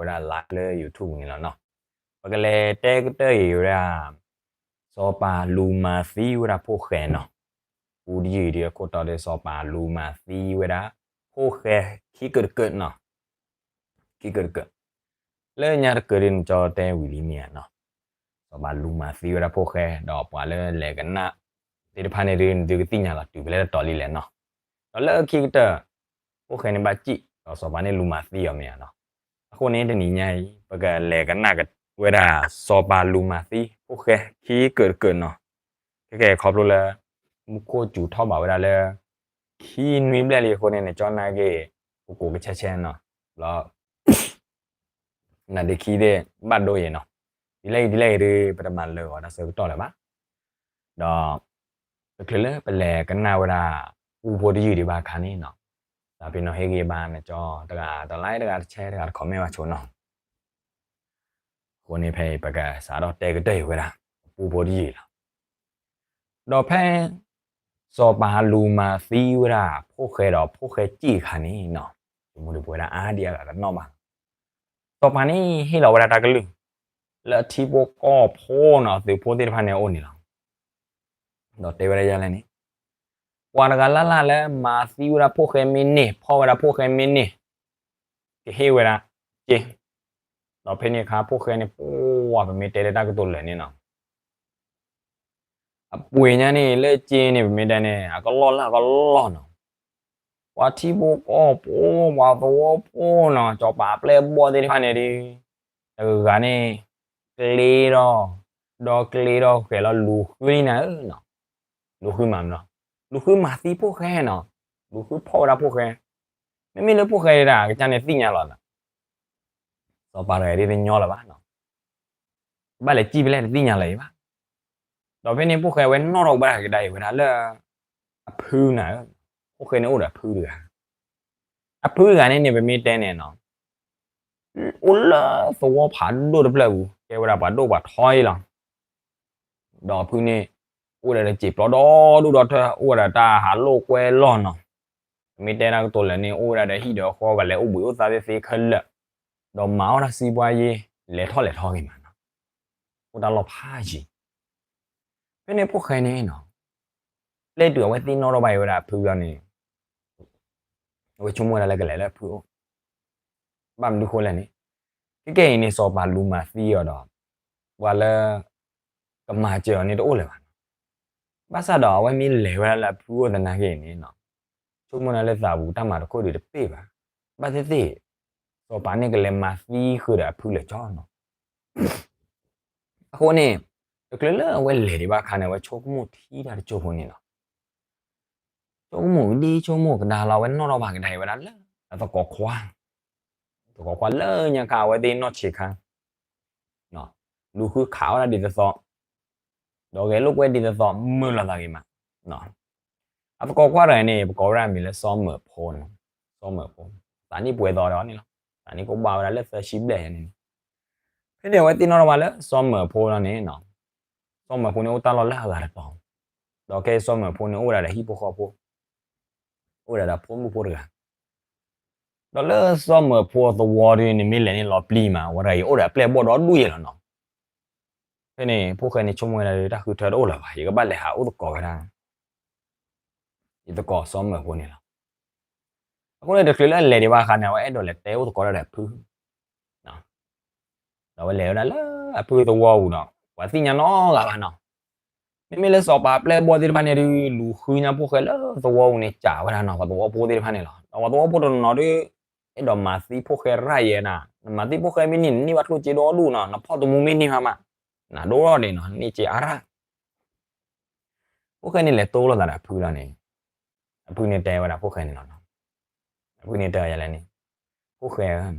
ပကလဲၤတဲကတၢၢ်အံၤဝဲဒၣ် live လၢ YouTube န့ၣ်လီၤနီၤ. ပကလဲၤတဲကတၢၢ်အံၤဝဲဒၣ် စီၤပၤလူၤမၤသံဝဲဒၣ်ဖိၣ်ဃဲနီၤ. ပူတယုၢ်အံၤဒီးအခိၣ်တီဒီး စီၤပၤလူၤမၤသံဝဲဒၣ် ဖိၣ်ဃဲခံကၢၢ်တကၢၢ်နီၤ. ခံကၢၢ်တကၢၢ် လၢညါတကၢၢ်ဒ်နကၠီတဲဝံၤလံမ့ၢ်ဧါနီၤ. စီၤပၤလူၤမၤသံဝဲဒၣ်ဖိၣ်ဃဲ ဒီးပှၤလၢလဲၤကနၣ်သ့ၣ်တဖၣ်န့ၣ်ဒုး နသုကသ့ၣ်ညါလီၤတုၤဖဲလဲၣ်တတီၤလံလဲၣ်နီၤ. ဒီးလၢခံကတၢၢ် ဖိၣ်ဃဲန့ၣ်ဘၣ်စံၣ် ဒီးစီၤပၤန့ၣ်လူၤမၤသံအီၤမ့ၢ်ဧါနီၤ. အဃိန့ၣ်တနံၤညါအံၤ ပကလဲၤကနၣ်ဝဲဒၣ် စီၤပၤလူၤမၤသံ ဖိၣ်ဃဲခံကၢၢ်တကၢၢ်နီၤ. ခဲကဲခီဖျိလၢ မူခိၣ်စူၤထီၣ်ဘၣ်ဝဲဒၣ်လၢ ခံနွံဘျဲၣ်လံအဃိန့ၣ် နကၠီနာ်က့ၤ ကကိးကဆဲဆဲနီၤ. ဘျီ နဒ့ခံသ့ၣ်ဘၣ်ဒိယဲနီၤ. ဒ်လဲၣ်ဂ့ၤဒ်လဲၣ်ဂ့ၤဒီး ပတမၤလၢာ်အီၤတၢ်ဆၢကတီၢ်လၢၤဘၣ်. ဒီး တချုးလၢပလဲၤကနၣ်ဝဲဒၣ် ပူဖိတယုၢ်ဒံးဘၣ်အခါန့ၣ်နီၤ, သးပ့ၤနီၣ်ဟ့ၣ်ဂံၢ်ဘါနကၠီ တဂၤတ like တဂၤတ share တဂၤတ comment ဘၣ်ဆိနီၤ. အဃိန့ၣ်ဖဲအံၤ ပကစးထီၣ်တဲကတၢၢ်အံၤဝဲဒၣ် ပူဖိတယုၢ်လီၤ. ဒီးဖဲ စီၤပၤလူၤမၤသံဝဲဒၣ်ဖိၣ်ဃဲဒီးဖိၣ်ဃဲစံၣ်အခါန့ၣ်နီၤ, ဆိကမိၣ်ဒုးပဝဲဒၣ်အါဒံအါဂၤကနီၣ်ဘၣ်လီၤ. စီၤပၤန့ၣ်ဟ့ၣ်လီၤဝဲဒၣ်တၢ်ကလုၢ် လၢအထံဖိကီၢ်ဖိနီၤ သုးဖိသ့ၣ်တဖၣ်န့ၣ်အအိၣ်န့ၣ်လီၤ. ဒီးတဲဝဲဒၣ်ယဲလဲၣ်န့ၣ်, ပှၤတဂၤလၢ်လၢ်လၢမၤသံဝဲဒၣ်ဖိၣ်ဃဲမ့ၢ်န့ၢ် ဖီၣ်ဝဲဒၣ်ဖိၣ်ဃဲမ့ၢ်န့ၢ် ကဟ့ၣ်ဝဲဒၣ်စ့, ဒီးဖဲန့ၣ်အခါဖိၣ်ဃဲန့ၣ် ပှၤပမ့ၢ်တဲလၢတၢ်ကတိၤလၢာ်န့ၣ်နီၤ အပှ့ၤညါန့ၣ် လၢစ့န့ၣ် ပမ့ၢ်တဲန့ၣ် အကလီၢ်လၢအကလီၢ်နီၤ. ပှၤထံဖိကီၢ်ဖိ ပှၤသဝီဖိနီၤ စီၤပၤအပျဲၢ်အဘီၣ်သ့ၣ်တဖၣ်န့ၣ်ဒီး တဂၤဂၤန့ၣ် ကျ့ဒီး ဒီးကျ့ဒီးဃဲၤလီၤလူၤဃုလံနၤဧၢနီၤ. လူၤဃုမၤမနီၤ, လူၤဃုမၤသံဖိၣ်ဃဲနီၤ, လူၤဃုဖီၣ်ဝဲဒၣ်ဖိၣ်ဃဲ, မ့မ့ၢ်လၢဖိၣ်ဃဲဒၣ် အကစၢ်န့ၣ်သ့ၣ်ညါလီၤသး စီၤပၤတဂၤအံၤဒ်တညီလၢၤဘၣ်နီၤ, ဘၣ်လဲၤစံၣ်ဖဲလဲၣ်တသ့ၣ်ညါလၢၤအံၤဘၣ်. ဒီးဖဲန့ၣ်ဖိၣ်ဃဲဝဲနီၣ်ထီၣ်ဘၣ်ကဒါအံၤဝဲဒၣ်လၢ အဖုနၤဧၢ, ဖိၣ်ဃဲန့ၣ်အိၣ်ဒီးအဖုတဂၤ, အဖုတဂၤန့ၣ်န့ၣ် ပမ့ၢ်တဲန့ၣ်နီၤ အိၣ်လၢသဝီဖးဒိၣ်တဖျၢၣ်ပူၤ ကဲဝဲဒၣ်ပှၤဒိၣ်ပှၤထီအံၤလီၤ. ဒီးအဖုန့ၣ် အိၣ်ဝဲဒၣ်ဒီးစံာ်ပျီဒီဒူၣ်ဒီထၢ အိၣ်ဝဲဒၣ်တၢ်ဟးလိာ်ကွဲလီၢ်နီၤ, ပမ့ၢ်တဲတၢ်ကတိၤလၢာ်န့ၣ် အိၣ်ဝဲဒၣ်ဒီးဟံၣ်ဒီးဃီ ကလဲၤအိၣ်ဘှံးအိၣ်သါသ့သ့ခဲလၢာ်, ဒီးမၤအီၣ်တၢ်စံးပှၤယ့ လဲၤထီၣ်လဲၤထီက့ၤမးနီၤ, အိၣ်တၢ်လီၢ်ဖးယံၤ. ဖဲန့ၣ်ဖိၣ်ဃဲန့ၣ်နီၤ လၢတုၤအဝဲသ့ၣ်နီၣ်ထီၣ်ဘၣ်အံၤဝဲဒၣ်အဖုဘျီန့ၣ် အဝဲဆိကမိၣ်ဝဲဒၣ်လၢကလဲၤလၢအဖုအိၣ်, ဘၣ်မနုၤဃိလဲၣ်န့ၣ်, ခဲကဲအံၤန့ၣ် စီၤပၤလူၤမၤသံအီၤဒီး ပှၤလၢ ကမၤစၢၤအီၤန့ၣ်တအိၣ်လၢၤဘၣ်နီၤ. ဘၣ်ဆၣ်ဒီးအဝဲမ့ၢ်လဲၤဝဲဒၣ်လၢအဖုအိၣ်သနာ်က့န့ၣ်နီၤ, ဆိကမိၣ်ဒၣ်လၢသးပူၤတၢ်မၤတခိၣ်ဒုးတပ့ၢ်ဘၣ်, ဘၣ်သ့ၣ်သ့ၣ် စီၤပၤန့ၣ်ကလဲၤမၤသံဃုာ်ဒီးအဖုလၢာ်ကၠီနီၤ. အဃိန့ၣ် တချုးလၢအဝဲလဲၤဒံးဘၣ်အခါန့ၣ် အဝဲဆိကမိၣ်ထံတၢ်တစိၢ်ဖိန့ၣ်လီၤ. ဆိကမိၣ်ဒ်ဆိကမိၣ်ကဒါလီၤ အဝဲနီၣ်ထီၣ်ဘၣ်ကဒါအံၤဝဲဒၣ်လၢ အသကိးခွါ, သကိးခွါလၢညါခါအဝဲသ့ၣ်နီၢ်ဆံးခါ လူၤဃုခးဝဲဒၣ်ဒ်သိးသိး, ဒီးဂဲၤလိာ်ကွဲဒ်သိးသိး မုာ်လိာ်သးဂ့ၤမး. အသကိးခွါတဂၤန့ၣ် ပကိးဝဲဒၣ်မံၤလၢစီၤမၢၢ်ဖိန့ၣ်, စီၤမၢၢ်ဖိ, သးနံၣ်ပှဲၤသီဒီးန့ၣ်လီၤ, သးနံၣ်ကအိၣ်ဘၣ်ဝဲဒၣ်လၢသၢဆံဘျဲၣ်န့ၣ်, ဖဲန့ၣ်အဝဲသ့ၣ်နီၣ်ထီၣ်ဘၣ်လၢစီၤမၢၢ်ဖိလီၤန့ၣ်, စီၤမၢၢ်ဖိန့ၣ်အိၣ်တၢ်လီၢ်လၢအဂၤတတီၤ, ဒီးခဲအံၤစီၤမၢၢ်ဖိန့ၣ်အိၣ်ဝဲဒၣ်ဒီးဟံၣ်ဖိဃီဖိ, အိၣ်ဝဲဒၣ်ဒီးဖိမုၣ်ဖိတဂၤ ဒီးလၢစီၤမၢၢ်ဖိအသဝီဒီးန့ၣ် မ့ၢ်လဲၤန့ၣ်လီၤပျံၤမး ဝဲဒၣ်အံၤအိၣ်ဒီးအပျဲၢ်အဘီၣ်ဒီဒူၣ်ယဲၢ်လီၤနီၤ. ဖဲန့ၣ် ဖိၣ်ဃဲန့ၣ်ဆိကမိၣ်ဝဲဒၣ်ဒီး တၢ်ဃုထၢတအိၣ်လၢၤဘၣ်, ယကဘၣ်လဲၤဟးအိၣ်သကိးဝဲဒၣ် ယသကိးစီၤမၢၢ်ဖိန့ၣ်လီၤ. အဃိန့ၣ် တချုးလၢအလဲၤဒံးဘၣ်အခါန့ၣ် အဝဲအဲၣ်ဒိးလဲၤတဲအိၣ်သကိးဒၣ်ဒီးအဖု ဒီးအဝဲလဲၤဝဲဒၣ်လၢအဖုသဝီပူၤဒီး ပှၤသ့ၣ်ညါနီတဂၤဘၣ်နီၤ. မ့မ့ၢ်လၢစီၤပၤအပျဲၢ်အဘီၣ်သ့ၣ်တဖၣ်န့ၣ်ဒီး လူၤဃုညါဖိၣ်ဃဲလၢသဝီပူၤန့ၣ် ကးဝဲဒၣ်နီၤ ပှၤသဝီဖိသ့ၣ်တဖၣ်န့ၣ်လီၤ. ဒီးပှၤသဝီဖိတနီၤနီၤဒီး အဲၣ်ဒိးမၤသံဖိၣ်ဃဲရၢ်ယဲနီၤ, နမၤသံဖိၣ်ဃဲမ့ၢ်န့ၢ် နန့ၢ်ဘၣ်ကျိၣ်စ့ဒီဒူၣ်နီၤ, နဖီၣ်တမူမ့ၢ်န့ၢ်မးမး, နဒိၣ်ထီၣ်န့ၣ်နီၤ န့ၢ်စ့အါရၢ်. ဖိၣ်ဃဲန့ၣ်လဲၤတိလိာ်သးဒီးအဖုလီၤန့ၣ်, အဖုန့ၣ်တဲဝဲဒၣ်ဖိၣ်ဃဲန့ၣ်လီၤ. အဖုန့ၣ်တဲယဲလဲၣ်န့ၣ်, ဖိၣ်ဃဲဧၢ,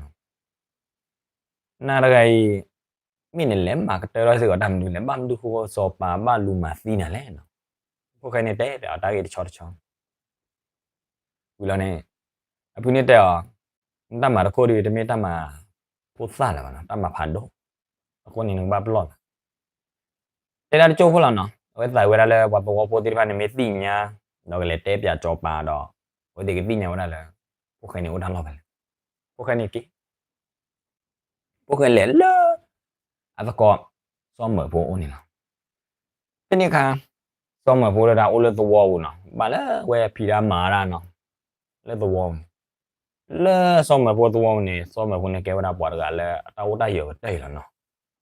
နၤတဂၤအံၤ မ့ၢ်နလဲၤမၤကတၢၢ်ထီၣ်စ့ၢ်ကီးတၢ်မနုၤလဲၣ်, ဘၣ်မနုၤဃိစီၤပၤဘၣ်လူၤမၤသံနၤလဲၣ်နီၤ. ဖိၣ်ဃဲန့ၣ်တဲဒီးအတၢ်ဂ့ၢ်တဆီတဆီ ဝံၤလီၤန့ၣ်, အဖုန့ၣ်တဲအီၤ, နတၢ်မၤတခိၣ်ဒီး တမ့ၢ်တၢ်မၤဖိသၣ်လၢၤဘၣ်နီၤ, တၢ်မၤဖးဒိၣ်, အဃိန့ၣ်နကဘၣ်ပလီၢ်လီၤ. တဲဒၣ်တကၠိၢ်ဖိလီၤနီၤ, အဝဲသးဝဲဒၣ်လၢပှၤသဝီဖိသ့ၣ်တဖၣ်န့ၣ်မ့ၢ်သ့ၣ်ညါ, ဒီးကလဲၤတဲပၠးစီၤပၤဒီး, အဝဲသ့ၣ်ကသ့ၣ်ညါဝဲဒၣ်လၢ ဖိၣ်ဃဲန့ၣ်အိၣ်တၢ်လီၢ်ဖဲလဲၣ်. ဖိၣ်ဃဲန့ၣ်က့ၤ ဖိၣ်ဃဲလဲၤလၢ အသကိး စီၤမၢၢ်ဖိအအိၣ်န့ၣ်လီၤ. ဖဲန့ၣ်အခါ စီၤမၢၢ်ဖိတဒၣ်အိၣ်လၢသဝီပူၤနီၤ, ဘၣ်လၢဝဲဖံးတၢ်မၤတၢ်နီၤ, လၢသဝီပူၤန့ၣ်, လၢစီၤမၢၢ်ဖိသဝီပူၤန့ၣ် စီၤမၢၢ်ဖိန့ၣ်ကဲဝဲဒၣ်ပှၤတဂၤလၢအတၢ်အိၣ်တၢ်ယၢၤကတၢၢ်အံၤ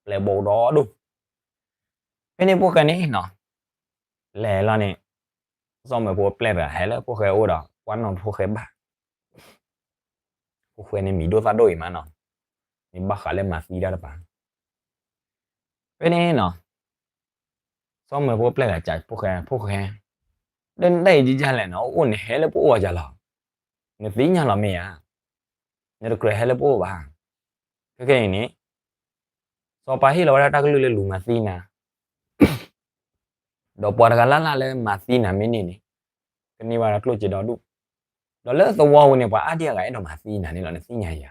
လီၤနီၤ, ပျဲၢ်ဘီၣ်ဒီဒိၣ်. ဖဲန့ၣ်ဖိၣ်ဃဲန့ၣ်နီၤ, လဲၤလီၤန့ၣ်, စီၤမၢၢ်ဖိပျဲၢ်တဂၤဟဲလၢဖိၣ်ဃဲအိၣ်ဒီး ကွၢ်နီၣ်ဖိၣ်ဃဲဘၣ် ဖိၣ်ဃဲန့ၣ်မံၤဒိၣ်သၣ်ဒိၣ်အံၤမးနီၤ, မ့ၢ်ဘၣ်ဃးလၢမၤသံတၢ်တပၤ. ဖဲန့ၣ်နီၤ, စီၤမၢၢ်ဖိပျဲၢ်ဂၤစံးဖိၣ်ဃဲ, ဖိၣ်ဃဲ, ဒီးနတၢ်အံၤဒ်လဲၣ်နီၤ, အိၣ်န့ၣ်ဟဲလၢပအိၣ်အီၤယၤလီၤ, နသ့ၣ်ညါလီၤမ့ၢ်ဧါ, နတကြၢးဟဲလၢပအိၣ်ဘၣ်. ခဲကနံၣ်အံၤန့ၣ်, စီၤပၤဟ့ၣ်လီၤဝဲဒၣ်တၢ်ကလုၢ်လၢလူၤမၤသံနၤ ဒီးပှၤတဂၤလၢ်လၢ်လၢမၤသံနၤမ့ၢ်န့ၢ်န့ၣ်, ကန့ၢ်ဘၣ်တၢ်ကျိၣ်စ့ဒီဒူၣ်, ဒီးလၢသဝီပူၤန့ၣ် ပှၤအါဒံအါဂၤအဲၣ်ဒိးမၤသံနၤန့ၣ်လီၤ, နသ့ၣ်ညါယၤ.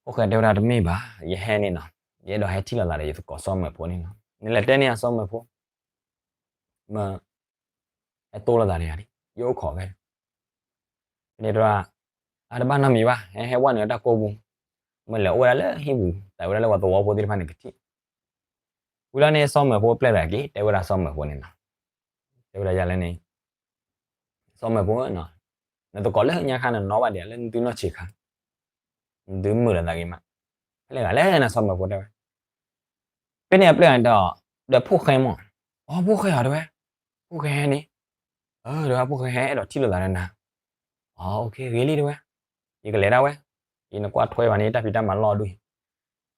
ဖိၣ်ဃဲတဲဝဲဒၣ်တမ့ၢ်ဘၣ်, ယဟဲန့ၣ်နီၤ, ယအဲၣ်ဒိးဟဲထံၣ်လိာ်သးဒီးယသကိးစီၤမၢၢ်ဖိန့ၣ်လီၤ. နလဲၤတဲန့ၢ်အစီၤမၢၢ်ဖိ, မၢ ဟဲတိလိာ်သးဒီးယၤဒ် ယအိၣ်ခိးဖဲ ဖဲန့ၣ်တဘျီ, အတဘၣ်နီတမံၤဘၣ်, ဟဲဟဲဝဲနုာ်တၢ်ကိးပူၤ, မ့ၢ်လဲၤအိၣ်ဝဲဒၣ်လၢဟံၣ်ပူၤ သးဝဲဒၣ်လၢပှၤသဝီဖိသ့ၣ်တဖၣ်န့ၣ်ကထံၣ်. ဝံၤလီၤန့ၣ် စီၤမၢၢ်ဖိပျဲၢ်တဂၤက့ၤ တဲဝဲဒၣ်စီၤမၢၢ်ဖိန့ၣ်လီၤ, တဲဝဲဒၣ်ယၤလၢန့ၣ်, စီၤမၢၢ်ဖိ, နသကိးလၢညါခါန့ၣ်နီၣ်ဘၣ်ဒံးလၢနသုနီၢ်ဆံးခါ, နသုမုာ်လိာ်သးဂ့ၤမး, ဖဲလဲၣ်ဂၤလဲၣ်နၤ စီၤမၢၢ်ဖိတဲဝဲ. ဖဲန့ၣ်အပျဲၢ်ဂၤန့ၣ်ဒီး, ဒီးဖိၣ်ဃဲမး, အိ ဖိၣ်ဃဲဧါ တဲဝဲ, ဖိၣ်ဃဲန့ၣ်, ဒီးဖိၣ်ဃဲဟဲအဲၣ်ဒိးထံၣ်လိာ်သးဒီးနၤ. အိ ဂ့ၤလံ တဲဝဲ, ယကလဲၤဒၣ်ဝဲ, ယနကွၢ်ထွဲဘၣ်န့ၣ် ယတၢ်ဖံးတၢ်မၤလီၢ်ဒူၣ်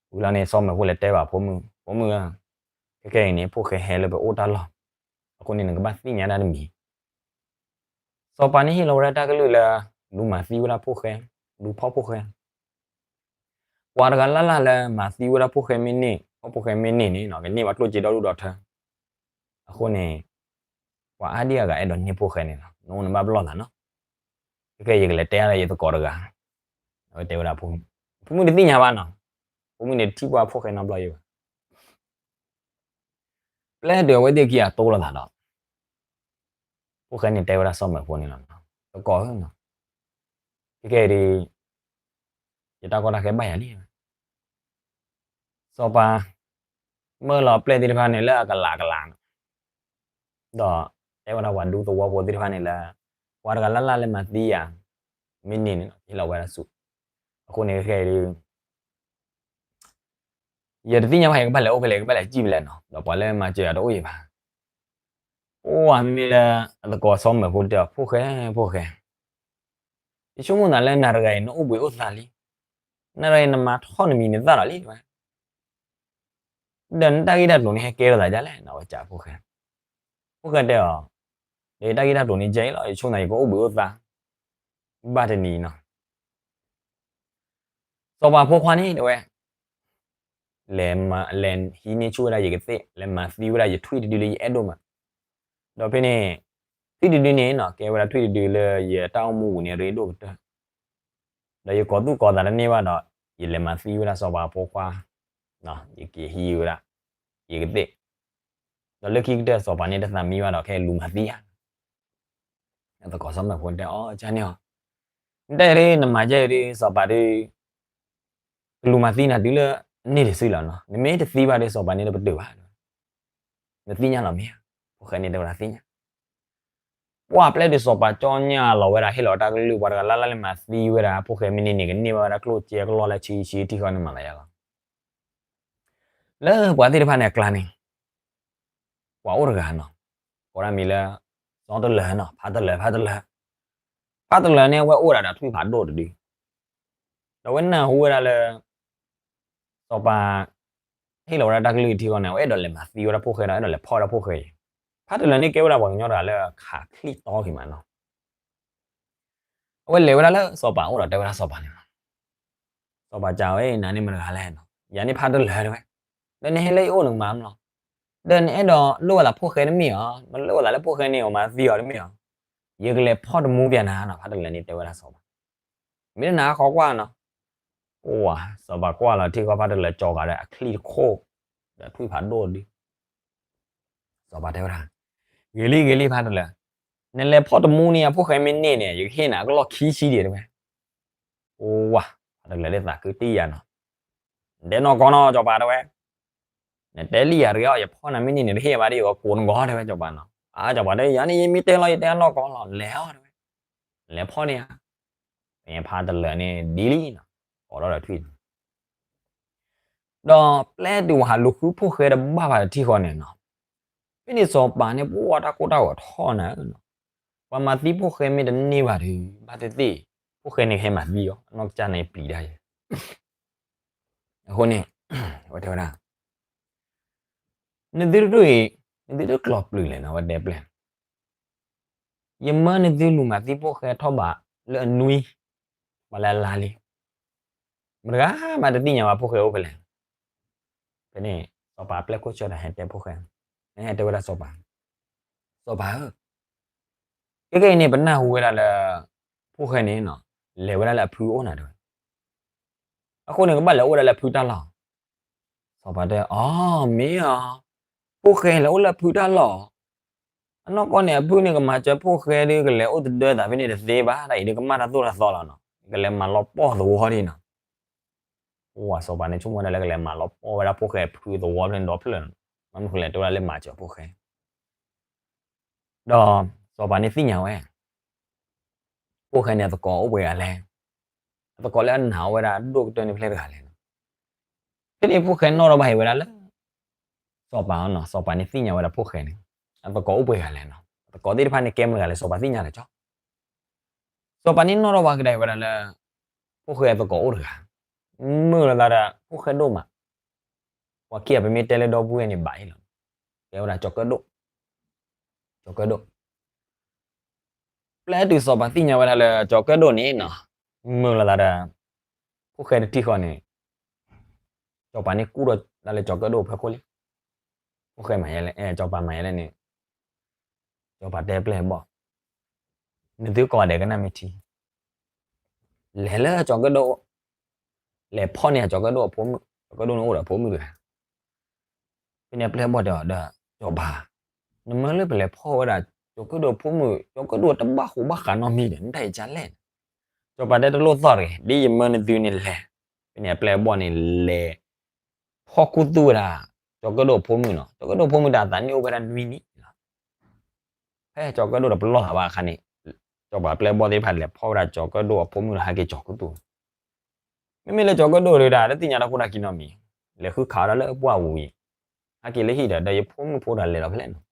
အံၤ. ဝံၤလီၤန့ၣ် စီၤမၢၢ်ဖိလဲၤတဲဘၣ်ဖိမုၣ်, ဖိမုၣ်ဧၢ, ခဲကနံၣ်အံၤန့ၣ် ဖိၣ်ဃဲဟဲလၢပအိၣ်တၢ်လီၢ်, အဃိန့ၣ် နကဘၣ်သ့ၣ်ညါတၢ်တမံၤ. စီၤပၤန့ၣ်ဟ့ၣ်လီၤဝဲဒၣ်တၢ်ကလုၢ်လၢ လူၤမၤသံဝဲဒၣ်ဖိၣ်ဃဲ, လူၤဖီၣ်ဖိၣ်ဃဲ ပှၤတဂၤလၢ်လၢ်လၢမၤသံဝဲဒၣ်ဖိၣ်ဃဲမ့ၢ်န့ၢ်, ဖီၣ်ဖိၣ်ဃဲမ့ၢ်န့ၢ်န့ၣ် ကန့ၢ်ဘၣ်ကျိၣ်စ့ဒီဒူၣ်ဒီထၢ. အဃိန့ၣ် ပှၤအါဒံအါဂၤအဲၣ်ဒိးန့ၢ်ဖိၣ်ဃဲန့ၣ်လီၤ, နအိၣ်နဘၣ်ပလီၢ်သးနီၤ. ခဲကနံၣ်အံၤ ယကလဲၤတဲလၢယသကိးတဂၤ, အဝဲတဲဝဲဒၣ်ဖိမုၣ်, ဖိမုၣ်တသ့ၣ်ညါဘၣ်နီၤ, ဖိမုၣ်န့ၣ်တထံၣ်ပှၤဖိၣ်ဃဲနီတဘျီယံၤဘၣ်. ပျဲတုၤအဝဲသ့ၣ်ခံဂၤတိလိာ်သးဒီး ဖိၣ်ဃဲန့ၣ်တဲဝဲဒၣ်စီၤမၢၢ်ဖိန့ၣ်လီၤ, သကိးဧၢ, ခဲကနံၣ်အံၤ ယတၢ်ကီတၢ်ခဲဘၣ်ယၤလံ. စီၤပၤ မၢလီၤပျဲၢ်သ့ၣ်တဖၣ်န့ၣ်လၢအကလးကလးန့ၣ်, ဒီးတဲဝဲဒၣ်ပှၤဒူသဝီဖိသ့ၣ်တဖၣ်န့ၣ်လၢ ပှၤတဂၤလၢ်လၢ်လၢမၤသံယၤ မ့ၢ်န့ၢ်န့ၣ် ဟ့ၣ်လီၤဝဲဒၣ်ဆူ, အဃိန့ၣ်ခဲကနံၣ်အံၤ ယတသ့ၣ်ညါဘၣ် ယကဘၣ်လဲၤအိၣ်ဖဲလဲၣ် ယကဘၣ်လဲၤစံၣ်ဖဲလဲၣ်နီၤ, ဒီးပှၤလၢမၤစၢၤယၤတအိၣ်အံၤဘၣ်. အိၣ်ဝဲမ့မ့ၢ်လၢအသကိးစီၤမၢၢ်ဖိတဲအီၤ ဖိၣ်ဃဲ, ဖိၣ်ဃဲ, ယဆိကမိၣ်သးလၢနၤတဂၤအံၤ နအိၣ်ဘှံးအိၣ်သါလံ, နၤတဂၤအံၤနမၤထီၣ်နမံၤနသၣ်လီၤလံ တဲဝဲ, ဒီးနတၢ်ဂ့ၢ်တၢ်ကျိၤန့ၣ်ဟဲကဲထီၣ်သးဒ်လဲၣ်နီၤ, အဝဲစံးဖိၣ်ဃဲ, ဖိၣ်ဃဲတဲအီၤ, ဒီးယတၢ်ဂ့ၢ်တၢ်ကျိၤန့ၣ်ကဲအံၤလီၤ, ယဆိကမိၣ်သးယကအိၣ်ဘှံးအိၣ်သါ ဘၣ်တနံၤနီၤ. စီၤပၤဖိခွါန့ၣ်တဲဝဲ, လဲၤမၤ, လဲၤဟံးန့ၢ်ဆူၣ်ဝဲဒၣ်ယကသ့ၣ်, လဲၤမၤသံဝဲဒၣ်ယထွံၣ်တဒုလၢယအဲၣ်ဒိၣ်မး, ဒီးဖဲန့ၣ် ထွံၣ်တဒုန့ၣ်နီၤ ကဲဝဲဒၣ်ထွံၣ်တဒုလၢယတၢ်အိၣ်မူအပူၤန့ၣ် ရ့ဒိၣ်ကတၢၢ်, ဒီးယကိးသူၣ်ကိးသးတန့ၢ်ဘၣ်ဒီး ယလဲၤမၤသံဝဲဒၣ်စီၤပၤဖိခွါ, ယက့ၤဟံးဝဲဒၣ် ယကသ့ၣ်, ဒီးလၢခံကတၢၢ်စီၤပၤန့ၣ်တသးမံဘၣ်ဒီး ခဲအံၤလူၤမၤသံယၤ အသကိးစီၤမၢၢ်ဖိတဲအီၤ, ကန့ၣ်အီၤ, နတဲဒ် နမၤယဲအံၤဒ် စီၤပၤဒ် ကလူၤမၤသံနၤတုၤလၢအန့ၢ်တစုလီၤနီၤ, နမ့ၢ်တသံဘၣ်ဒီး စီၤပၤန့ၣ်တပတုာ်ဘၣ်, နသ့ၣ်ညါလီၤမ့ၢ်ဧါ, ဖိၣ်ဃဲန့ၣ်တဲဝဲဒၣ်သ့ၣ်ညါ. ပှၢ်ပျဲတုၤစီၤပၤကၠီညါလီၤဝဲဒၣ် ဟ့ၣ်လီၤတၢ်ကလုၢ် ပှၤတဂၤလၢ်လၢ်လၢမၤသံဝဲဒၣ် ဖိၣ်ဃဲမ့ၢ်န့ၢ်န့ၣ် ကန့ၢ်ဘၣ်ဝဲဒၣ်ကျိၣ်စ့ကလီၢ်လၢဆံဆံထံဃီန့ၣ်မၤသးယါလီၤ. လၢပှၤသ့ၣ်တဖၣ်န့ၣ်အကျါန့ၣ် ပှၤအိၣ်တဂၤနီၤ, ကိးဒၣ်မံၤလၢ စီၤတလၢၤနီၤ, ဖးတလၢၤ, ဖးတလၢၤ, ဖးတလၢၤန့ၣ် အဝဲအိၣ်ဒၣ်ဒီးထွံၣ်ဖးဒိၣ်တဒု, ဒီးအဝဲနၢ်ဟူဝဲဒၣ်လၢ စီၤပၤ ဟ့ၣ်လီၤဝဲဒၣ်တၢ်ကလုၢ်ထံဃီန့ၣ် အဝဲအဲၣ်ဒိးလဲၤမၤသံဝဲဒၣ်ဖိၣ်ဃဲဒီး အဲၣ်ဒိးလဲၤဖီၣ်ဝဲဒၣ်ဖိၣ်ဃဲအံၤ, ဖးတလၢၤန့ၣ်ကဲဝဲဒၣ်ပှၤကညီတဂၤလၢခးချံၣ်တီဂ့ၤမးနီၤ. အဝဲလဲၤဝဲဒၣ်လၢစီၤပၤအိၣ်ဒီးတဲဝဲဒၣ်စီၤပၤန့ၣ်လီၤ, စီၤပၤစံးဝဲ နၤန့ၣ်မတၤတဂၤလဲၣ်နီၤ, ယၤန့ၣ်ဖးတလၢၤတဲဝဲ, ဒီးနဟဲလၢယအိၣ်န့ၣ်မၤမးလီၤ, ဒီးနအဲၣ်ဒိးလိၣ်ဝဲသးဖိၣ်ဃဲတမ့ၢ်ဧါ, နလိၣ်ဝဲသးလၢဖိၣ်ဃဲန့ၣ် အမၤသံအီၤတမ့ၢ်ဧါ, ယကလဲၤဖီၣ်တမူပျဲနၤနီၤ, ဖးတလၢၤန့ၣ်တဲဝဲဒၣ်စီၤပၤ, မ့ၢ်နၤဃီကွၢ်နီၤ. ပှၢ် စီၤပၤကွၢ်လီၤထံဃီ ဖးတလၢၤကၠီၤဂၤဒီးအချံၣ်တခိၣ် ဒီးထွံၣ်ဖးဒိၣ်ဒု စီၤပၤတဲဝဲဒၣ်, ဂ့ၤလံ ဂ့ၤလံ ဖးတလၢၤ, နလဲၤဖီၣ်တမူန့ၣ် အဖိၣ်ဃဲမ့ၢ်န့ၢ်န့ၣ် ယကဟ့ၣ်နၤအကလီၢ်ခံဆံဒံးတဲဝဲ. ပှၢ် ဖးတလၢၤလၢသးခုတံၢ်ယၤနီၤ, နတဲနီၢ်ကီၢ်နီၤ စီၤပၤတဲဝဲ, နတဲလံယၤတဂ့ၤအီၤ ယဖီၣ်နၤမ့ၢ်န့ၢ်န့ၣ် တဟ့ၣ်ဘၣ်ဒ်ယကကိးနဂီၢ်တဲဝဲ စီၤပၤနီၤ. အါ စီၤပၤတဲ ယၤန့ၣ် ယမ့ၢ်တဲလီၤ ယတဲအနီၢ်ကီၢ်လီၤ လဲၤအီၤတဲဝဲ, လဲၤဖီၣ်န့ၢ်ဧါ. ဖဲဖးတလၢာ်န့ၣ်ဒ်လံနီၤ, ကိးထီၣ်ဒီးထွံၣ် ဒီးပျဲတုၤပှၤဟးလူၤဃုဖိၣ်ဃဲတဘၣ်ဘၣ်တထံၣ်ဃီန့ၣ်နီၤ, ဖဲန့ၣ်စီၤပၤန့ၣ် ပှၤတၢ်ကိၢ်တၢ်ဂီၤထီၣ်နၤဧၢနီၤ, ပှၤမၤသံဖိၣ်ဃဲမ့ၢ်တန့ၢ်ဘၣ်ဒီး ဘၣ်သ့ၣ်သ့ၣ် ဖိၣ်ဃဲန့ၣ်ကဟဲမၤသံအီၤ အနီၢ်ကစၢ်န့ၣ်ပျံၤတၢ်ယဲ. အဃိန့ၣ် အဝဲတဲဝဲဒၣ် နသုတဒူၣ်အံၤ နသုတကျိးပျုၤလဲၣ်နီၤ ဝဲတဲပျဲၢ် ယမၢနသုလူၤမၤသံဖိၣ်ဃဲထီၣ်ဘးလၢအနွံ, ပှၤလၢအလါလံ, မတဂၤမးတသ့ၣ်ညါဘၣ်ဖိၣ်ဃဲအိၣ်ဖဲလဲၣ်. ဖဲန့ၣ် စီၤပၤပျဲၢ်ခိၣ်ဆၢဒီးဟဲတဲဖိၣ်ဃဲ, ဟဲတဲဝဲဒၣ်စီၤပၤ, စီၤပၤဧၢ, ခဲကနံၣ်အံၤန့ၣ် ပနၢ်ဟူဝဲဒၣ်လၢ ဖိၣ်ဃဲန့ၣ်နီၤ လဲၤဝဲဒၣ်လၢအဖုအိၣ်နၤတဲဝဲ, အဃိန့ၣ် ကဘၣ်လဲၤအိၣ်ဒၣ်လၢအဖုတၢ်လီၢ်. စီၤပၤတဲ အီ မ့ၢ်အီၤ, ဖိၣ်ဃဲလဲၤအိၣ်လၢအဖုတၢ်လီၢ်, အနီၢ်ကီၢ်န့ၣ် အဖုန့ၣ်ကမၤစၢၤဖိၣ်ဃဲဒီး ကလဲၤအိၣ်တဒၢသးဖဲန့ၣ်တသ့ဘၣ်, တၢ်အံၤဒ်ကမၣ်တၢ်သိၣ်တၢ်သီလီၤနီၤ, ကလဲၤမၤလီၤပှီၢ်သဝီဒ်နီၤ. ပှၤစီၤပၤန့ၣ်ဆိကမိၣ်ဒၣ်လၢကလဲၤမၤလီၤပှီၢ်ဝဲဒၣ်ဖိၣ်ဃဲဖုသဝီဖဲန့ၣ်ဒီဖျၢၣ်နီၤ, ဘၣ်မနုၤဃိလဲၣ် တဲဝဲဒၣ်လၢမၤစၢၤဖိၣ်ဃဲ ဒီးစီၤပၤန့ၣ်သ့ၣ်ညါဝဲ ဖိၣ်ဃဲန့ၣ်အသကိးအိၣ်ပှဲၤဂၤလဲၣ်, အသကိးလၢအနာ်အီၤဝဲဒၣ်ဒိၣ်ကတၢၢ်န့ၣ်ဖဲလဲၣ်တဂၤလဲၣ်နီၤ. ဖဲန့ၣ်ဖိၣ်ဃဲနီၣ်ထီၣ်ဘၣ်ဟ့ၣ်ဝဲဒၣ်လၢ စီၤပၤအီၤနီၤ, စီၤပၤန့ၣ်သ့ၣ်ညါဝဲဒၣ်ဖိၣ်ဃဲန့ၣ် အသကိးအိၣ်ပှဲၤဂၤလဲၣ်နီၤ, အသကိးသ့ၣ်တဖၣ်န့ၣ်ကဲမတဂၤလဲၣ် စီၤပၤသ့ၣ်ညါလၢာ်ကီး. စီၤပၤန့ၣ်နီၣ်ထီၣ်ဘၣ်ကဒါဝဲဒၣ်လၢ ဖိၣ်ဃဲအသကိးအိၣ်တဂၤ, မုာ်လိာ်သးဒီးဖိၣ်ဃဲဒိၣ်မး, ပှၤခံဂၤပမ့ၢ်တဲလၢဒီပုၢ်ဝဲၢ်န့ၣ်ဘၣ်အံၤလီၤ, ကဲဝဲဒၣ်ကၠီၤကၢၣ်ဒိၣ်, ကၠီၤကၢၣ်ဒိၣ် ပျဲတုၤစီၤပၤသ့ၣ်ညါဝဲဒၣ်လၢကၠီၤကၢၣ်ဒိၣ်န့ၣ်နီၤ, မုာ်လိာ်သးဒီး ဖိၣ်ဃဲတထံၣ်ဃီန့ၣ်, စီၤပၤန့ၣ်ကူၣ်ဒီးဒၣ်လၢကၠီၤကၢၣ်ဒိၣ်ဖီခိၣ်လံ, ဖိၣ်ဃဲမၤယဲလဲၣ်, စီၤပၤမၤယဲလဲၣ်န့ၣ်, စီၤပၤတဲပျဲၢ်ဘီၣ်, နသုကိးဂၤဒဲးကနၣ်မ့ၢ်ထံ လဲၤလၢကၠီၤကၢၣ်ဒိၣ်, လဲၤဖီၣ်န့ၢ်ကၠီၤကၢၣ်ဒိၣ်အဖိမုၣ်, ကၠီၤကၢၣ်ဒိၣ်န့ၣ်အိၣ်ဒီးအဖိမုၣ်တဂၤ, ဖဲန့ၣ်ပျဲၢ်ဘီၣ်တဲအီၤဒီး စီၤပၤ, နမၢလၢပလဲၤဖီၣ်ဝဲဒၣ် ကၠီၤကၢၣ်ဒိၣ်အဖိမုၣ်, ကၠီၤကၢၣ်ဒိၣ်တဘၣ်ဃိးဘၣ်ဃးနီတမံၤဒီး နတၢ်အံၤကလဲၣ်န့ၣ်, စီၤပၤတဲတလိၣ်သီၣ်တဂ့ၤ, ဒ်ယမၢနသုန့ၣ်လဲၤ, ဖဲန့ၣ်အပျဲၢ်အဘီၣ်န့ၣ် လဲၤ ဖီၣ်ခူသူၣ်ဝဲဒၣ် ကၠီၤကၢၣ်ဒိၣ်အဖိမုၣ်နီၤ, ကၠီၤကၢၣ်ဒိၣ်အဖိမုၣ်တၢ်သးနံၣ်အိၣ်ဝဲဒၣ်နွံနံၣ်လီၤ. ဖဲကၠီၤကၢၣ်ဒိၣ်တပလီၢ်သးဘၣ်အခါန့ၣ်, စီၤပၤပျဲၢ်ဘီၣ်သ့ၣ်တဖၣ်လဲၤဖီၣ်ဝဲဒၣ်ကၠီၤကၢၣ်ဒိၣ်အဖိမုၣ်ဒီးဟဲက့ၤကၠီၤခူသူၣ်, မ့မ့ၢ်လၢကၠီၤကၢၣ်ဒိၣ်ဒုးတၢ် တသ့ၣ်ညါတၢ်ခိၣ်တၢ်ခံနီတမံၤ, လဲၤဃုခးဝဲဒၣ်လၢပှၢ်ပူၤအံၤ, ဟဲက့ၤလၢဟံၣ်ဒီး ဒီးယဖိမုၣ်ဖိတၢ်လဲၤလီၤဖဲလဲၣ်နီၤ,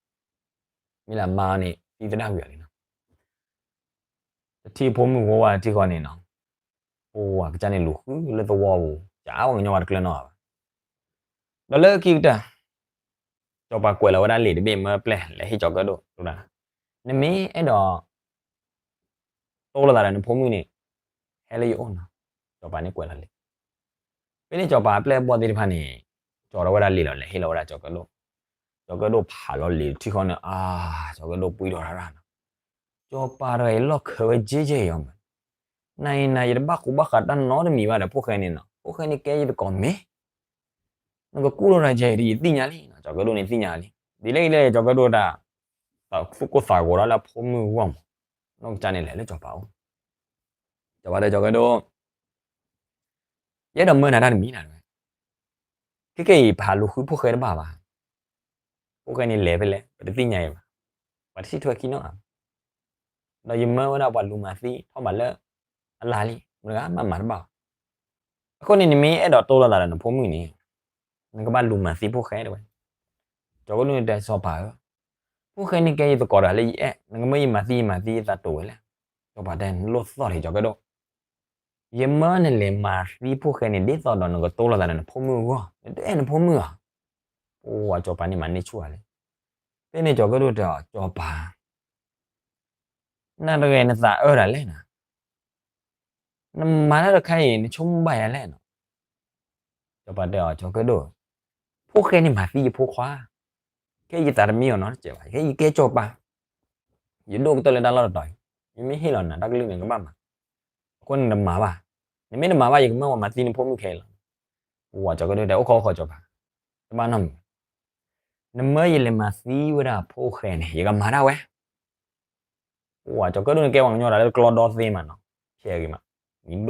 မ့ၢ်လၢအမါန့ၣ် သံသဒၣ်ဝံၤအီၤလံနီၤ တထံၣ်ဖိမုၣ်ဖိခွါတထံၣ်ဃီန့ၣ်နီၤ, ပှၤကစၢ်န့ၣ်လူၤဃုလၢသဝီပူၤ, ကပှၤကညီတကျၢၤနီတဂၤဘၣ်. ဒီးလၢခံကတၢၢ်, စီၤပၤကွဲးလီၤဝဲဒၣ်လံာ်တဘ့ၣ်မၢပျဲၢ်လဲၤဟ့ၣ်ကၠီၤကၢၣ်ဒိၣ်, နမ့ၢ်အဲၣ်ဒိး တိၢ်လိာ်သးဒီးနဖိမုၣ်န့ၣ်, ဟဲလၢယအိၣ်နီၤ, စီၤပၤန့ၣ်ကွဲးလီၤလံာ်. ဖဲန့ၣ်စီၤပၤအပျဲၢ်အဘီၣ်သ့ၣ်တဖၣ်န့ၣ်, ကၠီၤထီၣ်ဝဲဒၣ်လံာ်လီၤ လဲၤဟ့ၣ်လီၤဝဲဒၣ်ကၠီၤကၢၣ်ဒိၣ်, ကၠီၤကၢၣ်ဒိၣ်ဖးလီၤလံာ်တထံၣ်ဃီန့ၣ်, အါ, ကၠီၤကၢၣ်ဒိၣ်ပှံၢ်ထီၣ်တၢ်နီၤ, စီၤပၤတဂၤအံၤလီၢ်ခၢးဝဲကဲကဲအံၤအီၤမး, နအံၤနၤ ယတဘၣ်ကူးဘၣ်ဃးတၢ်နီတမံၤဘၣ်ဒီးဖိၣ်ဃဲန့ၣ်နီၤ, ဖိၣ်ဃဲန့ၣ်ကဲယသကိးမ့ၢ် နကကူၣ်ထီၣ်တၢ်ကဲအံၤဒီးယသ့ၣ်ညါလံ, ကၠီၤကၢၣ်ဒိၣ်န့ၣ်သ့ၣ်ညါလံ, ဒ်လဲၣ်ဒ်လဲၣ် ကၠီၤကၢၣ်ဒိၣ်တၢ်, သူၣ်ကိၢ်သးဂီၤဒီးလၢအဖိမုၣ်အဂီၢ်မး, နီၢ်ကစၢ်န့ၣ်လဲၤလၢစီၤပၤအိၣ်, စီၤပၤတဲကၠီၤကၢၣ်ဒိၣ် ယအဲၣ်ဒိးမၢနၤတၢ်တမံၤနၤ, ခဲကနံၣ်အံၤ ပဟးလူၤဃုဖိၣ်ဃဲတဘၣ်ဘၣ်, ဖိၣ်ဃဲန့ၣ်လဲၤဖဲလဲၣ် ပတသ့ၣ်ညါအံၤဘၣ်, ပှၤတထံၣ်ထွဲခံနီတဂၤဘၣ်, ဒီးယမၢဝဲဒၣ်ပှၤလူၤမၤသံထီၣ်ဘးလၢအလါလံ, မတဂၤမၤမၤတဘၣ်ဘၣ်. အဃိန့ၣ် နမ့ၢ်အဲၣ်ဒိးတိၢ်လိာ်သးဒီးနဖိမုၣ်န့ၣ်, နကဘၣ်လူၤမၤသံဖိၣ်ဃဲတဲဝဲ, ကၠီၤကၢၣ်ဒိၣ်န့ၣ်တဲစီၤပၤဧၢ, ဖိၣ်ဃဲန့ၣ်ကဲယသကိးတဂၤလၢယအဲၣ်, နကမၢယမၤသံယမၤသံယသးတိာ်ဝဲလဲၣ်, စီၤပၤတဲ နလိၣ်သီၣ်တဂ့ၤ ကၠီၤကၢၣ်ဒိၣ်, ယမၢနလဲၤမၤသံဖိၣ်ဃဲန့ၣ် ဒ်သိးဒီးနကတိၢ်လိာ်သးဒီးနဖိမုၣ်အဂီၢ်, နတအဲၣ်နဖိမုၣ်ဧါ, ပှၤစီၤပၤန့ၣ်မၤန့ၢ်ဆူၣ်ဂၤလဲၣ်, ဖဲန့ၣ်ကၠီၤကၢၣ်ဒိၣ်တဲအီၤ စီၤပၤ နတဂၤနသးအၢတၢ်လဲၣ်နၤ, နမၤတၢ်တခါအံၤ နဆိကမိၣ်ဘၣ်ယၤလဲၣ်နီၤ, စီၤပၤတဲအီၤ ကၠီၤကၢၣ်ဒိၣ်, ဖိၣ်ဃဲန့ၣ်မၤသံယဖိခွါ, ခဲယသးတမံအီၤနီတစဲးဘၣ်, ခဲယကဲစီၤပၤ, ယဒိၣ်ကတၢၢ်လၢတၢ်လီၢ်တတီၤအံၤ, ယမ့ၢ်ဟ့ၣ်လီၤနၤတၢ်ကလုၢ်န့ၣ် နကဘၣ်မၤ, အဃိန့ၣ်နတမၤဘၣ်, နမ့ၢ်တမၤဘၣ် ယကမၢပှၤမၤသံနဖိမုၣ်ခဲအံၤလီၤ. ပှၤကၠီၤကၢၣ်ဒိၣ်တဲ အိၣ်ခိးအိၣ်ခိးစီၤပၤ, တဘၣ်နီတမံၤ, နမၢယလဲၤမၤသံဝဲဒၣ်ဖိၣ်ဃဲန့ၣ် ယကမၤတၢ်ဝဲ ပှၤကၠီၤကၢၣ်ဒိၣ်န့ၣ်ကဲပှၤကညီတၢ်လၢကျီဒီသ့မးနီၤ, ဖဲဂ့ၤမး, မံၤဒိၣ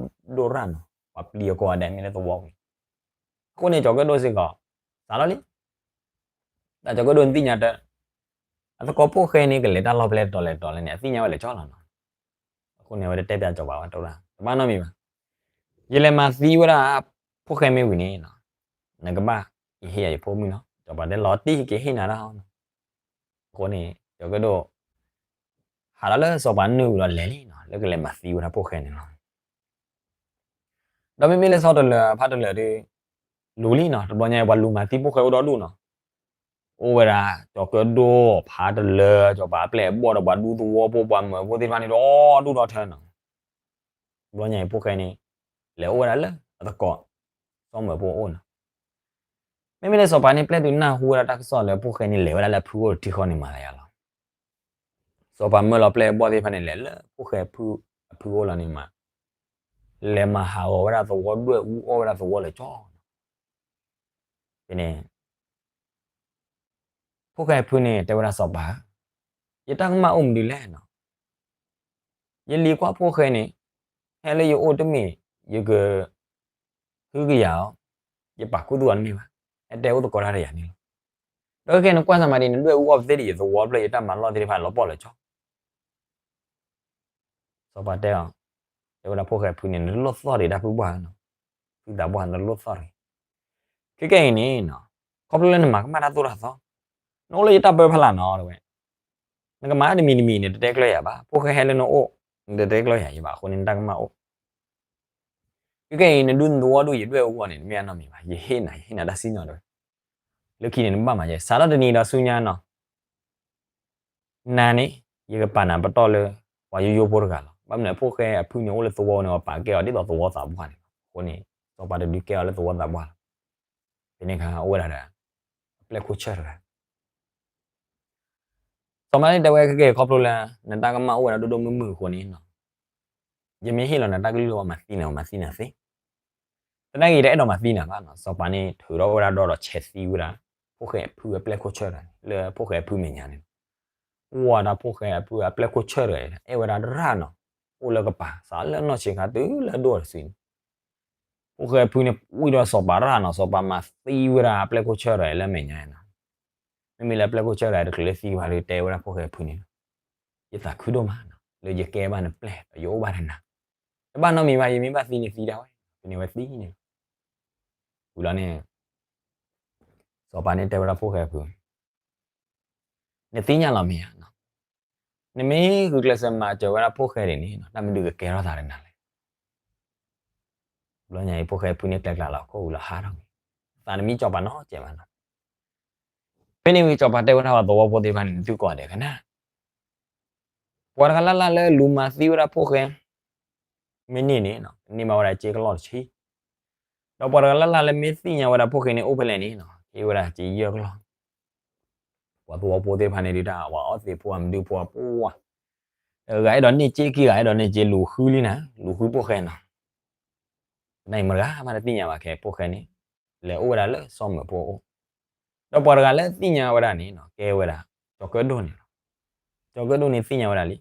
်သၣ်ဒိၣ်ရၣ်နီၤ, ပှၤပျံၤအကိးဂၤဒဲးမ့ၢ်လၢသဝီပူၤန့ၣ်, အဃိန့ၣ် ကၠီၤကၢၣ်ဒိၣ်စ့ၢ်ကီး စးထီၣ်လံ, တၢ်ကၠီၤကၢၣ်ဒိၣ်န့ၣ်သ့ၣ်ညါတၢ်, အသကိးဖိၣ်ဃဲန့ၣ် ကလဲၤတၢ်လီၢ်ဖဲလဲၣ်တတီၤလဲၣ်တတီၤလဲၣ်န့ၣ် အသ့ၣ်ညါဝဲလၢာ်ကၠီလီၤနီၤ. အဃိန့ၣ် အဝဲတတဲပၠးကၠီၤပၤဘၣ် တဘၣ်နီတမံၤဘၣ်. ယလဲၤမၤသံဝဲဒၣ် ဖိၣ်ဃဲမ့ၢ်ဝံၤန့ၣ်, နကဘၣ်ကဟ့ၣ်ယၤယဖိမုၣ်နီၤ. ကၠီၤပၤတဲလီၤတံၢ် ကဟ့ၣ်နၤဒၣ်အီၤနီၤ. အဃိန့ၣ် ကၠီၤကၢၣ်ဒိၣ် ဟးထီၣ်လၢစီၤပၤနုာ်ဝံၤဒီးလဲၤလံနီၤ လၢကလဲၤမၤသံဝဲဒၣ်ဖိၣ်ဃဲန့ၣ်လီၤ. ဒီးမ့မ့ၢ်လၢဆီတလဲၤဖးတလဲၤဒီး လူၤလံနီၤ. တဘျီညါအံၤ ပှၤလူၤမၤသံဖိၣ်ဃဲအိၣ်ဒီဒူၣ်နီၤ. အိၣ်ဝဲဒၣ် ကၠီၤကၢၣ်ဒိၣ် ဖးတလဲၤ ကၠီၤပၤအပျဲၢ်အဘီၣ်ဒီးပှၤဒူသဝီဖိ ပှၤမၢဖိသ့ၣ်တဖၣ်န့ၣ်ဒီဒူၣ်ဒီထၢနီၤ. တဘျီညါအံၤ ဖိၣ်ဃဲန့ၣ် လဲၤအိၣ်ဝဲဒၣ်လၢအသကိး စီၤမၢၤဖိအအိၣ်နီၤ. မ့မ့ၢ်လၢစီၤပၤန့ၣ် ပျဲတုၤနၢ်ဟူဝဲဒၣ်တၢ်ကစီၣ်လၢဖိၣ်ဃဲန့ၣ်လဲၤဝဲဒၣ်လၢအဖုအိၣ်တထံဃီန့ၣ်မၤသးယါလီၤ. စီၤပၤမၢလီၤပျဲၢ်အဘီၣ်သ့ၣ်တဖၣ်န့ၣ် လဲၤလၢဖိၣ်ဃဲအဖုအဖုအိၣ်လီၤန့ၣ်မး, လဲၤမၤဟးဂီၤဝဲဒၣ်သဝီ ဒွဲၣ်အူအီၣ်ဝဲဒၣ်သဝီလၢာ်ကၠီနီၤ. ဖဲန့ၣ် ဖိၣ်ဃဲအဖုန့ၣ် တဲဝဲဒၣ်စီၤပၤ, ယတၢ်ကမၣ်အိၣ်မနုၤလဲၣ်နီၤ. ယလံၤကွၢ်ဖိၣ်ဃဲန့ၣ် ဟဲလၢယအိၣ်တမ့ၢ် ယကဟုကယာ်အီၤ, ယပာ်ခူသူၣ်အီၤတမ့ၢ်ဘၣ်, ဟဲတဲအိၣ်သကိးတၢ်ဒီးယၤန့ၣ်လီၤ. ဒီးခဲကနံၣ်နကွၢ်စၢ်မးဒ်န့ၣ် နဒွဲၣ်အူအီၣ်ပသ့ၣ်ဒီးယသဝီဖျၢၣ် ယတၢ်မၤလီၢ်သ့ၣ်တဖၣ်လီၤပှီၢ်လၢာ်ကၠီ စီၤပၤတဲအီၤ, တဲဝဲဒၣ်ဖိၣ်ဃဲအဖုန့ၣ် နတလိၣ်သီၣ်တဂ့ၤတၢ်ဖုပှၢ်နီၤ, ဖုသးပှၢ်နတလိၣ်သီၣ်တဂ့ၤ. ခဲကနံၣ်အံၤန့ၣ် ခီဖျိလၢနမၤကမၣ်တၢ်သိၣ်တၢ်သီ, နအိၣ်လၢယတၢ်ပၢဖီလာ်နီၤ တဲဝဲ, နကမၤတမံၤတမံၤန့ၣ် တတဲကျၢၤယၤဘၣ်, ဖိၣ်ဃဲဟဲလၢနအိၣ် နတတဲကျၢၤယၤဘၣ်, အဃိန့ၣ်နတၢ်ကမၣ်အိၣ် ခဲကနံၣ်အံၤ နဒူနသဝီဒူၣ် ယဒွဲၣ်အူအီၣ်န့ၣ် တမ့ၢ်အနီတမံၤဘၣ်, ယဟ့ၣ်နၤ ယဟ့ၣ်နၤတၢ်စံၣ်ညီၣ်တဲဝဲ, လၢခံန့ၣ် နဘၣ်မၤယဲ စးထီၣ်တနံၤဒီးဆူညါနီၤ နၤန့ၣ် ယကပာ်နၤပတီၢ်လၢ ပှၤယိယိဖိတဂၤလီၤ. ဘၣ်မနုၤအဖိၣ်ဃဲအဖုန့ၣ် အိၣ်လၢသဝီန့ၣ် ပှၤပာ်ကဲအီၤဒ်သိးသဝီသးပှၢ်န့ၣ်လီၤ. အဃိန့ၣ် စီၤပၤတဒုးကဲအီၤလၢသဝီသးပှၢ်လီၤ. ဖဲန့ၣ်အခါ အိၣ်ဝဲဒၣ်ဒီး အပျဲၢ်ခိၣ်ဆၢၣ်တဂၤ စီၤပၤန့ၣ်တဲဝဲ ခဲကနံၣ်အံၤ ခီဖျိလၢ နတၢ်ကမၣ်အိၣ်ဝဲဒၣ်ဒိၣ်ဒိၣ်မုၢ်မုၢ်အဃိန့ၣ်နီၤ, ယမ့ၢ်ဟ့ၣ်လီၤနၤတၢ်ကလုၢ် ပှၤမၤသံနၤ မၤသံနၤသ့, သနာ်က့ ယတအဲၣ်ဒိးမၤသံနၤဘၣ်နီၤ. စီၤပၤန့ၣ်ထုးထီၣ်ဝဲဒၣ်ဒီဒီးဆဲးသံဝဲဒၣ် ဖိၣ်ဃဲအဖုအပျဲၢ်ခိၣ်ဆၢၣ်တဂၤန့ၣ် လၢဖိၣ်ဃဲအဖုမဲာ်ညါန့ၣ်လီၤ. အိၣ်ဝဲဒၣ်ဖိၣ်ဃဲအဖုအပျဲၢ်ခိၣ်ဆၢၣ်တဂၤန့ၣ် အဲၣ်ဝဲဒၣ်ရၣ်နီၤ, အိၣ်လၢကပၤ စးလၢနီၢ်ဆံးခါတုၤလၢဒိၣ်တစုန့ၣ် ဖိၣ်ဃဲအဖုန့ၣ် ဝံၣ်ဒီးစီၤပၤရၣ်နီၤ, စီၤပၤမၤသံဝဲဒၣ်အပျဲၢ်ခိၣ်ဆၢၣ်တဂၤလၢမဲာ်ညါနီၤ. မ့မ့ၢ်လၢအပျဲၢ်ခိၣ်ဆၢၣ်တဂၤတချုးလၢသံဘၣ်ဒီး တဲဝဲဒၣ်ဖိၣ်ဃဲအဖုန့ၣ်လီၤ, ယသးခုဒိၣ်မးနီၤ လၢယကဲဘၣ်နပျဲၢ်ဒီးယအိၣ်ဘၣ်ဒီးနၤ, တဘၣ်နီတမံၤဘၣ်, ယမ့ၢ်ဘၣ်သံန့ၣ်သံဒၣ်ဝဲ, ဖဲန့ၣ်ဝဲသံန့ၣ်လီၤ. ဝံၤလီၤန့ၣ် စီၤပၤန့ၣ်တဲဝဲဒၣ်ဖိၣ်ဃဲအဖု, နသ့ၣ်ညါလီၤမ့ၢ်ဧါ, နမ့ၢ်ဂုာ်ကျဲးစၢးမၤစၢၤဝဲဒၣ်ဖိၣ်ဃဲဒ်န့ၣ် တၢ်မနုၤကကဲထီၣ်သးဒီးနၤလဲၣ်. ဘျီညါအံၤ ဖိၣ်ဃဲအဖုန့ၣ် ကျဲကျါလီၤခိၣ်ဝံၤလီၤဟးထီၣ်ဝံၤ, သးတမံစီၤပၤနီတစဲးဘၣ်နီၤ. ဖဲန့ၣ်ဝံၤ စီၤပၤတဲဝဲဒၣ်ပှၤသဝီဖိသ့ၣ်တဖၣ်န့ၣ် နသုကိးဂၤဒဲးကနၣ်, ပှၤတဂၤလၢ်လၢ်လၢလူၤမၤသံဝဲဒၣ်ဖိၣ်ဃဲ မ့ၢ်န့ၢ်န့ၣ် ကန့ၢ်ဘၣ်ဝဲဒၣ်စ့ကလီၢ်တဆံ, ဒီးပှၤတဂၤလၢ်လၢ်လၢမ့ၢ်သ့ၣ်ညါဝဲဒၣ်ဖိၣ်ဃဲန့ၣ်အိၣ်ဖဲလဲၣ်န့ၣ် ဟ့ၣ်ဝဲဒၣ်စ့ယဲၢ်ကလီၢ်. ပှၤသဝီဖိသ့ၣ်တဖၣ်န့ၣ်ဒုးတၢ် ပှၤအီသံးဖိ ပှၤမနုၤဖိ ပှၤ တဂၤအဲၣ်ဒိးန့ၢ်စ့ခံဂၤအဲၣ်ဒိးန့ၢ်စ့ လူၤဃုလံနၤ လူၤဃုဖိၣ်ဃဲနီၤ. သနာ်က့ မတဂၤမးတသ့ၣ်ညါဘၣ်ခဲ ဖိၣ်ဃဲန့ၣ် လဲၤအိၣ်ဝဲဒၣ်လၢစီၤမၢၤဖိအအိၣ်, ဒီးပှၤတဂၤလၢသ့ၣ်ညါဝဲဒၣ်န့ၣ် ကဲဝဲဒၣ် ကၠီၤကၢၣ်ဒိၣ်န့ၣ်လီၤ. ကၠီၤကၢၣ်ဒိၣ်န့ၣ်သ့ၣ်ညါဝဲဒၣ်လံ,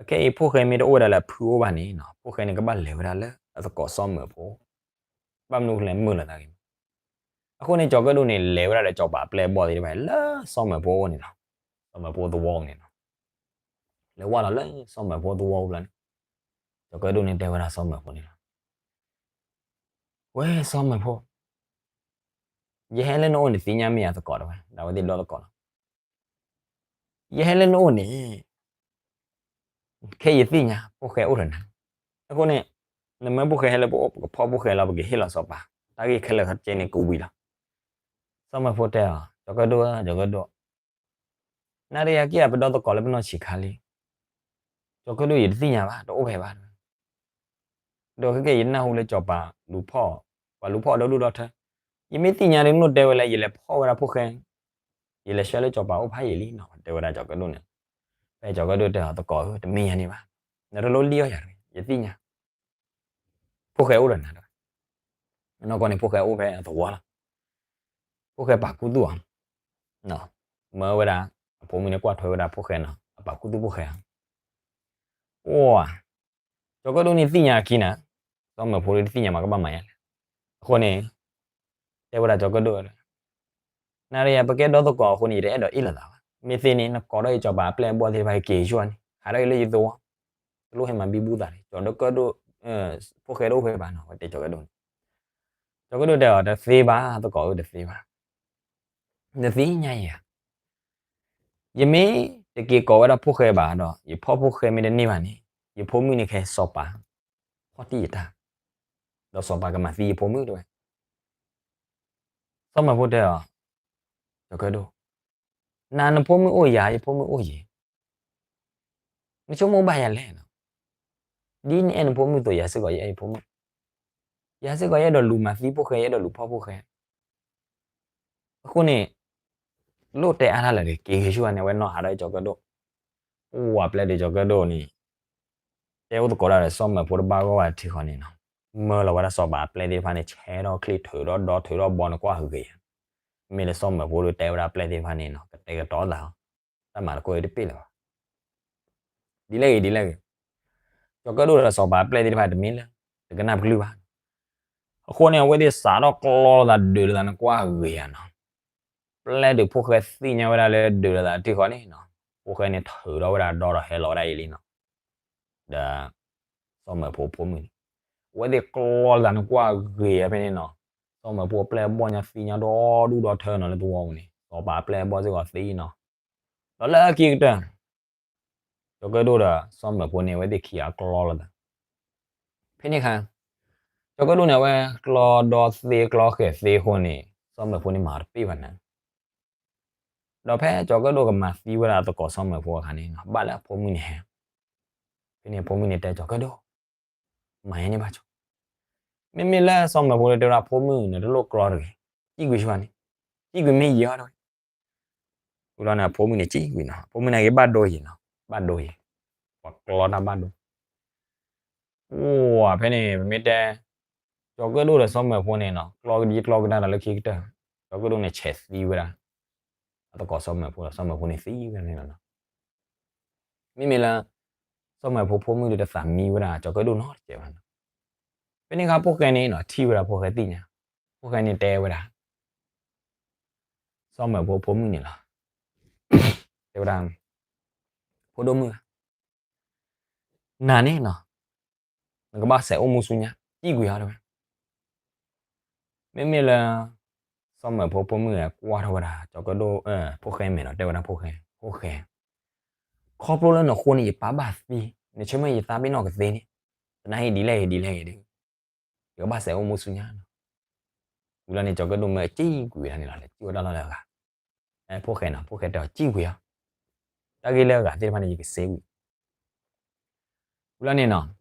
အခဲအံၤဖိၣ်ဃဲမ့ၢ်တအိၣ်ဝဲဒၣ်လၢအဖုအိၣ်ဘၣ်န့ၣ် ဖိၣ်ဃဲန့ၣ်ကဘၣ်လဲၤဝဲဒၣ်လၢအသကိးစီၤမၢၤဖိ ဘၣ်မနုၤလဲၣ် မုာ်လီၤသးဂ့ၤမး. အဃိန့ၣ် ကၠီၤကၢၣ်ဒိၣ်န့ၣ် လဲၤဝဲဒၣ်ဒီးစီၤပၤအပျဲၢ်အဘီၣ်သ့ၣ်တဖၣ် လၢစီၤမၢၤဖိအအိၣ်န့ၣ်လီၤ. စီၤမၢၤဖိသဝီအအိၣ်န့ၣ်လီၤ. လဲၤဝဲလီၤလၢစီၤမၢၤဖိသဝီအအိၣ်လီၤန့ၣ်, ကၠီၤကၢၣ်ဒိၣ်န့ၣ်တဲဝဲဒၣ်စီၤမၢၤဖိန့ၣ်လီၤ. ဝဲစီၤမၢၤဖိ, ယဟဲလၢနအိၣ်န့ၣ် သ့ၣ်ညါမ့ၢ်ယၤသကိးတဲဝဲ, ဒီးအဝဲသ့ၣ်ဒီသကိးလီၤ. ယဟဲလၢနအိၣ်န့ၣ် ခဲအံၤယသ့ၣ်ညါ ဖိၣ်ဃဲအိၣ်ဒီးနၤ, အဃိန့ၣ် နမၢဖိၣ်ဃဲဟဲလၢပအိၣ် ပကဖီၣ်ဖိၣ်ဃဲလီၤ ပကဟ့ၣ်လီၤစီၤပၤ, တၢ်ဂ့ၢ်ခဲလၢာ်ခဲဆ့န့ၣ်ကဝံၤလီၤ. စီၤမၢၤဖိတဲအီၤ ကၠီၤကၢၣ်ဒိၣ်ဧၢ ကၠီၤကၢၣ်ဒိၣ်, နၤဒီးယၤက့ၤပဒီသကိးလၢပနီၢ်ဆံးခါလံ. ကၠီၤကၢၣ်ဒိၣ် ယတသ့ၣ်ညါဘၣ် တအိၣ်ဖဲဘၣ် ဒီးခဲကနံၣ်အံၤ ယနၢ်ဟူလၢစီၤပၤလူၤဖီၣ်, ပှၤလူၤဖီၣ်ဒီဒူၣ်ဒီထၢ, ယမ့ၢ်သ့ၣ်ညါဒီး နအိၣ်တဲဝဲလၢ ယလဲၤဖီၣ်ဝဲဒၣ်ဖိၣ်ဃဲ, ယလဲၤဆှၢလၢစီၤပၤအိၣ်ဖးယံာ်လံနီၤ တဲဝဲဒၣ်ကၠီၤကၢၣ်ဒိၣ်န့ၣ်. ဖဲကၠီၤကၢၣ်ဒိၣ်တဲအီၤ သကိးဧၢ တမ့ၢ်ယၤန့ၣ်ဘၣ်, နတလိၣ်လံၣ်အီၣ်ယၤတဂ့ၤ ယသ့ၣ်ညါ ဖိၣ်ဃဲအိၣ်ဒီးနၤတဂၤ, နီၢ်ကီၢ်န့ၣ် ဖိၣ်ဃဲအိၣ်ဖဲအသဝီလီၤ. ဖိၣ်ဃဲပာ်ခူသူၣ်အီၤ, မၢဝဲဒၣ် အဖိမုၣ်န့ၣ် ကွၢ်ထွဲဝဲဒၣ်ဖိၣ်ဃဲနီၤ အပာ်ခူသူၣ်ဖိၣ်ဃဲဧါ. အိၣ်ဧါ, ကၠီၤကၢၣ်ဒိၣ်န့ၣ်သ့ၣ်ညါအခံနၤ, စီၤမၢၤဖိတသ့ၣ်ညါမး ကဘၣ်မၤယါလဲၣ်. အဃိန့ၣ် တဲဝဲဒၣ်ကၠီၤကၢၣ်ဒိၣ်, နၤဒီးယၤ ပကဲဒီသကိးအဃိန့ၣ် ယတအဲၣ်ဒိးအ့ၣ်လိာ်သးဘၣ်. မ့ၢ်သ့န့ၣ် နကိးထီၣ်ယစီၤပၤအပျဲၢ်အဘီၣ်သ့ၣ်တဖၣ် က့ၤဆူၣ်န့ၣ် ဟးထီၣ်အံၤလၢယသဝီ, တလိၣ်ဟဲမၤဘံဘူသးန့ၣ် ကၠီၤကၢၣ်ဒိၣ်, ဖိၣ်ဃဲတအိၣ်ဖဲဘၣ်နီၤ, ဝဲတဲကၠီၤကၢၣ်ဒိၣ်န့ၣ်. ကၠီၤကၢၣ်ဒိၣ်တဲအီၤ တသ့ဘၣ် သကိးဧၢ တသ့ဘၣ်. နသ့ၣ်ညါယၤ ယမ့ၢ်တက့ၤကိးဝဲဒၣ်ဖိၣ်ဃဲဘၣ်ဒီး ယဖီၣ်ဖိၣ်ဃဲမ့ၢ်တန့ၢ်ဘၣ်န့ၣ် ယဖိမုၣ်န့ၣ်ခဲစီၤပၤ ဖီၣ်တံၢ်ယတၢ်, ဒီးစီၤပၤကမၤသံယဖိမုၣ်တဲဝဲ. စီၤမၢၢ်ဖိတဲအီၤ, ကၠီၤကၢၣ်ဒိၣ်, နၤနဖိမုၣ်အိၣ်ယၤ ယဖိမုၣ်အိၣ်ယဲ, နဆိကမိၣ်ဘၣ်ယၤလဲၣ်နီၤ. ဒ်နအဲၣ်နဖိမုၣ်အသိး ယၤစ့ၢ်ကီးယအဲၣ်ယဖိမုၣ်, ယၤစ့ၢ်ကီးယအဲၣ်ဒိးလူၤမၤသံဖိၣ်ဃဲ ယအဲၣ်ဒိးလူၤဖီၣ်ဖိၣ်ဃဲ. အဃိန့ၣ် တလိၣ်တဲအါတၢ်လၢာ်ဒီး က့ၤက့ၤဆူၣ်န့ၣ် အဝဲနီၢ်ဟးထီၣ်ကၠီၤကၢၣ်ဒိၣ်, ပှၤပျဲတုၤကၠီၤကၢၣ်ဒိၣ်န့ၣ် တဲအိၣ်သကိးတၢ်ဒီးစီၤမၢၢ်ဖိတဘၣ်ဂီၢ်ဘၣ်ထံဃီန့ၣ်နီၤ, မၢလီၤဝဲဒၣ်စီၤပၤအပျဲၢ်သ့ၣ်တဖၣ်န့ၣ် ဆဲးထီၣ်ချံထၢၣ်ဒီးဒီထၢၣ်ဒီးဘီန့ၣ်ကွၢ်ဂ့ၤဂ့ၤဧါ. မ့ၢ်လၢစီၤမၢၢ်ဖိဒီးတဲဝဲဒၣ်ပျဲၢ်သ့ၣ်တဖၣ်န့ၣ်နီၤ ကတဲာ်ကတီၤသးလီၤ, တၢ်မၤသကိးအံၤတပ့ၢ်လၢၤဘၣ်. ဒ်လဲၣ်ဂ့ၤ ဒ်လဲၣ်ဂ့ၤ, ကၠီၤကၢၣ်ဒိၣ်ဒီးစီၤပၤအပျဲၢ်သ့ၣ်တဖၣ်တမ့ၢ်လၢ တကနၣ်ပကလုၢ်ဘၣ်. အဃိန့ၣ် အဝဲသ့ၣ်စးထီၣ်ကျီလိာ်သးဒုးလိာ်သးန့ၣ်ကွၢ်ဂ့ၤဂ့ၤဧါနီၤ. ပျဲတုၤဖိၣ်ဃဲသ့ၣ်ညါဝဲဒၣ်လၢဒုးလိာ်သးထံဃီန့ၣ်နီၤ, ဖိၣ်ဃဲန့ၣ်ထုးထီၣ်ဝဲဒၣ်ဒီဒီးဟဲလီၤဝဲဒၣ်အံၤလံနီၤ. ဒီး စီၤမၢၢ်ဖိဖိမုၣ်န့ၣ် အဝဲသ့ၣ်ကျီလိာ်သးန့ၣ်ကွၢ်ဂ့ၤဂ့ၤဖဲန့ၣ်နီၤ, စီၤမၢၢ်ဖိအပျဲၢ်အဘီၣ်ညါသံညါဒီဒူၣ်ဒီထၢနီၤလၢသဝီပူၤန့ၣ် စီၤပၤအပျဲၢ်အဘီၣ်စ့ၢ်ကီးသံနီၤ. ဒီးလၢခံကတၢၢ် ကၠီၤကၢၣ်ဒိၣ်ဒီးစီၤမၢၢ်ဖိန့ၣ် အဝဲသ့ၣ်ခံဂၤကျီလိာ်သး. ဖဲန့ၣ်အခါ ကၠီၤကၢၣ်ဒိၣ်န့ၣ် အဝဲကျီဒီသ့ကျီဃဲၤသ့အဃိန့ၣ် စီၤမၢၢ်ဖိန့ၣ်မၤအီၤတပ့ၢ်ဘၣ်နၤ. ဒီးဖဲကၠီၤကၢၣ်ဒိၣ်ကမၤသံဝဲဒၣ်သကိးစီၤမၢၢ်ဖိအခါန့ၣ်နီၤ ဘၣ်လၢအဖိမုၣ်န့ၣ်ဟဲ, ဖဲန့ၣ်အဖိမုၣ်န့ၣ်တဲကၠီၤကၢၣ်ဒိၣ်, မၤယဲန့ၣ်ဘၣ်ဆိ, မ့မ့ၢ်လၢစီၤမၢၢ်ဖိတဲဝဲဒၣ်ဖိမုၣ်န့ၣ် တလိၣ်ကျီတဂ့ၤ, စံၣ်ကွံာ်ဆူန့ၣ်, စံၣ်ကွံာ်မ့ၢ်ယံာ်အီၤတဝဲ. ဝံၤလီၤန့ၣ် အဖိမုၣ်န့ၣ်စံၣ်ကွံာ်နီၤ, အဖိမုၣ်န့ၣ်က့ၤဘၣ်ဒိယံာ်နီၤ, ဘၣ်ဒိယံာ်, ပှၤကျီတၢ်ဘၣ်ဒိ အိၣ်ဖဲန့ၣ် ပမ့ၢ်တဲ ကၠီၤကၢၣ်ဒိၣ်ဒီးစီၤမၢၢ်ဖိန့ၣ်နီၤ ကျီကဒံကျီကဒါတၢ်လၢခံကတၢၢ်, ကၠီၤကၢၣ်ဒိၣ်န့ၣ်ဆဲးသံဝဲဒၣ် အသကိးစီၤမၢၢ်ဖိဒီး စီၤမၢၢ်ဖိန့ၣ်သံဝဲဒၣ်န့ၣ်လီၤနီၤ. မ့မ့ၢ်လၢ စီၤမၢၢ်ဖိဖိမုၣ်ဒီးတသးမံဝဲဒၣ် ကၠီၤကၢၣ်ဒိၣ်နီတစဲးဘၣ်နီၤ. ဖဲန့ၣ်အခါဖိၣ်ဃဲန့ၣ်နီၤ ထံၣ်ဝဲဒၣ်ဖိၣ်ဃဲသ့ၣ်ညါ, ဖိၣ်ဃဲန့ၣ်တဲဝဲဒၣ် စီၤမၢၢ်ဖိဖိမုၣ်န့ၣ်လီၤ. တဲဝဲဒၣ် ဖိဒိၣ်မုၣ်ဧၢ, နၤန့ၣ်နီၤ နကဘၣ်စဲးအိၣ်မူဆူညါ စံၣ်ကွံာ်အီၤတဝဲ. မ့မ့ၢ်လၢ စီၤမၢၢ်ဖိဖိမုၣ်ကွၢ်ထီၣ်ဝဲဒၣ် ကၠီၤကၢၣ်ဒိၣ် ဖိၣ်ဃဲမဲာ်ဒီး တဲဝဲဒၣ်ဖိၣ်ဃဲ, ဖိၣ်ဃဲ, ခီဖျိလၢနဃိန့ၣ် ယပၢ်ဘၣ်သံ, နဆၢမုၢ်ယသးဘ့ၣ်နီၢ်ကသ့န့ၣ်, သနာ်ဟ့ၣ်ဒ်လဲၣ်ဂ့ၤဒ်လဲၣ်ဂ့ၤဒီး ယကဘၣ်စဲးအိၣ်မူဆူညါနီၤ. ဝံၤလီၤန့ၣ် ကၠီၤကၢၣ်ဒိၣ်မၢစံၣ်ကွံာ်ဝဲဒၣ်န့ၣ်လီၤ, လဲၤစံၣ်ဝဲတၢ်လီၢ်လၢအဂၤ, ဖိၣ်ဃဲနီၤ ဖိၣ်ဃဲတဲအီၤစံၣ်ကွံာ်အီၤ, တၢ်ဂ့ၢ်လၢအဂၤသ့ၣ်တဖၣ်န့ၣ် ယကစ့ဝံၤ ဝံၤလီၤန့ၣ်နီၤ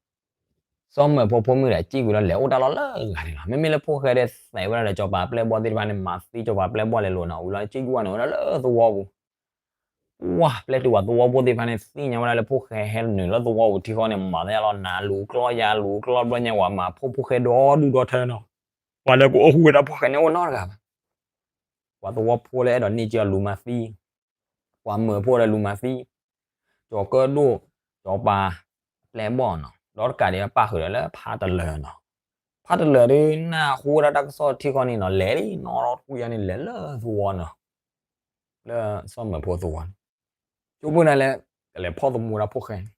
စီၤမၢၢ်ဖိဖိမုၣ်ဒီးစံၣ်ကွံာ်လီၤ လဲၤအိၣ်တၢ်လီၢ်လၢအဂၤန့ၣ်လီၤ. မ့မ့ၢ်လၢဖိၣ်ဃဲဒီးသဲးဝဲဒၣ်ဒီး စီၤပၤအပျဲၢ်အဘီၣ်သ့ၣ်တဖၣ်န့ၣ် မၤသံစီၤပၤအပျဲၢ်အဘီၣ်လဲၤလိာ်နီၤ, ဝံၤလီၤစံၣ်ကွံာ်ဝဲန့ၣ်ဝဲဒၣ်လၢသဝီပူၤ, ဝါ ပျဲတုၤဝဲသဝီဖိသ့ၣ်တဖၣ်န့ၣ် သ့ၣ်ညါဝဲဒၣ်လၢဖိၣ်ဃဲဟဲနုာ်လၢသဝီပူၤထံဃီန့ၣ် မၤသးလီၤ နၤလူၤကျီယၤလူၤကျီဘျီညါ ဝဲမၤဖိဖိၣ်ဃဲဒီဒူၣ်ဒီထၢနီၤ, ပှၤလၢကအိၣ်ဃူဝဲဒၣ်ဖိၣ်ဃဲန့ၣ်အိၣ်နီတဂၤဘၣ်. ပှၤသဝီဖိလၢအဲၣ်ဒိးန့ၢ်က့ၤအီၤလူၤမၤသံ, ပှၤမၢၢ်ဖိဒီးလူၤမၤသံ, ကၠီၤကၢၣ်ဒိၣ်, စီၤပၤ, အပျဲၢ်အဘီၣ်နီၤ, ဒီးတကးဒံးပၣ်ဃုာ်ဒီးလၢဖးတလၢၤနီၤ, ဖးတလၢၤဒီး နၢ်ဟူဝဲဒၣ်တၢ်ကစီၣ်ထံဃီန့ၣ်နီၤ လဲၤလံနီၤ တကွံာ်ယါန့ၣ် လဲၤလၢသဝီနီၤ, လၢစီၤမၢၢ်ဖိသဝီန့ၣ်, ဆိကမိၣ်ဒၣ်လၢ ကလဲၤဖီၣ်သမူဝဲဒၣ်ဖိၣ်ဃဲန့ၣ်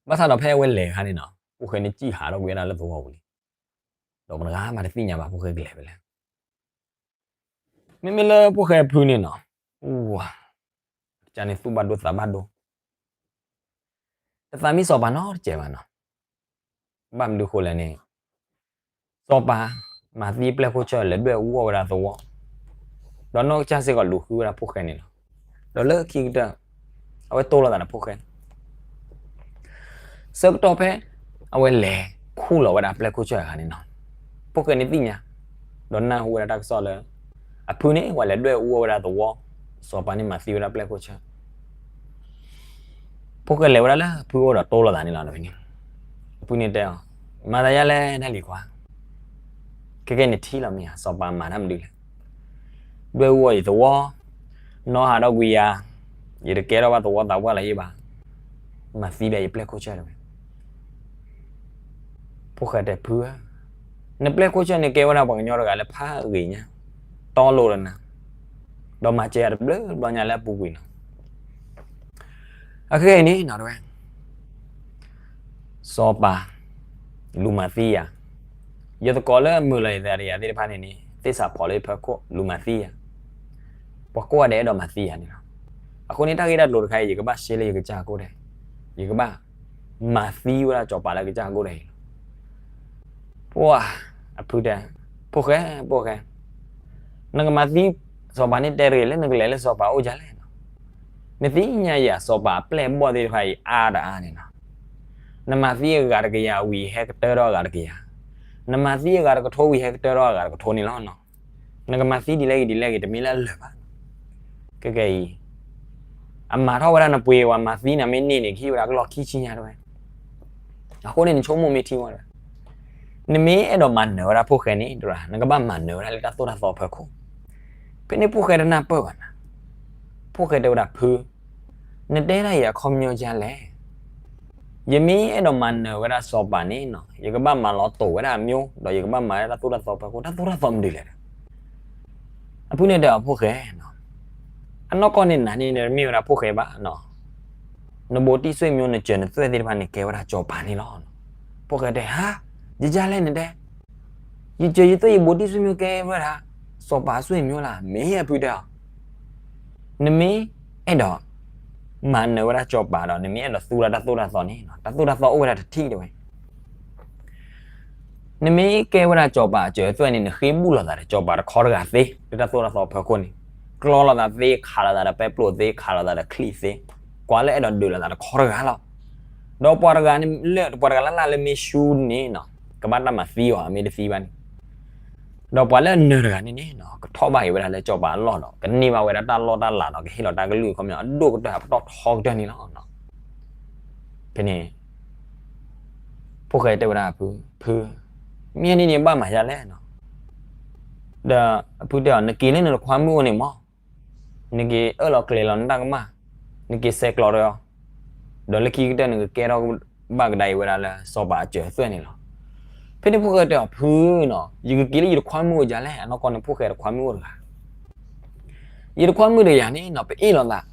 ဘၣ်ဆၣ်ဒီးဖဲအဝဲလဲၤအခါန့ၣ်နီၤ ဖိၣ်ဃဲန့ၣ်စံၣ်ဟးထီၣ်ကွံာ်ဝဲဒၣ်လၢသဝီပူၤလံ, ဒီးမတဂၤမးတသ့ၣ်ညါဘၣ် ဖိၣ်ဃဲကလဲၤဖဲလဲၣ်. မ့မ့ၢ်လၢဖိၣ်ဃဲအဖုန့ၣ်နီၤ, အိၣ်ဝါ, ကန့ၣ်သူၣ်ဘၣ်ဒိသးဘၣ်ဒိ, တသးမံစီၤပၤနီတစဲးဘၣ်နီၤ, ဘၣ်မနုၤဃိလဲၣ်န့ၣ် စီၤပၤမၤသံပျဲၢ်ခိၣ်ဆၢၣ် လဲၤဒွဲၣ်အူအီၣ်ဝဲဒၣ်သဝီ, ဒီးနီၢ်ကစၢ်စ့ၢ်ကီးလူၤဃုဝဲဒၣ်ဖိၣ်ဃဲန့ၣ်လီၤ. ဒီးလၢခံကတၢၢ် အဝဲတိၢ်လိာ်သးဒီးဖိၣ်ဃဲ ဆၢကတီၢ်ဖဲ အဝဲလဲၤခူၣ်လီၤဝဲဒၣ်ပျဲၢ်ခိၣ်ဆၢၣ်အခါန့ၣ်နီၤ, ဖိၣ်ဃဲန့ၣ်သ့ၣ်ညါ, ဒီးနၢ်ဟူဝဲဒၣ်တၢ်ကစီၣ်လၢ အဖုန့ၣ် ပှၤလဲၤဒွဲၣ်အူအီၣ်ဝဲဒၣ်သဝီ, စီၤပၤန့ၣ်မၤသံဝဲဒၣ်ပျဲၢ်ခိၣ်ဆၢၣ် ဖိၣ်ဃဲလဲၤဝဲဒၣ်လၢဖုအိၣ်ဒီးတိၢ်လိာ်သးန့ၣ်လီၤ. အဖုန့ၣ်တဲအီၤ, မၤသးယါလဲၣ် ဒၣ်လံၤခွါ, ခဲကဲန့ၣ်ထံၣ်လီၤမ့ၢ်ဧါ, စီၤပၤမၤတၢ်မနုၤလဲၣ်, ဒွဲၣ်အူအီၣ်ယသဝီ, နီၢ်ဟးထီၣ်ကွံာ်ယၤ, ယတကဲထီၣ်ဘၣ်သဝီသးပှၢ်လၢၤယဘၣ်, မၤသံဘၣ်ယပျဲၢ်ခိၣ်ဆၢၣ်တဝဲ ဖိၣ်ဃဲတဲဖုဧၢ, နပျဲၢ်ခိၣ်ဆၢၣ်န့ၣ်ကဲဝဲဒၣ်ပှၤကညီတဂၤလၢဖးဂ့ၤညါ, တီလိၤဒီးနၤ, ဒီးမၤစၢၤယၤတဘျုးဘျီညါလၢအပူၤကွံာ်နီၤ. အဂ့ၢ်န့ၣ်နီၤတဝဲ စီၤပၤ လူၤမၤသံယၤ, ယသကိးလၢအမုာ်လီၤယသးဒီးယၤသ့ၣ်တဖၣ်န့ၣ်န့ၣ် သ့ၣ်စးဖီၣ်လၢယဖီခိၣ် လူၤမၤသံယၤ, ပှၤကိးဂၤဒဲးအဲၣ်ဒိးမၤသံယၤန့ၣ်လီၤ. အဃိန့ၣ်တၢ်ဂ့ၢ်တၢ်ကျိၤတခါအံၤ ယကဘၣ်ရှဲလၢယကစၢ်ကိၣ်ဒဲး, ယကဘၣ်မၤသံဝဲဒၣ်စီၤပၤလၢကစၢ်ကိၣ်ဒဲးအံၤလီၤ. ပှၤအဖုတဲ, ဖိၣ်ဃဲ ဖိၣ်ဃဲ, နကမၤသံစီၤပၤန့ၣ် တဲတဂ့ၤလၢနကလဲၤလၢစီၤပၤအိၣ်ဒ်လဲၣ်နီၤ. နသ့ၣ်ညါယၤ စီၤပၤအပျဲၢ်အဘီၣ်သ့ၣ်တဖၣ်အံၤအါတအါန့ၣ်နီၤ. နမၤသံအဂၤတကယၤဝံၤ ဟဲကတၢၢ်ထီၣ်အဂၤတကယၤ, နမၤသံအဂၤတကထိဝံၤ ဟဲကတၢၢ်ထီၣ်အဂၤတကထိန့ၣ်လီၤနီၤ. နကမၤသံဒ်လဲၣ်ဂ့ၤဒ်လဲၣ်ဂ့ၤ တမ့ၢ်လၢအလၢာ်ဘၣ်. ကဲကဲအံၤ အမၤထီၣ်ဝဲဒၣ်နပှ့ၤဝဲ မၤသံနၤမ့ၢ်န့ၢ်န့ၣ် ကဟ့ၣ်ဝဲဒၣ်ကလီၢ်ခံဆံညါတဝဲ. အဃိန့ၣ် နဆိကမိၣ်မ့ၢ်ထံဝဲဒၣ်, နမ့ၢ်အဲၣ်ဒိးမၤနၢၤဝဲဒၣ်ဖိၣ်ဃဲန့ၣ် တရၣ် နကဘၣ်မၤနၢၤဝဲဒၣ်လၢတၢ်သိၣ်တၢ်သီဖီခိၣ်. ဖဲန့ၣ်ဖိၣ်ဃဲတနၢ်ပၢၢ်ဘၣ်နၤ, ဖိၣ်ဃဲတဲဝဲဒၣ် ဖု, နတဲဒၣ်ယၤအခီပညီဒ်လဲၣ်. ယမ့ၢ်အဲၣ်ဒိးမၤနၢၤဝဲဒၣ်စီၤပၤန့ၣ်နီၤ ယကဘၣ်မၤလီၤတိာ်ဝဲဒၣ်အမျိုး ဒီးယကဘၣ်မၤဝဲဒၣ်တၢ်သိၣ်တၢ်သီဖီခိၣ် တၢ်သိၣ်တၢ်သီမနုၤလဲၣ်. အဖုန့ၣ်တဲအီၤ ဖိၣ်ဃဲ, အနီၢ်ကီၢ်န့ၣ်နၤန့ၣ် မ့ၢ်ဝဲဒၣ်ဖိၣ်ဃဲဘၣ်နီၤ, နဘိးတံၢ်စွ့ၣ်မျိုး နစၢၤနသွဲၣ်သ့ၣ်တဖၣ်န့ၣ် ကဲဝဲဒၣ်စီၤပၤန့ၣ်လီၤ. ဖိၣ်ဃဲတဲ ဟါ, ယကလဲၣ်နတဲ, ယစၢၤယသွဲၣ်ယဘိးတံၢ်စွ့ၣ်မျိုးကဲဝဲဒၣ် စီၤပၤအစွ့ၣ်မျိုးလၢ မ့ၢ်အဖုတဲအီၤ နမ့ၢ်အဲၣ်ဒိးမၤနၢၤဝဲဒၣ်စီၤပၤဒီး နမ့ၢ်အဲၣ်ဒိးသူဝဲဒၣ်တၢ်သိၣ်တၢ်သီန့ၣ် တၢ်သိၣ်တၢ်သီအိၣ်ဝဲဒၣ်တထံၣ်တဲဝဲ. နမ့ၢ်ကဲဝဲဒၣ်စီၤပၤအစၢၤအသွဲၣ်န့ၣ် နဃ့ဘူၣ်လိာ်သးဒီးစီၤပၤတခီတဂၤသ့ လၢတၢ်သိၣ်တၢ်သီဖီခိၣ်န့ၣ်, ကျီလိာ်သးသ့ ခးလိာ်သးဒီးပဲပျိၣ်သ့ ခးလိာ်သးဒီးချံၣ်သ့, ကွၢ်လၢအဲၣ်ဒိးဒုးလိာ်သးတခီတဂၤလီၤ. ဒီးပှၤတဂၤလၢ ပှၤတဂၤလၢ်လၢ်လၢမ့ၢ်ရှူန့ၣ်နီၤ ကဘၣ်တၢ်မၤသံအီၤ အမ့ၢ်တသံဘၣ်န့ၣ် ဒီးပှၤလၢအနၢၤတဂၤန့ၣ်န့ၣ်နီၤ ကထီၣ်ဘၣ်က့ၤဝဲဒၣ်လၢစီၤပၤအလီၢ်ဒီး ကန့ၢ်ဘၣ်ဝဲဒၣ်တၢ်လီၢ်တၢ်လၤဒီး ကဟ့ၣ်လီၤတၢ်ကလုၢ်ခီပညီအဒိၣ်ကတၢၢ်အပတီၢ်ထီကတၢၢ်န့ၣ်လီၤ. ဖဲန့ၣ် ဖိၣ်ဃဲတဲဝဲဒၣ်အဖု, ဖု, မ့ၢ်န့ၣ်န့ၣ်ဘၣ်မၤယၤလဲၣ်နီၤ. ဒီးအဖုတဲအီၤ နက့ၤလၢနတခွါမုၣ်အိၣ်န့ၣ်မး, နက့ၤအၢၣ်လီၤကျဲၤလီၤနတၢ်ကမၣ်, နက့ၤဆဲးကျိးဒီးအီၤ, ဒီးလၢခံကတၢၢ်နကကဲထီၣ်ဘၣ်ကဒါအံၤဝဲဒၣ်လၢစီၤပၤအစၢၤအသွဲၣ်န့ၣ်လီၤ. ဖဲန့ၣ်ဖိၣ်ဃဲတဲအီၤ ဖုနီၤ, ယကက့ၤလၢယတခွါမုၣ်အိၣ်ဒ်လဲၣ်, အနီၢ်ကီၢ်န့ၣ်ဖိၣ်ဃဲတခွါမုၣ်အိၣ်တဂၤ ယတခွါမုၣ်တဂၤန့ၣ်နီၤ ပအ့ၣ်လိာ်သး,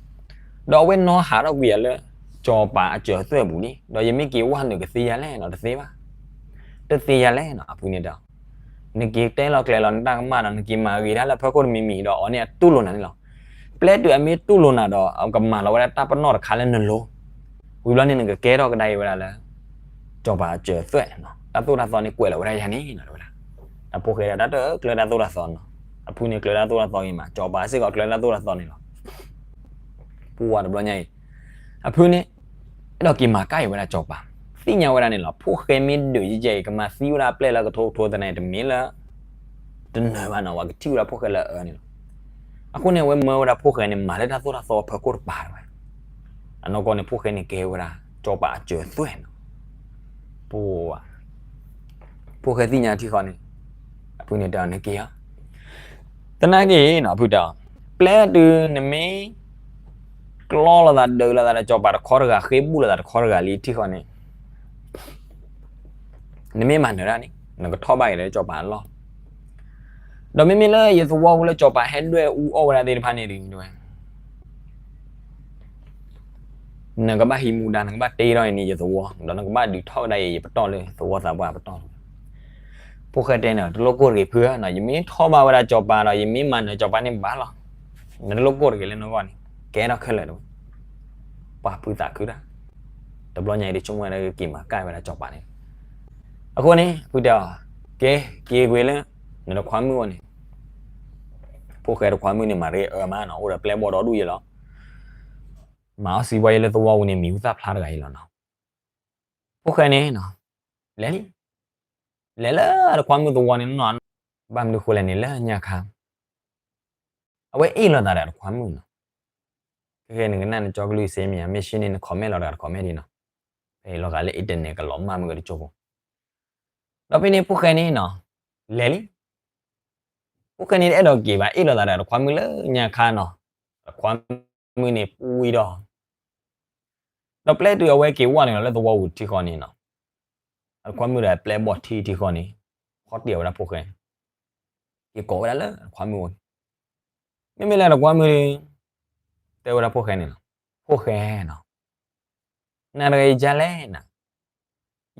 ဒီးအဝဲနီၢ်ဟးထီၣ်ကွံာ်ယၤလၢ စီၤပၤအစၢၤအသွဲၣ်အပူၤလံ, ဒီးယမ့ၢ်က့ၤဝဲနုာ်ကသ့ယၤလဲၣ်နီၤ, တသ့ဘၣ်, တသ့ယၤလဲၣ်နီၤ, အဖုန့ၣ်တဲအီၤ, နက့ၤတဲလီၤကျဲၤလီၤနတၢ်ကမၣ်ဒီး နက့ၤမၤဂ့ၤတၢ်လၢဖီခိၣ်တမံၤမံၤဒီး အီၤန့ၣ်အတူၢ်လိာ်နၤန့ၣ်လီၤ. ပျဲတုၤအမ့ၢ်တူၢ်လိာ်နၤဒီး အကမၤလီၤဝဲဒၣ်တၢ်ပနီၣ်တခါလၢနလိၤ, ဝံၤဘျီန့ၣ်နကကဲထီၣ်ကဒါအံၤဝဲဒၣ်လၢ စီၤပၤအစၢၤအသွဲၣ်, တၢ်သိၣ်တၢ်သီန့ၣ်ကွဲးလီၤဝဲဒၣ်ယၤန့ၣ်နီၤ, တဝဲဒၣ်. တၢ်ဖိၣ်ဃဲဒၣ်တၢ်တကျၢၤတၢ်သိၣ်တၢ်သီနီၤ, အဖုန့ၣ်ကျၢၤတၢ်သိၣ်တၢ်သီဂ့ၤမး, စီၤပၤစ့ၢ်ကီးကျၢၤတၢ်သိၣ်တၢ်သီန့ၣ်လီၤ. ပှၤတဘျီညါအံၤ အဖုန့ၣ် အဲၣ်ဒိးက့ၤမၤကၢ်အံၤဝဲဒၣ်စီၤပၤ, သ့ၣ်ညါဝဲဒၣ်န့ၣ်လီၤ. ဖိၣ်ဃဲမ့ၢ်ဒုးယဲအံၤ ကမၤသံဝဲဒၣ်အပျဲၢ်လၢကထိကထိသနာ် တမ့ၢ်လၢ တနၢၤဘၣ်နီၤ, ပှၤကထံၣ်ဝဲဒၣ်ဖိၣ်ဃဲလၢအအၢန့ၣ်လီၤ. အဃိန့ၣ် အဝဲမၢဝဲဒၣ်ဖိၣ်ဃဲန့ၣ် မၤလၢတၢ်သိၣ်တၢ်သီဖီခိၣ်တပၤတဝဲ, အနီၢ်ကီၢ်န့ၣ် ဖိၣ်ဃဲန့ၣ်ကဲဝဲဒၣ် စီၤပၤအစၢၤသွဲၣ်နီၤ. ပှၤ ဖိၣ်ဃဲသ့ၣ်ညါထံဃီန့ၣ် အဖုန့ၣ်တဲအီၤ နက့ၤဧါ, သနာ်က့နီၤ အဖုတဲအီၤ, ပျဲတုၤနမ့ၢ် ကျီလိာ်သးဒုးလိာ်သးဒီးစီၤပၤတခီတဂၤ ဃ့ဘူၣ်လိာ်သးတခီတဂၤလံထံဃီန့ၣ် နမ့ၢ်မၤနၢၤတၢ်န့ၣ် နကထီၣ်ဘၣ်က့ၤလၢစီၤပၤအလီၢ်, ဒီးမ့မ့ၢ်လၢယသဝီဖိလၢစီၤပၤဟဲဒွဲၣ်အူအီၣ်ဝဲဒၣ်သ့ၣ်တဖၣ်န့ၣ်ဒ်န့ၣ်ဝဲ နကဘၣ်ဟံးမူဒါ နကဘၣ်တ့ထီၣ်အံၤန့ၣ် ယသဝီ ဒီးနကဘၣ်ဒုးထီၣ်ကဒါအံၤ ယပတီၢ်လၢသဝီသးပှၢ်ပတီၢ်လီၤ. ဖိၣ်ဃဲတဲန့ၣ် တလိၣ်ကိၢ်တဂ့ၤဖုဧၢနီၤ, ယမ့ၢ်ထီၣ်ဘၣ်ဝဲဒၣ်စီၤပၤဒီး ယမ့ၢ်မၤနၢၤစီၤပၤန့ၣ်ဘၣ်လီၤ. နတလိၣ်ကိၢ်တဂ့ၤလၢနဂီၢ်န့ၣ် ကဲထီၣ်ခဲလၢာ်တဝဲ ပှၤဖုသးခုတၢ်, တဘျီညါအံၤ တဆိကမိၣ်ဝဲဒၣ်က့ၤမၤကၢ်ဝဲဒၣ်စီၤပၤန့ၣ်. အဃိန့ၣ် ဖုတဲအီၤ က့ၤ က့ၤကွံာ်လၢ နတခွါမုၣ်အအိၣ်န့ၣ်, ဖိၣ်ဃဲတခွါမုၣ်န့ၣ် မၤရ့အၢမးနီၤ, အိၣ်ဒီးပျဲၢ်ဘီၣ်ဒီဒူၣ်ယဲလီၤ. မၤအီၣ်စံးဘီယဲလၢသဝီပူၤန့ၣ် မံၤဟူသၣ်ဖျါတဂၤအံၤလီၤနီၤ. ဖိၣ်ဃဲန့ၣ်နီၤ လဲၤလံ, လဲၤလၢတခွါမုၣ်သဝီန့ၣ်နီၤ, ဘၣ်မနုၤဃိလဲၣ်န့ၣ် လၢညါခါ အဝဲအ့ၣ်လိာ်သးဒီးတခွါမုၣ်နီၤ. ခဲခဲနကနၣ်နကၠီကလုၢ်စ့မ့ၢ်ဧါ, မ့ၢ်ရှ့န့ၣ် န comment လီၤတဂၤတ comment ဒံးနီၤ. ဖဲအံၤလီၤဂာ်လၢ internet ကလီၤမၢ်မုၢ်ကတကၠိဖိ, ဒီးဖဲန့ၣ်ဖိၣ်ဃဲန့ၣ်နီၤ လဲၤလံ. ဖိၣ်ဃဲန့ၣ်တအဲၣ်ဒိးက့ၤဘၣ် အ့ၣ်လိာ်သးဒီးတခွါမုၣ်လၢညါခါနီၤ, တခွါမုၣ်န့ၣ်ပူဝံၤဒီး ဒီးပျဲတုၤအဝဲက့ၤဝဲနုာ်လီၤလၢသဝီပူၤထံဃီန့ၣ်နီၤ, အတခွါမုၣ်ဒီးပျဲၢ်ဘီၣ်ထံထံဃီန့ၣ်, ဖီတံၢ်အီၤဝဲဒၣ်ဖိၣ်ဃဲ, က့ၤကိးဝဲဒၣ်လၢတခွါမုၣ်အိၣ်န့ၣ်, မ့မ့ၢ်လၢတခွါမုၣ် တဲဝဲဒၣ်ဖိၣ်ဃဲန့ၣ်လီၤ, ဖိၣ်ဃဲနီၤ, နၤတဂၤယကါလဲၣ်နၤ,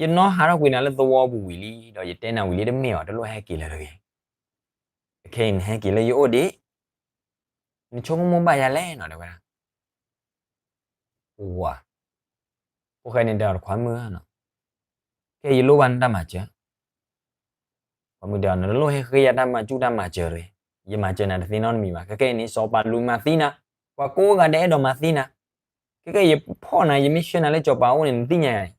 ယနီၣ်ဟးထီၣ်ကွံာ်နၤလၢသဝီပူၤဝံၤလံ ဒီးယတဲနၤဝံၤလံတမ့ၢ်အီၤ တလိၣ်ဟဲက့ၤလၢၤတဂ့ၤ, ခဲအံၤနဟဲက့ၤလၢယအိၣ်ဒံး, နဆိကမိၣ်ဘၣ်ယၤလဲၣ်နီၤ တဲဝဲဒၣ် ဝၤ, ဖိၣ်ဃဲန့ၣ်တဲအီၤတခွါမုၣ်ဧၢနီၤ, ခဲအံၤယလိၣ်ဘၣ်နတၢ်မၤစၢၤ, တခွါမုၣ်တဲအီၤ နတလိၣ်ဟဲဃ့ယၤတၢ်မၤစၢၤတၢ်မၤစၢၤတဂ့ၤ, ယမၤစၢၤနၤတသ့နီတမံၤဘၣ်, ခဲကဲအံၤန့ၣ် စီၤပၤလူၤမၤသံနၤ, ပှၤကိးဂၤဒဲးအဲၣ်ဒိးမၤသံနၤ, ခဲကဲယဖီၣ်နၤ ယမ့ၢ်ဆှၢနၤလၢစီၤပၤအိၣ်န့ၣ် နသ့ၣ်ညါယၤ,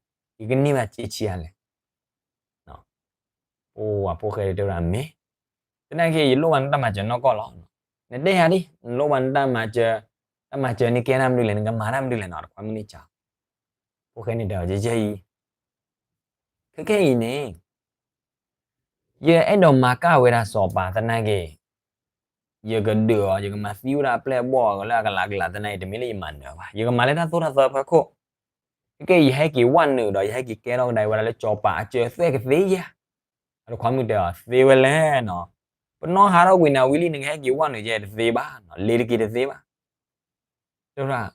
ယကန့ၢ်ဘၣ်စ့ဆံးအါလဲၣ် ဖိၣ်ဃဲတဲဝဲဒၣ်မ့ၢ်, သနာ်က့ ယလိၣ်ဘၣ်နတၢ်မၤစၢၤနီၢ်ကီၢ်လီၤ, နတဲယၤဒ် နလိၣ်ဘၣ်နတၢ်မၤစၢၤ, တၢ်မၤစၢၤန့ၣ်ကဲတၢ်မနုၤလဲၣ် နကမၤတၢ်မနုၤလဲၣ်နီၤ တခွါမုၣ်န့ၣ်စံး, ဖိၣ်ဃဲန့ၣ်တဲအီၤ ယဲယဲအံၤ, ခဲကဲအံၤန့ၣ် ယအဲၣ်ဒိးမၤကၢ်ဝဲဒၣ်စီၤပၤသနာ်က့, ယကဒုးအီၤ ယကမၤသံဝဲဒၣ်အပျဲၢ်အဘီၣ်အဂၤလၢအကလးကလးသနာ်က့ တမ့ၢ်လၢယမၤနၢၤဘၣ်, ယကမၤလၢတၢ်သိၣ်တၢ်သီအဖီခိၣ်, ခဲကဲအံၤယဟဲက့ၤဝဲနုာ်ဒီး ယဟဲက့ၤကဲထီၣ်ကဒါအံၤဝဲဒၣ်လၢစီၤပၤအစၢၤအသွဲၣ်ကသ့ဧါ, တခွါမုၣ်တဲအီၤ သ့ဝဲလဲၣ်နီၤ, ပနီၣ်ဟးထီၣ်ကွံာ်နၤဝံၤလံ နကဟဲက့ၤဝဲနုာ်ယဲတသ့ဘၣ်, လ့ၤတက့ၤတသ့ဘၣ် တဲဝဲဒၣ်,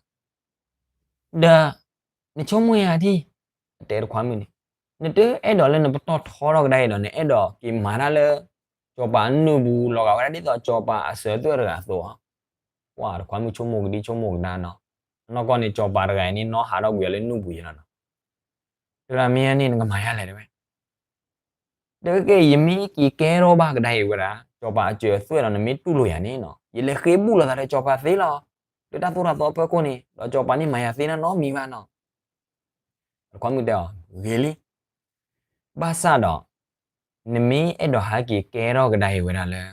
ဒီး နဆိကမိၣ်ယၤဒ်, အတဲတခွါမုၣ်န့ၣ်, နတအဲၣ်ဒိးလၢနပတီၢ်ထီထီၣ်ကဒါအံၤဒီး နအဲၣ်ဒိးက့ၤမၤတၢ်လၢ စီၤပၤအနုၢ်ပူၤ လီၤဂာ်ဝဲဒၣ်ဒ်သိးစီၤပၤအစၢၤအသွဲၣ်တဂၤအသိးဧါ, ပှၤတခွါမုၣ်ဆိကမိၣ်ကဒံဆိကမိၣ်ကဒါနီၤ, နီၢ်ကီၢ်န့ၣ် စီၤပၤတဂၤအံၤန့ၣ် နီၣ်ဟးထီၣ်ကွံာ်အီၤလၢနုၢ်ပူၤယဲလီၤနီၤ, တဲဝဲဒၣ်မ့ၢ်န့ၣ် နကမၤယၤလဲၣ်တဲဝဲ တကဲ ယမ့ၢ်က့ၤကဲထီၣ်ဘၣ်ကဒါအံၤဝဲဒၣ် စီၤပၤအစၢၤအသွဲၣ်ဒီး နမ့ၢ်တူၢ်လိာ်ယၤန့ၣ်နီၤ ယလဲၤဃ့ဘူၣ်လိာ်သးဒီးစီၤပၤသ့လီၤ, လၢတၢ်သိၣ်တၢ်သီအဖီခိၣ်န့ၣ် ဒီးစီၤပၤန့ၣ်မၤယၤသ့နီတမံၤဘၣ်နီၤ, တခွါမုၣ်တဲအီၤ ဂ့ၤလံ, ဘၣ်ဆၣ်ဒီး နမ့ၢ်အဲၣ်ဒိးဟဲက့ၤကဲထီၣ်ကဒါအံၤဝဲဒၣ်လၢ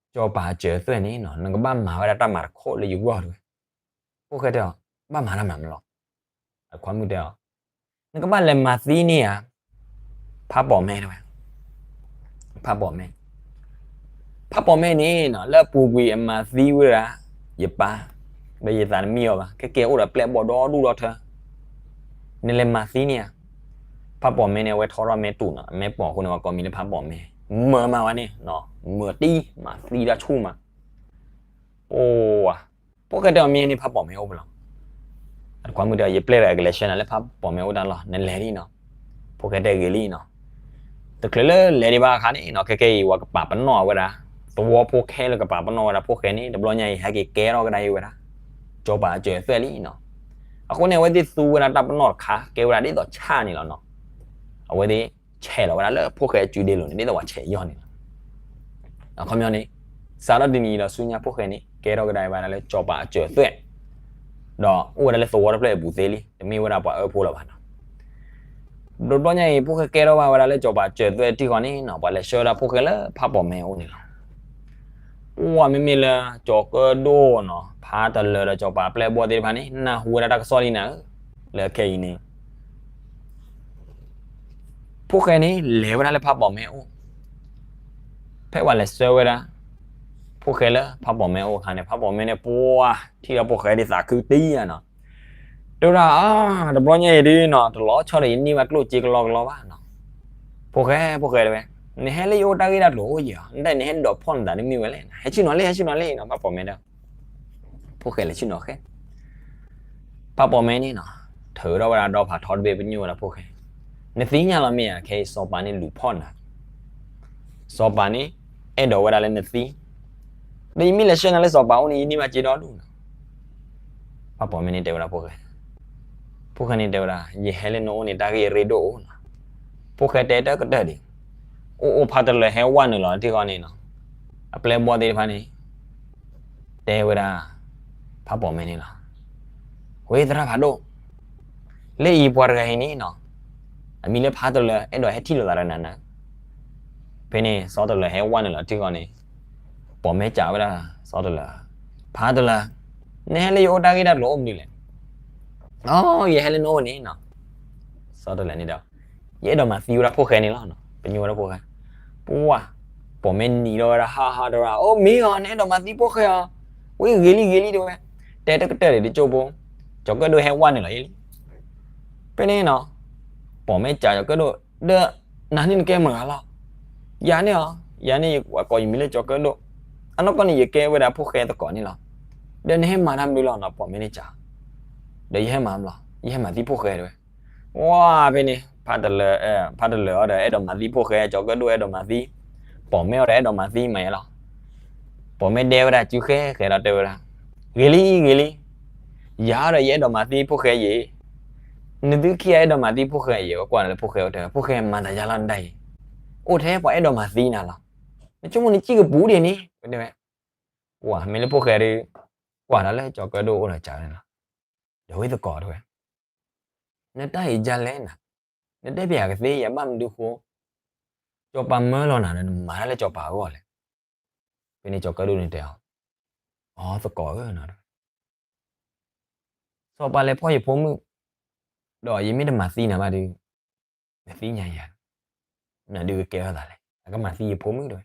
စီၤပၤအစၢၤအသွဲၣ်န့ၣ်နီၤ နကဘၣ်မၤဝဲဒၣ်တၢ်မၤတခီလၢယဂီၢ်တဲဝဲ, ဖိၣ်ဃဲတဲအီၤ ဘၣ်မၤတၢ်မၤမးလီၤ, တခွါမုၣ်တဲအီၤ နကဘၣ်လဲၤမၤသံန့ၢ်ဧါ, ဖးပိာ်မဲတဲဝဲ, ဖးပိာ်မဲ, ဖးပိာ်မဲန့ၣ်နီၤ လၢအပူၤကွံာ်အမၤသံဝဲဒၣ် ယပၢ်, ဒီးယသးတမံအီၤဘၣ် ခဲကဲအိၣ်ဒီးပျဲၢ်ဘီၣ်ဒီဒူၣ်ဒီထၢ, နလဲၤမၤသံန့ၢ်ဧါ, ဖးပိာ်မဲန့ၣ် အဝဲထီထီၣ်မဲာ်တူာ်နီၤ အမဲာ်ပိာ်အဃိန့ၣ် ပှၤကိးမံၤလၢဖးပိာ်မဲ, မၢမးဝဲန့ၣ်, မၢတံၢ်မၤသံတၢ်ဆူၣ်မး ပှၤ, ဖိၣ်ဃဲတဲအီၤမ့ၢ်န့ၣ်ဖးပိာ်မဲအိၣ်ဖဲလဲၣ်, တခွါမုၣ်တဲအီၤ ယပျဲၢ်တဂၤကလဲၤဆှၢနၤလၢဖးပိာ်မဲအိၣ်တၢ်လီၢ် နလဲၤလံနီၤ, ဖိၣ်ဃဲတဲဂ့ၤလံနီၤ, တချုးလၢလဲၤဒံးဘၣ်အခါန့ၣ်နီၤ ခဲကဲအံၤ ပှၤကပာ်ပနီၣ်ဝဲဒၣ်, သဝီဖိခဲလၢာ်ကပာ်ပနီၣ်ဝဲဒၣ်ဖိၣ်ဃဲန့ၣ် တဘျီညါအံၤ ဟဲက့ၤကဲထီၣ်ကဒါအံၤဝဲဒၣ်, စီၤပၤအစၢၤအသွဲၣ်လံနီၤ, အဃိန့ၣ် အဝဲသ့ၣ်သူဝဲဒၣ်တၢ်ပနီၣ်တခါ ကဲဝဲဒၣ်ဒ်သိးဆၣ်န့ၣ်လီၤနီၤ, အဝဲသ့ၣ်ဆဲးလီၤဝဲဒၣ်လၢဖိၣ်ဃဲအစုဒ့လိၤန့ၣ် ဒ်သိးပှၤဆဲးယီၢ်န့ၣ်လီၤ အခီပညီန့ၣ်, စးထီၣ်တနံၤအံၤဒီးဆူညါဖိၣ်ဃဲန့ၣ် ကဲထီၣ်ကဒါအံၤဝဲဒၣ်လၢစီၤပၤအစၢၤအသွဲၣ်, ဒီးအိၣ်ဝဲဒၣ်လၢသဝီတဖျၢၣ်အပူၤသ့လံ တမ့ၢ်ဝဲဒၣ်ပှၤအၢဖိလၢၤဘၣ်နီၤ, တဘျီညါအံၤ ဖိၣ်ဃဲကဲထီၣ်ဘၣ်ဝဲဒၣ်လၢစီၤပၤစၢၤသွဲၣ်တံၢ်ဃီန့ၣ်နီၤ ပှၤလဲၤဆှၢဝဲဒၣ်ဖိၣ်ဃဲလၢဖးပိာ်မဲအအိၣ်န့ၣ်လီၤ, ပှၤမ့မ့ၢ်လၢကၠီၤကၢၣ်ဒိၣ်နီၤ ဖးတလၢၤဒီးစီၤပၤအပျဲၢ်အဘီၣ်သ့ၣ်တဖၣ်န့ၣ် နၢ်ဟူဝဲဒၣ်တၢ်ကစီၣ်လံနၤဧၢ, လၢခဲအံၤန့ၣ် ဖိၣ်ဃဲန့ၣ် လဲၤဝဲဒၣ်လၢဖးပိာ်မဲအအိၣ်, ဖဲပှၤလဲၤဆှၢဝဲဒၣ် ဖိၣ်ဃဲလၢဖးပိာ်မဲအအိၣ်အခါန့ၣ် ဖးပိာ်မဲန့ၣ် ပှၤထံၣ်ဒီးဖိၣ်ဃဲဒ်သးခုတံၢ်ဧါနီၤ, တဲဝဲဒၣ် တဘျီညါအံၤဒ်နီၤ တလီၤဆီဒီးယန့ၢ်ဘၣ်ကျိၣ်စ့ကလီကလီဘၣ်နီၤ, ဖိၣ်ဃဲ ဖိၣ်ဃဲတဲဝဲ, နဟဲလၢယအိၣ်တၢ်ဂ့ၢ်တၢ်ကျိၤအိၣ်ယံၤဧါ, နတၢ်နဟဲဒိးဖီၣ်နသးတမ့ၢ်ဝဲလဲၣ်, ဟဲဆ့ၣ်နီၤလံ ဟဲဆ့ၣ်နီၤလံနီၤ ဖးပိာ်မဲဒီး ဖိၣ်ဃဲလဲၤဆ့ၣ်နီၤဃဲ ဖးပိာ်မဲန့ၣ်နီၤ, ထုးထီၣ်ဝဲဒၣ်ဒီဖးထီတဘ့ၣ် ပညိၣ်ဝဲဒၣ်ဖိၣ်ဃဲ, နသ့ၣ်ညါလီၤမ့ၢ်ဧါ ခဲအံၤစီၤပၤန့ၣ်လူၤဖီၣ်နၤ, စီၤပၤန့ၣ် အဲၣ်ဒိးဝဲဒၣ်လၢနသံ, ဒီးယမ့ၢ်လဲၤဆှၢနၤလၢစီၤပၤအိၣ်န့ၣ် ယန့ၢ်ဘၣ်စ့ဒီဒူၣ်နီၤ, ဖးပိာ်မဲန့ၣ်တဲဝဲဒၣ်ဖိၣ်ဃဲ, ဖိၣ်ဃဲန့ၣ်တဲဝဲဒၣ် ယဟဲလၢနအိၣ်န့ၣ် တၢ်ဂ့ၢ်အရ့ဒိၣ်အိၣ်နီၤ, ဖိၣ်ဃဲတဲတကတၢၢ်ဒံး, အိၣ်အိၣ်ဖးတလၢၤဟဲဝဲနုာ်လီၤထံဃီန့ၣ်နီၤ, အပျဲၢ်အဘီၣ်သ့ၣ်တဖၣ်န့ၣ် တဲဝဲဒၣ် ဖးပိာ်မဲန့ၣ်လီၤ, ဝဲသရၣ်ဖးဒိၣ်, လၢအံၤပှၤတဂၤအံၤန့ၣ်နီၤ, အမံၤလၢဖးတလၢၤ အဲၣ်ဒိးဟဲထံၣ်လိာ်သးဒီးနၤနၤ, ဖဲန့ၣ် စီၤတလၢၤဟဲဝဲနုာ်လီၤထံဃီန့ၣ်, ပိာ်မဲစံးဝဲဒၣ် စီၤတလၢၤ, ဖးတလၢၤ, နဟဲလၢယအိၣ်တၢ်ဂ့ၢ်တၢ်ကျိၤအိၣ်မနုၤလဲၣ်, အိ ယဟဲလၢနအိၣ်န့ၣ်နီၤ, စီၤတလၢၤန့ၣ်ဒီး ယအဲၣ်ဒိးမၤသံဝဲဒၣ်ဖိၣ်ဃဲန့ၣ်လီၤ, ပညိၣ်ဝဲဒၣ်ဖိၣ်ဃဲ, ပှၤ, ပိာ်မဲနံၤထီၣ်ဝဲဒၣ်ဟးဟးတရၣ်, အိ မ့ၢ်အီၤ နအဲၣ်ဒိးမၤသံဖိၣ်ဃဲအီၤ, ဝံဂ့ၤလံဂ့ၤလံတဲဝဲ, တဲတကတၢၢ်ဒံးတကၠိၢ်ဖိ, ကၠီၤကၢၣ်ဒိၣ်ဟဲဝဲနုာ်လီၤလံ, ဖဲန့ၣ်နီၤ, ပိာ်မဲစံးကၠီၤကၢၣ်ဒိၣ်, ဒီးနၤန့ၣ်နကဲမတၤဂၤလီၤ, ယၤန့ၣ်အီၤ, ယၤန့ၣ်ယကိးယမံၤလၢကၠီၤကၢၣ်ဒိၣ်, အနီၢ်ကီၢ်န့ၣ် ယကဲဝဲဒၣ်ဖိၣ်ဃဲသကိးန့ၣ်လီၤ. ဒီးနဟဲမၤတၢ်မနုၤလီၤနီၤ, ပိာ်မ့ၢ်န့ၣ်ကး, ဒီးယဟဲမၤမလီၤ, ယဟဲမၤသံဖိၣ်ဃဲတဲဝဲ. ဝါဖဲန့ၣ် ဖးတလၢာ်အီၤဒီး အဲၣ်ဒိးမၤသံဖိၣ်ဃဲ, ကၠီၤကၢၣ်ဒိၣ်အဲၣ်ဒိးမၤသံ, ပိာ်မ့ၢ်အီၤဒီး အဲၣ်ဒိးမၤသံမးယဲလီၤ. ပိာ်မ့ၢ်ဒဲဝဲဒၣ်စုဃဲဃဲဒီးတဲဝဲဒၣ်, ဂ့ၤလံဂ့ၤလံ, ယၤဒီးယအဲၣ်ဒိးမၤသံဖိၣ်ဃဲယဲ, နသုခံဂၤအဲၣ်ဒိးမၤသံဖိၣ်ဃဲယဲ, ဝဲကွၢ်လၢဖိၣ်ဃဲအိၣ်တဲဝဲ, ဖိၣ်ဃဲမၤတၢ်ယါလီၤဒၣ်အံၤ, အိၣ်ထဲပှၤအဲၣ်ဒိးမၤသံနၤလီၤ. နဆိကမိၣ်နစံၣ်ကပူၤဒ်န့ၣ် တဲဝဲ. ဝါ မ့ၢ်လၢဖိၣ်ဃဲဒီး ကွၢ်ဒီးလၢကၠီၤကၢၣ်ဒိၣ်အိၣ်ဒီးကးန့ၣ်လီၤ. ဒီးဝဲသကိးတဲဝဲ, နတၢ်အံၤဒ်လဲၣ်နၤ, နတဲပယကသ့ယဲ ဘၣ်မနုၤဃိ ကၠီၤပၤမၢလီၤနၤဒီး နမၤတၢ်လၢကၠီၤပၤအဂီၢ်လဲၣ်. ဖဲန့ၣ်ကၠီၤကၢၣ်ဒိၣ်န့ၣ်တဲအီၤ, အိ သကိးဧၢ, စီၤပၤလဲၤဖီၣ်ယဖိမုၣ်, ဒီးယမ့ၢ်တမၤသံနၤဘၣ်ဒီး နသ့ၣ်ညါယၤ, နဒုးကကဲထီၣ်သးလဲၣ်, အကမၤသံယဖိမုၣ်တဲဝဲ.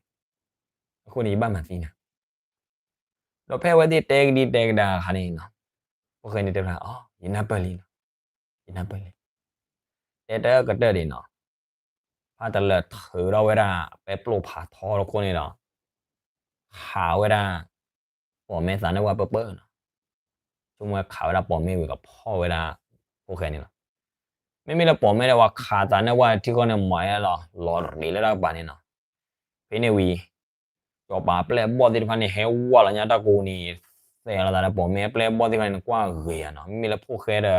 အဃိန့ၣ် ယဘၣ်မၤသံနၤ. ဒီးဖဲအဝဲသ့ၣ်တဲကဒံတဲကဒါအခါန့ၣ်, ဖိၣ်ဃဲန့ၣ်တဲဝဲဒၣ်, အိ ယနၢ်ပၢၢ်လံ, ယနၢ်ပၢၢ်လံ. တဲတၢ်ကတၢၢ်ဒံးနီၤ, ဖးတလၢာ်ထုးထီၣ်ဝဲဒၣ် ပဲပျိၢ်ဖးထီတခိၣ်န့ၣ်ဒီး ခးဝဲဒၣ် ပိာ်မ့ၢ်သးနၢၣ်ဝၣ်ပၢၢ်ပၢၢ်နီၤ. ဆိကမိၣ်ဝဲခးဝဲဒၣ်ပိာ်မ့ၢ်ဝံၤကဖီၣ်ဝဲဒၣ် ဖိၣ်ဃဲန့ၣ်လီၤ. မ့မ့ၢ်လၢပိာ်မ့ၢ်ဒီးဝဲခးသးနၢၣ်ဝၣ်ထံဃီန့ၣ် မၤယဲလီၤ လီၤရ့းလၢတၢ်ကပၤန့ၣ်နီၤ. ဖဲန့ၣ်ဝံၤ စီၤပၤအပျဲၢ်အဘီၣ်သ့ၣ်တဖၣ်န့ၣ် ဟဲဝဲလီၤညါတၢ်ကိးန့ၣ်, သဲးလီၤသးဒီးပိာ်မ့ၢ်အပျဲၢ်အဘီၣ်သ့ၣ်တဖၣ်န့ၣ် နကွၢ်ဂ့ၤယၤနီၤ. မ့မ့ၢ်လၢဖိၣ်ဃဲဒီး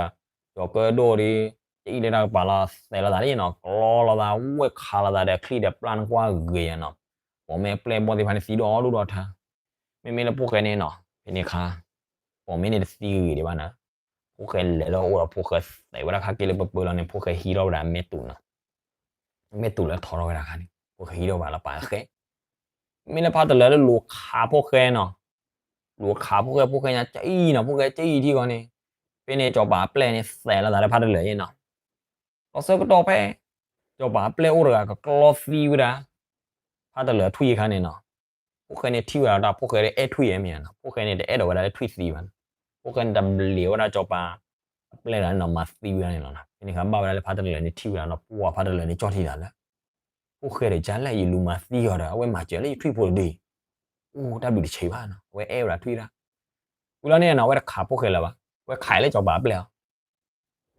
ကၠီၤကၢၣ်ဒိၣ်ဒီး ကအံၣ်လၢတၢ်ကပၤလီၤ သဲးလီၤသးလံနီၤ. ကျီလီၤသး ဝဲခးလီၤသးဒီးချံၣ်ဒီးပျၢ်နကွၢ်ဂ့ၤယၤနီၤ. ပိာ်မ့ၢ်အပျဲၢ်အဘီၣ်သ့ၣ်တဖၣ်န့ၣ် သံဒိၣ်အီၣ်ဒိၣ်ဒီးထၢ. မ့မ့ၢ်လၢဖိၣ်ဃဲန့ၣ်နီၤ ဖဲန့ၣ်အခါ ပိာ်မ့ၢ်န့ၣ်တသံဂ့ၤဒံးဘၣ်နီၤ. ဖိၣ်ဃဲလဲၤလၢအအိၣ်ဒီး ဖိၣ်ဃဲသဲးဝဲဒၣ်ခါက့ၤလၢပၢပၢလီၤန့ၣ် ဖိၣ်ဃဲဟံးထီၣ်ဝဲဒၣ်မဲတူးနီၤ. မဲတူးလၢထီထီၣ်ဝဲဒၣ်ခါန့ၣ် ဖိၣ်ဃဲဟံးထီၣ်ဝဲဒၣ်လၢပာ်ဃဲ. မ့ၢ်လၢဖးတလၢာ်လၢလူၤခးဖိၣ်ဃဲနီၤ. လူၤခးဖိၣ်ဃဲ ဖိၣ်ဃဲညါကအံၣ်နီၤ ဖိၣ်ဃဲကအံၣ်ထံဃီန့ၣ်. ဖဲန့ၣ်စီၤပၤအပျဲၢ်န့ၣ် သဲးလီၤသးလၢဖးတလၢာ်ယဲနီၤ. လီၤဆၢကတီၢ်ဖဲ စီၤပၤအပျဲၢ်အိၣ်တဂၤကကျီသံဝဲဒၣ် ဖးတလၢာ်ထွံၣ်အခါန့ၣ်နီၤ. ဖိၣ်ဃဲန့ၣ်ထံၣ်ဝဲဒၣ်တၢ် ဖိၣ်ဃဲဒီးအဲၣ်ထွံၣ်ယဲမ့ၢ်နီၤ. ဖိၣ်ဃဲန့ၣ်တအဲၣ်ဒိးဝဲဒၣ်လၢထွံၣ်သံဘၣ်နီၤ. ဖိၣ်ဃဲန့ၣ်တဘျံးဝဲဒၣ်စီၤပၤအပျဲၢ်တဂၤန့ၣ်နီၤ မၤသံဝဲဒၣ်န့ၣ်လီၤနီၤ. ဖဲန့ၣ်အခါဘၣ်ဝဲဒၣ်လၢဖးတလၢာ်န့ၣ်ထံၣ်ဝဲဒၣ်နီၤ ပှၤဖးတလၢာ်န့ၣ်ကၠီၣ်ထံသးလၢ ဖိၣ်ဃဲဒီးကလဲၣ် ယလူၤမၤသံအီၤဒီး အဝဲမၤစၢၤလၢယထွံၣ်ဖိတဒုအံၤ. အိၣ်တၢ်ဘျုးတဆံးဘၣ်နီၤ အဝဲအဲၣ်ဝဲဒၣ်ထွံၣ်ဒၣ်. ဝံၤလီၤန့ၣ်နီၤ အဝဲတခးဖိၣ်ဃဲလၢၤဘၣ် အဝဲခးလၢစီၤပၤအပျဲၢ်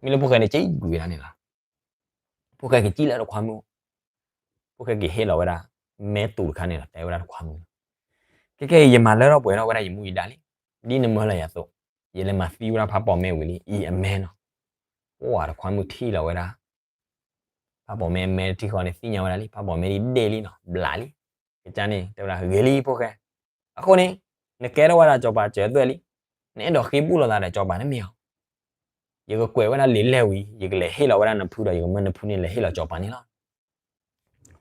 အီၤ. မ့ၢ်လၢဖိၣ်ဃဲန့ၣ် ကံကွံာ်ဝဲဒၣ်န့ၣ်လီၤ. ဖိၣ်ဃဲကစံၣ်လၢတခွါမုၣ် ဖိၣ်ဃဲကဟ့ၣ်လီၤဝဲဒၣ် မဲတူးတခါန့ၣ်လီၤ တဲဝဲဒၣ်တခွါမုၣ်လီၤ. ခဲကဲအံၤ ယမၤလၢထီၣ်ပှဲၤထီၣ်ဝဲဒၣ်ယမူယဒါလံ. ဒ်နမၢလီၤယၤအသိး ယလဲၤမၤသံဝဲဒၣ်ဖးပိာ်မ့ၢ်ဝံၤလံ အံၤအမဲနီၤ. အိၣ်ဝဲတခွါမုၣ်ထံၣ်လီၤဝဲဒၣ် ဖးပိာ်မ့ၢ်အမဲတထံၣ်ဃီန့ၣ် သ့ၣ်ညါဝဲဒၣ်လံ ဖးပိာ်မ့ၢ်ဒံးဒ့ၣ်လံနီၤ ဘျးလံ. ကစၢ်န့ၣ် တဲဝဲဒၣ်ဂ့ၤလံဖိၣ်ဃဲ. အဃိန့ၣ် နကဲထီၣ်ဝဲဒၣ်စီၤပၤစၢၤသွဲၣ်လံ. နအဲၣ်ဒိးဃ့ဘူၣ်လိာ်သးဒီးစီၤပၤတမ့ၢ်ဧါ. ယကကွဲးဝဲဒၣ်လံာ်လဲၢ်ဝံၤ ယကလဲၤဟ့ၣ်လီၤဝဲဒၣ်နဖုဒီး ယကမၢနဖုန့ၣ် လဲၤဟ့ၣ်လီၤစီၤပၤန့ၣ်လီၤ.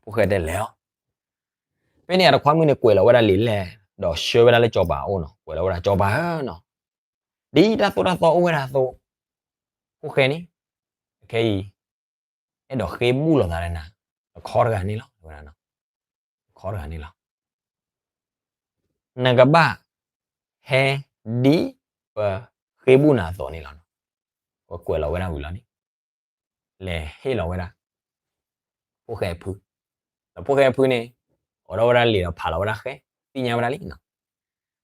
ဖိၣ်ဃဲတဲလဲၤလီၤ. ဖဲန့ၣ်အတခွါမုၣ်န့ၣ် ကွဲးလီၤဝဲဒၣ်လံာ်လဲၢ် ဒီးဆှၢဝဲဒၣ်လၢစီၤပၤအအိၣ်နီၤ ကွဲးလီၤဝဲဒၣ်စီၤပၤဧၢနီၤ. ဒ်တၢ်သိၣ်တၢ်သီအိၣ်ဝဲဒၣ်အသိး ဖိၣ်ဃဲန့ၣ် ခဲအံၤ အဲၣ်ဒိးဃ့ဘူၣ်လိာ်သးဒီးနၤ တခီတဂၤန့ၣ်လီၤ ဝဲဒၣ် တခီတဂၤန့ၣ်လီၤ. နကဘၣ်ဟဲဒ်ပဃ့ဘူၣ်နၤအသိးန့ၣ်လီၤ. ပကွဲးလီၤဝဲဒၣ်ဝံၤလီၤန့ၣ် လဲၤဟ့ၣ်လီၤဝဲဒၣ် ဖိၣ်ဃဲအဖု ဒီးဖိၣ်ဃဲအဖုန့ၣ် အိးထီၣ်ဝဲဒၣ်လံာ်ဒီးဖးလီၤဝဲဒၣ်ဃဲ သ့ၣ်ညါဝဲဒၣ်လံနီၤ.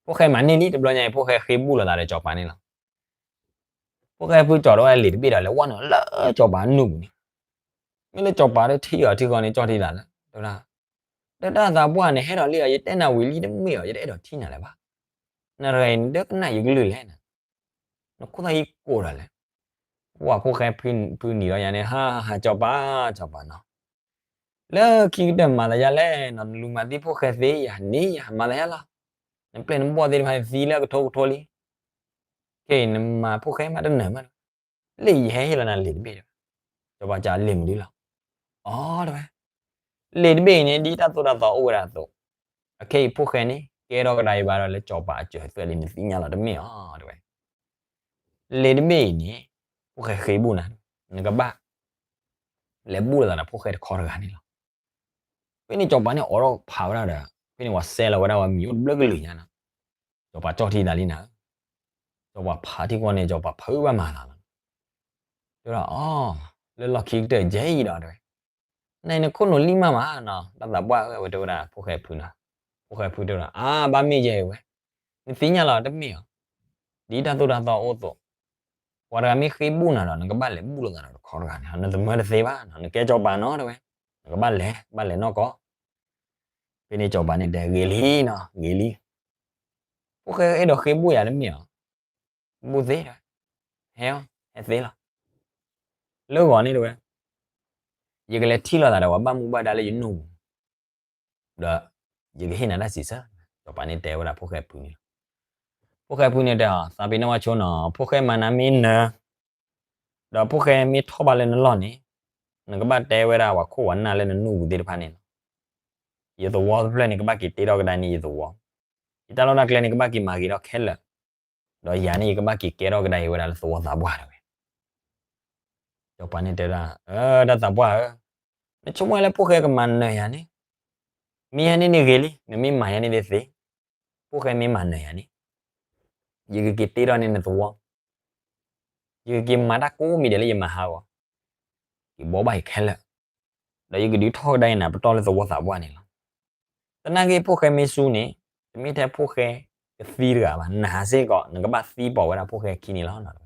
ဖိၣ်ဃဲမၤန့ၢ်လံ တဘျီညါအံၤ ဖိၣ်ဃဲဃ့ဘူၣ်လိာ်သးဒီးစီၤပၤန့ၣ်လီၤ. ဖိၣ်ဃဲအဖုကၠီၤထီၣ်ဝဲဒၣ်လံာ်တဘ့ၣ်ဒီး လဲၤဝဲနုာ်လၢစီၤပၤအနူၢ်ပူၤန့ၣ်. မ့ၢ်လၢစီၤပၤဒီးထံၣ်အီၤထံဃီန့ၣ် ကၠီၣ်ထံသးလၢ တဲဝဲဒၣ် တၢ်တၢ်သးပှၢ်န့ၣ် ဟဲထီၣ်လံအီၤ ယတဲနၤဝံၤလံတမ့ၢ်အီၤ ယတအဲၣ်ဒိးထံၣ်နၤလၢၤဘၣ်. နတဂၤအံၤ နဒၢကနၣ်ယကလုၢ်လဲၣ်နၤ. နခိၣ်သၣ်ဟံးကိးဒီးလဲၣ်. ပှၤဖိၣ်ဃဲဖုနံၤဒီးယၤန့ၣ် ဟါဟါ စီၤပၤ စီၤပၤနီၤ. လၢခံကတၢၢ်မၤသးယါလဲၣ်နီၤ နလူၤမၤသံဖိၣ်ဃဲသ့ယၤ န့ၢ်ယၤ မၤသးယါလီၤ. နပျဲၢ်နဘီၣ်သ့ၣ်တဖၣ်န့ၣ်သံလၢကထိကထိလံ. ခဲအံၤနမၤဖိၣ်ဃဲမးတနၢၤမး လၢယဟဲဟ့ၣ်လီၤနၤလံာ်တဘ့ၣ်ဒီး စီၤပၤကလံာ်မနုၤလီၤ. အီ တဲဝဲ လံာ်တဘ့ၣ်အံၤန့ၣ် ဒ်တၢ်သိၣ်တၢ်သီအိၣ်ဝဲဒၣ်အသိး အခဲအံၤဖိၣ်ဃဲန့ၣ် ကဲထီၣ်ကဒါအံၤဘၣ်ဒီးလၢစီၤပၤအစၢၤသွဲၣ်လံ နသ့ၣ်ညါလီၤတမ့ၢ်အီၤ တဲဝဲ. လံာ်တဘ့ၣ်အံၤန့ၣ် ဖိၣ်ဃဲဃ့ဘူၣ်နၤ နကဘၣ် လဲၤဘူၣ်လိာ်သးဒီးဖိၣ်ဃဲတခီတဂၤန့ၣ်လီၤ. ဖဲန့ၣ်စီၤပၤန့ၣ်အိးထီၣ်ဖးဝဲဒၣ်ဒီး ဖဲန့ၣ်ပှၤစဲလီၤဝဲဒၣ်ဝဲမံၤအိၣ်တဘျုးကလုာ်ညါနီၤ. စီၤပၤကၠီၣ်ထံသးလံနၤ. စီၤပၤဖးထံကီၢ်န့ၣ် စီၤပၤဖုးဘၣ်မၤသးလီၤ. တဲဝဲဒၣ် အီ လၢလီၢ်ခံကတၢၢ်ကဲအံၤဒီး တဲဝဲ နအံၤနခိၣ်နူာ်လံၣ်မးမးနီၤ, တၢ်သးပှၢ်ဧၢ ဝဲတဲဝဲဒၣ်ဖိၣ်ဃဲဖုနီၤ. ဖိၣ်ဃဲဖုတဲဝဲဒၣ် အါ ဘၣ်မ့ၢ်ယဲအံၤဝဲ, နသ့ၣ်ညါလီၤတမ့ၢ်အီၤ, ဒ်တၢ်သိၣ်တၢ်သီအိၣ်အသိး, ပှၤတဂၤမ့ၢ်ဃ့ဘူၣ်နၤဒီး နကဘၣ်လဲၤဘူၣ်လိာ်သးဒီးတခီတဂၤန့ၣ်, နတမၢတသ့ဘၣ်နီၤ, နကဲစီၤပၤနီၤ တဲဝဲ, နကဘၣ်လဲၤ ဘၣ်လဲၤနီၢ်ကီၢ်. ဖဲန့ၣ်စီၤပၤန့ၣ်တဲ ဂ့ၤလံနီၤ ဂ့ၤလံ. ဖိၣ်ဃဲအဲၣ်ဒိးဃ့ဘူၣ်ယၤတမ့ၢ်အီၤ, ဘူၣ်သ့, ဟဲအီၤ ဟဲသ့လီၤ. လၢဂီၤန့ၣ်တဲဝဲ, ယကလဲၤထံၣ်လိာ်သးဒီးပှၤဘၣ်မူဘၣ်ဒါလၢယနူၢ်ပူၤ, ဒီးယကဟ့ၣ်နၤတၢ်စံးဆၢ, စီၤပၤန့ၣ်တဲဝဲဒၣ်ဖိၣ်ဃဲဖုန့ၣ်လီၤ. ဖိၣ်ဃဲဖုန့ၣ်တဲအီၤ သးပ့ၤနီၣ်ဝဲဆိနီၤ, ဖိၣ်ဃဲမၤနၤမ့ၢ်နၢၤ ဒီးဖိၣ်ဃဲမ့ၢ်ထီၣ်ဘၣ်လၢနလီၢ်န့ၣ်, နကဘၣ်တဲဝဲဒၣ်ပှၤခိၣ်ပှၤနၢ်လၢနနူၢ်ပူၤသ့ၣ်တဖၣ်န့ၣ်လီၤ. ယသဝီတဖျၢၣ်န့ၣ် ကဘၣ်က့ၤတ့ထီၣ်ကဒါန့ၢ်ယသဝီ, ယတၢ်လီၢ်တၢ်ကျဲန့ၣ် ကဘၣ်က့ၤမၤဂ့ၤထီၣ်ခဲလၢာ်, ဒီးယၤန့ၣ် ယကဘၣ်က့ၤကဲထီၣ်ကဒါအံၤဝဲဒၣ်လၢသဝီသးပှၢ်တဲဝဲ. စီၤပၤန့ၣ်တဲဝဲဒၣ်, တၢ်သးပှၢ်ဧၢ, နဆိကမိၣ်လၢဖိၣ်ဃဲကမၤနၢၤယၤန့ၣ်, မ့ၢ်ယၤန့ၣ်န့ၣ်ဂ့ၤလံ, နမ့ၢ်မၤယၤန့ၣ်သ့, ဖိၣ်ဃဲမ့ၢ်မၤနၢၤယၤန့ၣ်, ယကက့ၤတ့ထီၣ်န့ၢ်နသဝီ, ယကက့ၤမၤတၢ်ကိးမံၤဒဲးလၢယမၤဟးဂီၤ, က့ၤဘှီဘၣ်ယၤခဲလၢာ်, ဒီးယကဒုးထီၣ်ကဒါအံၤနၤပတီၢ်လၢသဝီသးပှၢ်န့ၣ်လီၤ. သနာ်က့ဖိၣ်ဃဲမ့ၢ်စူန့ၣ်, တမ့ၢ်ထဲဖိၣ်ဃဲကသံတဂၤဘၣ်, နၤစ့ၢ်ကီး နကဘၣ်သံပိာ်ဝဲဒၣ်ဖိၣ်ဃဲခံန့ၣ်လီၤ.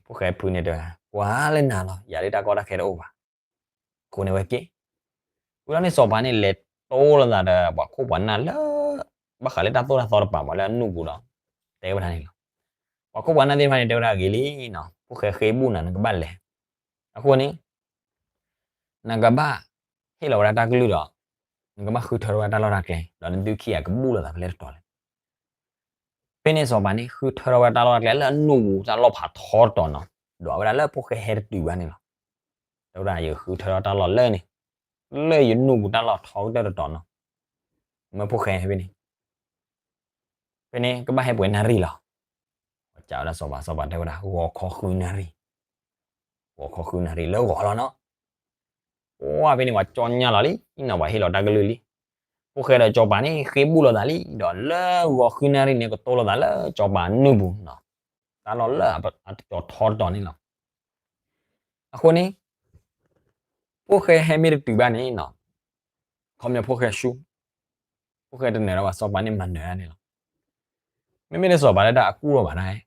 ဖိၣ်ဃဲဖုန့ၣ်တဲဝဲ, ကွၢ်လၢနၤလီၤ, ယၤဒၣ်တၢ်ကီတၢ်ခဲတအိၣ်ဘၣ်. အဃိန့ၣ်ဝဲက့ၤ, ဝံၤလီၤန့ၣ်စီၤပၤန့ၣ် လဲၤတိလိာ်သးဒီးပှၤခိၣ်ပှၤနၢ်လၢ ဘၣ်ဃးလၢတၢ်သိၣ်တၢ်သီတပၤမးလၢအနူၢ်ပူၤဒီး တဲဝဲဒၣ်န့ၣ်လီၤ. ပှၤခိၣ်ပှၤနၢ်သ့ၣ်တဖၣ်န့ၣ် တဲဝဲဒၣ်ဂ့ၤလံနီၤ, ဖိၣ်ဃဲဃ့ဘူၣ်နၤ နကဘၣ်လဲၤ, အဃိန့ၣ် နကဘၣ်ဟ့ၣ်လီၤဝဲဒၣ်တၢ်ကလုၢ်ဒီး နကဘၣ်ဃုထၢထီၣ်ဝဲဒၣ်တၢ်လီၢ်တၢ်ကျဲ ဒီးနသုခံဂၤကဘူၣ်လိာ်သးဖဲလဲၣ်တတီၤလဲၣ်. ဖဲန့ၣ်စီၤပၤန့ၣ် ဃုထၢထီၣ်ဝဲဒၣ်တၢ်လီၢ်တၢ်ကျဲလၢအနူၢ်ပူၤတၢ်လီၢ်ဖးထီတတီၤနီၤ, ဒွးဝဲဒၣ်လၢဖိၣ်ဃဲဟဲတတုၤဘၣ်န့ၣ်လီၤ. တဲဝဲဒၣ်ယဃုထၢထီၣ်တၢ်လီၢ်လၢန့ၣ်, လၢယနူၢ်ပူၤတၢ်လီၢ်ထီကတၢၢ်တတီၤနီၤ, မၢဖိၣ်ဃဲဖဲန့ၣ် ဖဲန့ၣ် ကဘၣ်ဟဲပှဲၤနၣ်ရံၣ်လီၤ. ပှၤကးဝဲဒၣ်စီၤပၤ, စီၤပၤတဲဝဲဒၣ် ဂီၤခီဃုနၣ်ရံၣ်, ဂီၤခီဃုနၣ်ရံၣ်လၢဂီၤလီၤနီၤ. ပှၤဖဲန့ၣ်ပှၤကၠီညါလီၤလံနီၤ, ပှၤဟ့ၣ်လီၤတၢ်ကလုၢ်လံ. ဖိၣ်ဃဲဒီးစီၤပၤန့ၣ် ဃ့ဘူၣ်လိာ်သးလံ, ဒီးလၢဂီၤဃုနၣ်ရံၣ်န့ၣ် ကတိလိာ်သးလၢစီၤပၤနူၢ်ပူၤနီၤ, တၢ်လီၢ်လၢအကၠီၤထီတတီၤန့ၣ်လီၤ. အဃိန့ၣ် ဖိၣ်ဃဲဟဲမ့ၢ်တတုၤဘၣ်န့ၣ်နီၤ, ခီပညီဖိၣ်ဃဲဆူ, ဖိၣ်ဃဲတနၢၤဒီးဘၣ် စီၤပၤန့ၣ်မၤနၢၤဒၣ်န့ၣ်လီၤ. မ့မ့ၢ်လၢစီၤပၤလၢတၢ်အကူၣ်လီၤဘၣ်ဒၣ်,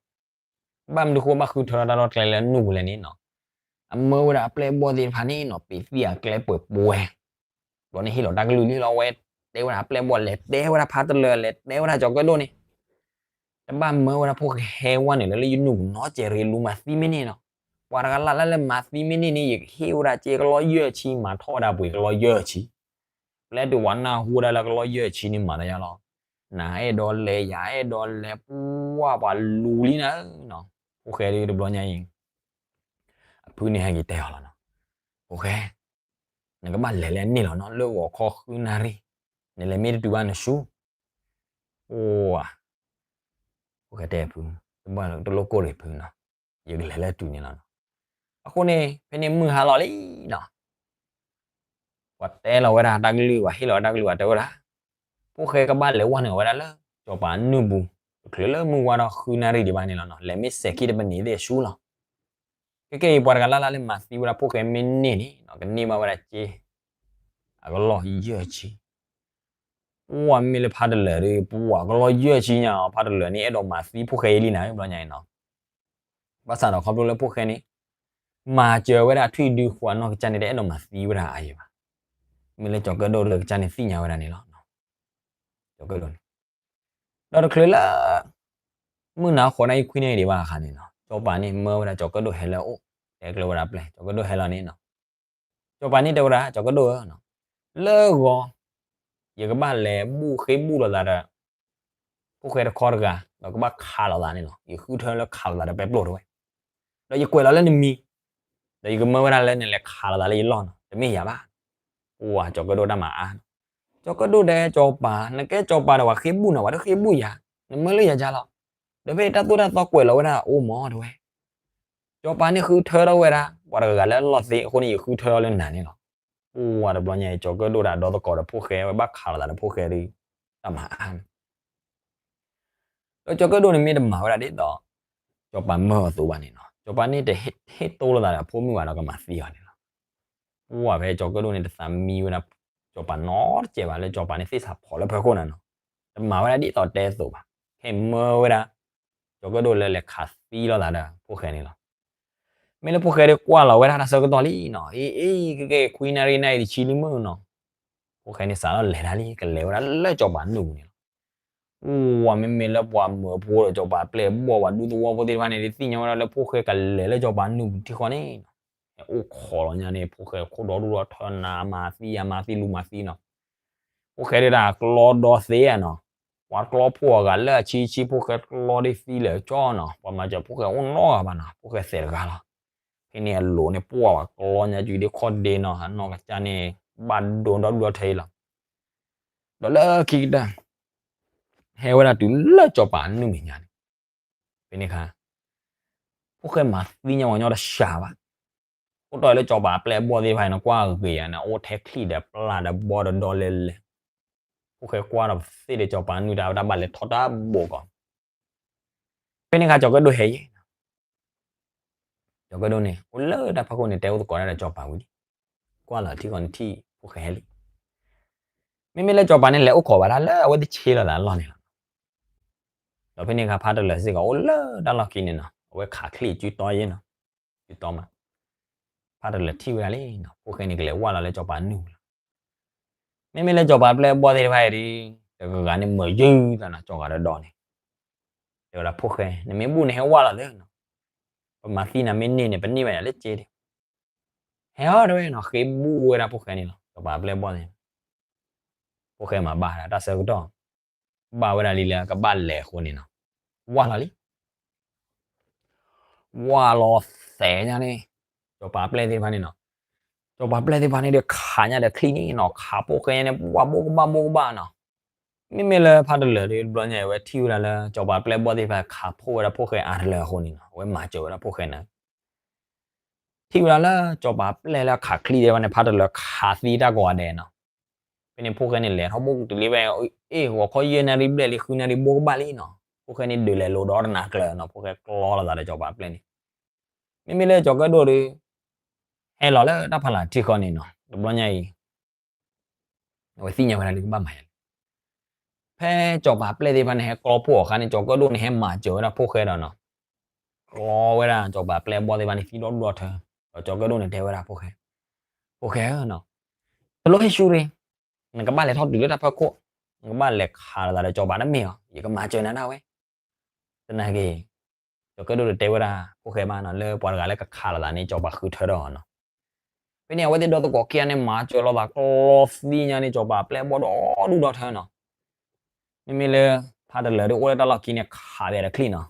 ဘၣ်မနုၤဃိဘၣ်ဃုထၢထီၣ်တၢ်လီၢ်တၢ်ကျဲလၢအနူၢ်ပူၤလဲၣ်န့ၣ်နီၤ, အမၢဝဲဒၣ်အပျဲၢ်အဘီၣ်သ့ၣ်တဖၣ်န့ၣ်နီၤ ပ့ၤသံၣ်အကျဲပှဲၤပှဲၤ, ဘျီန့ၣ်ဟ့ၣ်လီၤတၢ်ကလုၢ်လံလီၤ, အဝဲတဲဝဲဒၣ်အပျဲၢ်အဘီၣ်လဲၤတဲဝဲဒၣ်ဖးတလၢာ် လဲၤတဲဝဲဒၣ်ကၠီၤကၢၣ်ဒိၣ်န့ၣ် တဘၣ်မၢဝဲဒၣ်ဖိၣ်ဃဲဟဲဝဲနုာ်လၢ လၢယနူၢ်ပူၤနီတစဲးတဂ့ၤ, လူၤမၤသံမ့ၢ်န့ၢ်နီၤ. ပှၤတဂၤလၢ်လၢ်လၢမၤသံမ့ၢ်န့ၢ်န့ၣ် ယကဟ့ၣ်ဝဲဒၣ်စ့ကလီယဲၢ်ဆံ, မၤထီၣ်ဝဲဒၣ်ပှ့ၤကလီယဲၢ်ဆံ. ပျဲတုၤပှၤနၢ်ဟူဝဲဒၣ်လၢကလီယဲၢ်ဆံန့ၣ် မၤတယါလီၤ. နၤအဲၣ်ဒိးလဲၤ ယၤအဲၣ်ဒိးလဲၤ ပှၤလူၤလံနၤဧၢနီၤ. ဖိၣ်ဃဲဒ်တဘျီညါအံၤ အဖုန့ၣ်ဟဲက့ၤတဲအီၤလီၤနီၤ, ဖိၣ်ဃဲ, နကဘၣ်လဲၤလၢန့ၣ်လီၤနီၤ, လၢဂီၤခီဃုနၣ်ရံၣ်, နလဲၤမ့ၢ်တတုၤဘၣ်နဆူ, အိၣ်ဧါ, ဖိၣ်ဃဲတဲဖု, တဘၣ်တလိၣ်ကိၢ်ရံၤဖုနီၤ, ယကလဲၤလၢတုၤန့ၣ်လီၤနီၤ. အဃိန့ၣ် ဖဲန့ၣ်မုၢ်ဟါလီၤလံနီၤ ပှၤတဲလီၤဝဲဒၣ်တၢ်ကလုၢ် ပှၤဟ့ၣ်လီၤဝဲတၢ်ကလုၢ် ပှၤတဲဝဲဒၣ်, ဖိၣ်ဃဲကဘၣ်လဲၤဝဲနုာ်ဝဲဒၣ်လၢ စီၤပၤနူၢ်ပူၤ တချုးလၢမုၢ်ဝါထီၣ်ဃုနၣ်ရံၣ်ဒံးဘၣ်န့ၣ်လီၤနီၤ, လဲၤမ့ၢ်စဲၤခံတပနံးသ့ၣ်ဆူလီၤ. ခဲကဲအံၤ ပှၤတဂၤလၢ်လၢ်လၢမၤသံဝဲဒၣ်ဖိၣ်ဃဲမ့ၢ်န့ၢ်န့ၣ်နီၤ ကန့ၢ်ဘၣ်ဝဲဒၣ်စ့ အကလီၢ်ယဲၢ်ဆံ, ပှၤမ့ၢ်လၢဖးတလၢာ်ဒီး ပှၤကလီၢ်ယဲၢ်ဆံညါ ဖးတလၢာ်န့ၣ် အဲၣ်ဒိးမၤသံဖိၣ်ဃဲအံၤလံနၤ ဘျီညါအံၤနီၤ. ဘၣ်ဆၣ်ဒီးခီဖျိလၢဖိၣ်ဃဲန့ၣ် မၤစၢၤဝဲဒၣ်ထွံၣ်ဒုဃိးအနီၢ်ကစၢ်န့ၣ် တအဲၣ်ဒိးမၤသံဝဲဒၣ်အါယံၤဘၣ်. မ့ၢ်လၢကၠီၤကၢၣ်ဒိၣ်လၢကစၢ်န့ၣ်သ့ၣ်ညါဝဲဒၣ်န့ၣ်လီၤ. ကၠီၤကၢၣ်ဒိၣ်န့ၣ် ဒီးတချုးလၢ မုၢ်နၤဃိးနၣ်ရံၣ်ခွံနၣ်ရံၣ်ဒံးဘၣ်အခါန့ၣ်နီၤ စီၤပၤန့ၣ်မၢဝဲဒၣ်ကၠီၤကၢၣ်ဒိၣ်ဟဲလၢအအိၣ် တဲကျၢၤဝဲဒၣ်ပျဲၢ် ကၠီၤကၢၣ်ဒိၣ်ဟဲလီၤန့ၣ်နီၤ. စီၤပၤန့ၣ်တဲဝဲဒၣ် ကၠီၤကၢၣ်ဒိၣ်ဧၢ, လၢဂီၤ ယကဘၣ်လဲၤဘူၣ်ဃ့ဘူၣ်လိာ်သးဒီး ဖိၣ်ဃဲတခီတဂၤ ဒီးကဘၣ်ခးလိာ်သးန့ၣ်လီၤ. ယဃုထၢလၢခးလိာ်သးဒီးပဲပျိၢ်တဝဲ ဒီးယကွဲးလီၤလၢနမံၤ ဒီးယကမၢဝဲဒၣ်လၢနလဲၤခးလိာ်သးလၢယလီၢ်နီၤ တမ့ၢ်ယၤဘၣ်. ပှၤကၠီၤကၢၣ်ဒိၣ်တၢ်မၤအါ ကၠီၤကၢၣ်ဒိၣ်တဲကၠီၤပၤ နကဲကၠီၤပၤဒီးပှၤဃ့ဘူၣ်နၤ ပှၤတဃ့ဘူၣ်ယၤ နမၢလၢယၤကၢ်လီၤ. ဒီးဖဲတၢ်သိၣ်တၢ်သီကွဲးလီၤဝဲဒၣ်အိၣ်မးတဝဲ ကၠီၤပၤန့ၣ်ဃုထၢထီၣ်ဝဲဒၣ် ပှၤတဂၤလၢအလီၢ်သ့အဃိန့ၣ် ယဃုထၢထီၣ်လၢနၤန့ၣ်လီၤ. ပှၤတဘျီညါအံၤ ကၠီၤကၢၣ်ဒိၣ်ဒီးဒီသကိးဒီးဖိၣ်ဃဲဝဲဘၣ်ခးလိာ်သးဒီးဖိၣ်ဃဲဒီး တၢ်မၤအါန့ၣ် ဒီးကၠီၤကၢၣ်ဒိၣ်န့ၣ်မ့ၢ်တမၤဝဲဒၣ်ဒ်သိး ကၠီၤပၤမၢအီၤအသိးဘၣ်န့ၣ်နီၤ ကၠီၤပၤန့ၣ်တဟ့ၣ်တိလိာ်သးဒီးဖိမုၣ်ဘၣ်ဒီးကမၤသံအီၤန့ၣ်လီၤ. ပှၢ်ဖဲကၠီၤကၢၣ်ဒိၣ်န့ၣ် တသးမံဝဲဒၣ် ကၠီၤပၤနီတစဲးဘၣ် လၢကၠီၤပၤန့ၣ်သ့ၣ်ဆးဖိးလၢဖၢခိၣ်န့ၣ်နီၤ, တမၤဝဲဒၣ်ဒ်သိးတဲအသိးဘၣ်, ခဲအံၤမၢဝဲဒၣ် ကၠီၤကၢၣ်ဒိၣ်လၢလဲၤခးသံလိာ်သးဒီးဖိၣ်ဃဲန့ၣ်လီၤ. မ့ၢ်လၢဖိၣ်ဃဲဒီးကွၢ်လီၤဝဲဒၣ်တၢ်ဆၢကတီၢ်လံနီၤ, အ့ အ့ ကကဲခွံနၣ်ရံၣ်နၣ်ရံၣ်တဆံလံမုၢ်နီၤ, ဖိၣ်ဃဲန့ၣ်စးထီၣ်လဲၤတၢ်လံ ကလဲၤဝဲဒၣ်လၢကၠီၤပၤနုာ်ပူၤန့ၣ်လီၤ. ပှၢ်မ့မ့ၢ်လၢပှၤမၢဖိဒီးကၠီၤပၤပျဲၢ်ဘီၣ် ပှၤဒူသဝီဖိသ့ၣ်တဖၣ်န့ၣ် ဒုးသ့ၣ်ညါဝဲဒၣ်လၢဖိၣ်ဃဲကလဲၤလၢကၠီၤပၤနုာ်ပူၤထံဃီန့ၣ်နီၤ, အိၣ်ခိးလီၤညါန့ၣ် ဖိၣ်ဃဲခိၣ်ဒီဒူၣ်ဒီထၢနၤ မၤသံယၤ မၤသံလူၤမၤသံနီၤ, ဖိၣ်ဃဲဒၣ်တၢ်ကျီဒီသ့ဧါနီၤ, ပှၤကျီဖှိၣ်အဂၤလၢအဆံဆံ ဖိၣ်ဃဲကျီဒ်သံလၢာ်ကၠီနီၤ, ပှၤမၤစၢၤဖိၣ်ဃဲအိၣ်နီတဂၤဘၣ်နီၤ, ဖိၣ်ဃဲသဲးတဂၤလီၤ. ဖဲန့ၣ်အလိၤန့ၣ် ပှၢ်ဝဲကျီညါကၠူဒ်ခီၣ်ဒ့နီၤ, အနီၢ်ကစၢ်န့ၣ် ဘၣ်ဒိဒီဒူၣ်ဒီထၢအံၤလီၤ. ဒီးလၢခံကတၢၢ် ဟဲဝဲဒၣ်တုၤလၢကၠီၤပၤနုာ်မဲာ်ညါန့ၣ်, ဖဲန့ၣ်အခါ ဖိၣ်ဃဲမၤသံညါပှၤညီတစှၤဘၣ်, အိၣ်တီၢ်လၢကၠီၤပၤပျဲၢ်အဘီၣ်သ့ၣ်တဖၣ်န့ၣ် ကွၢ်ဂ့ၤယၤန့ၣ် အိၣ်ထဲချံၣ်ဒီးပျၢ်ဒီးဘီဒီးဒီလဲၤလဲၤ, ဖိၣ်ဃဲကွၢ်ဒီးသ့ၣ်ဒီးကၠီၤပၤနုာ်တၢ်ဝဲတၢ်ဘၣ်လဲၤထီၣ်တၢ်ဘိးကီး ဖဲန့ၣ်အခါကၠီၤကၢၣ်ဒိၣ်ဟဲယဲၢ်, ကၠီၤကၢၣ်ဒိၣ်န့ၣ် အိၣ်လၢတၢ်ဖီခိၣ်န့ၣ် တဲအိၣ်သကိးတၢ်ဒီးကၠီၤပၤဝံၤလံ, ကွၢ်လီၤထံဃီန့ၣ်ထံၣ်ဖိၣ်ဃဲဟဲလံ. မ့မ့ၢ်လၢကၠီၤပၤန့ၣ်လဲၤအိၣ်ခိးဘၣ်တၢ်လၢအဝဲသ့ၣ်ဆ့လီၤသးအလီၢ်န့ၣ်လီၤ. ဒီးဖဲန့ၣ်အခါဖးတလၢာ်စ့ၢ်ကီးအိၣ်လၢတၢ်လီၢ်ခံန့ၣ်နီၤ, အဝဲခးချံၣ်စုတီယဲၢ်နီၤ, စုတီမး, ဖးတလၢာ်ထံၣ်ဝဲဒၣ်လံနီၤ, ဖိၣ်ဃဲန့ၣ်ကလဲၤဝၢ်လီၤလၢကၠီၤပၤနုာ်ပူၤလီၤ. မ့မ့ၢ်လၢကၠီၤပၤပျဲၢ်အဘီၣ်သ့ၣ်တဖၣ်အံၤဒီး တဂၤဂၤန့ၣ်မၤယုၢ်သးနီၤ, ကၠီၤဂၤဒီးဒီးန့ၣ် တဲဝဲဒၣ်ဖိၣ်ဃဲ, နမ့ၢ်ဘူၣ်န့ၣ်ဟဲဝၢ်လီၤသ့နီၤ, ပမၤသံနၤမ့ၢ်န့ၢ်န့ၣ် ပန့ၢ်ဘၣ်ယၤလၢက့ဒၣ်, ဟဲအီၤတဲဝဲနီၤ, ဃ့ဘူၣ်ဝဲဒၣ်ဖိၣ်ဃဲန့ၣ်လီၤ, ကၠီၤပၤပျဲၢ်အဘီၣ်န့ၣ် ဖိၣ်ဃဲမၤဘၣ်ဒၣ် တၢ်ဆၢကတီၢ် ဘၣ်ဝဲဒၣ်လံလၢကဘၣ်လဲၤအဃိန့ၣ်နီၤ, ဝၢ်လီၤလံ ဝၢ်လီၤသဲးညါန့ၣ်, ကၠီၤပၤပျဲၢ်သ့ၣ်တဖၣ်န့ၣ်နီၤ, ကၠီၤပၤပျဲၢ်သ့ၣ်တဖၣ်န့ၣ်ဒီးခးညါဒီးချံၣ်န့ၣ်နီၤ, ခးဖိၣ်ဃဲညါန့ၣ် ပှၤဘိးကဘၣ်ဘိးကဘၣ်နီၤ. မ့မ့ၢ်လၢဖးတလၢာ်ဒီး တဘျီညါအဝဲထံၣ်ဝဲဒၣ်လၢ ကၠီၤပၤပျဲၢ်ဘီၣ်သ့ၣ်တဖၣ် ခးဖှိၣ်ဝဲဒၣ်ဖိၣ်ဃဲအါတလၢအဃိန့ၣ်နီၤ, အဝဲမၤစၢၤဝဲဒၣ်ဖိၣ်ဃဲန့ၣ် ထံၣ်ဝဲဒၣ်လၢကၠီၤပၤပျဲၢ်လၢခးချံၣ်သ့ၣ်တဖၣ်န့ၣ် ဖးတလၢာ်ခးသံတၢ်ကိးဂၤဒဲးနီၤ. ဖဲန့ၣ်ဖိၣ်ဃဲန့ၣ်လဲၤထီၣ်ဘူးတုၤလံဝဲ, အ့ၣ် ဂီၤခီယဲၢ်နၣ်ရံၣ်ဘျဲၣ်လံ ဃုနၣ်ရံၣ်ဘိးကဘၣ်လံနီၤ. ဖိၣ်ဃဲန့ၣ်ဒုးလဲၤလိာ်ဒီးတနၤကျၢၤနီၤ, ဖိၣ်ဃဲကျီလိာ်သးဒီးကၠီၤပၤပျဲၢ်န့ၣ်, မ့မ့ၢ်လၢကၠီၤကၢၣ်ဒိၣ်ဒီး ဟဲလီၤလၢတၢ်ဖးလၢ်ထံဃီန့ၣ်နီၤ, တဘျီညါအံၤ အဝဲသ့ၣ်ညါဝဲဒၣ်လံကဘၣ်မၤယၤလံ. ဖဲကၠီၤပၤပျဲၢ်သ့ၣ်တဖၣ်န့ၣ် ဟဲကျီဖှိၣ်အခါန့ၣ် ကၠီၤကၢၣ်ဒိၣ်န့ၣ် ဟဲမၤစၢၤဝဲဒၣ်ဖိၣ်ဃဲဒီးနီၤ, ကျီဝဲဒၣ်ကၠီၤပၤပျဲၢ်အဘီၣ်သ့ၣ်တဖၣ်န့ၣ် သံဒီဒူၣ်ဒီထၢ, ဒီးကၠီၤကၢၣ်ဒိၣ်န့ၣ်တဲဝဲဒၣ်ဖိၣ်ဃဲ, ဖိၣ်ဃဲဧၢနီၤ, တလိၣ်ဟ့ၣ်ဆူၣ်ရ့ၣ်, နကဘၣ်လဲၤထီၣ်တုၤလၢတၢ်ဖီခိၣ်, နကဘၣ်လဲၤခးလိာ်သးဒီးကၠီၤပၤတမ့ၢ်အီၤ, ယကမၤစၢၤနၤဒၣ်ဝဲ သနာ်က့ ကၠီၤကၢၣ်ဒိၣ်တတဲဝဲဒၣ်ဖိၣ်ဃဲဘၣ်နီၤ, လၢပှၤတဂၤလၢကခးလိာ်သးန့ၣ် ကၠီၤပၤဃုထၢထီၣ်အီၤနီၤ. ဖဲန့ၣ် အဝဲသ့ၣ်ဒီသကိးခံဂၤန့ၣ် မၤစၢၤလိာ်သးကျီသံညါန့ၣ် ကၠီၤပၤပျဲၢ်ဘီၣ်ဒီဒူၣ်ဒီထၢနီၤ. မ့မ့ၢ်လၢ ဖးတလၢာ်ဒီးအိၣ်လၢတၢ်လီၢ်ခံန့ၣ် ခးပယၤဒီးချံၣ်နီၤ.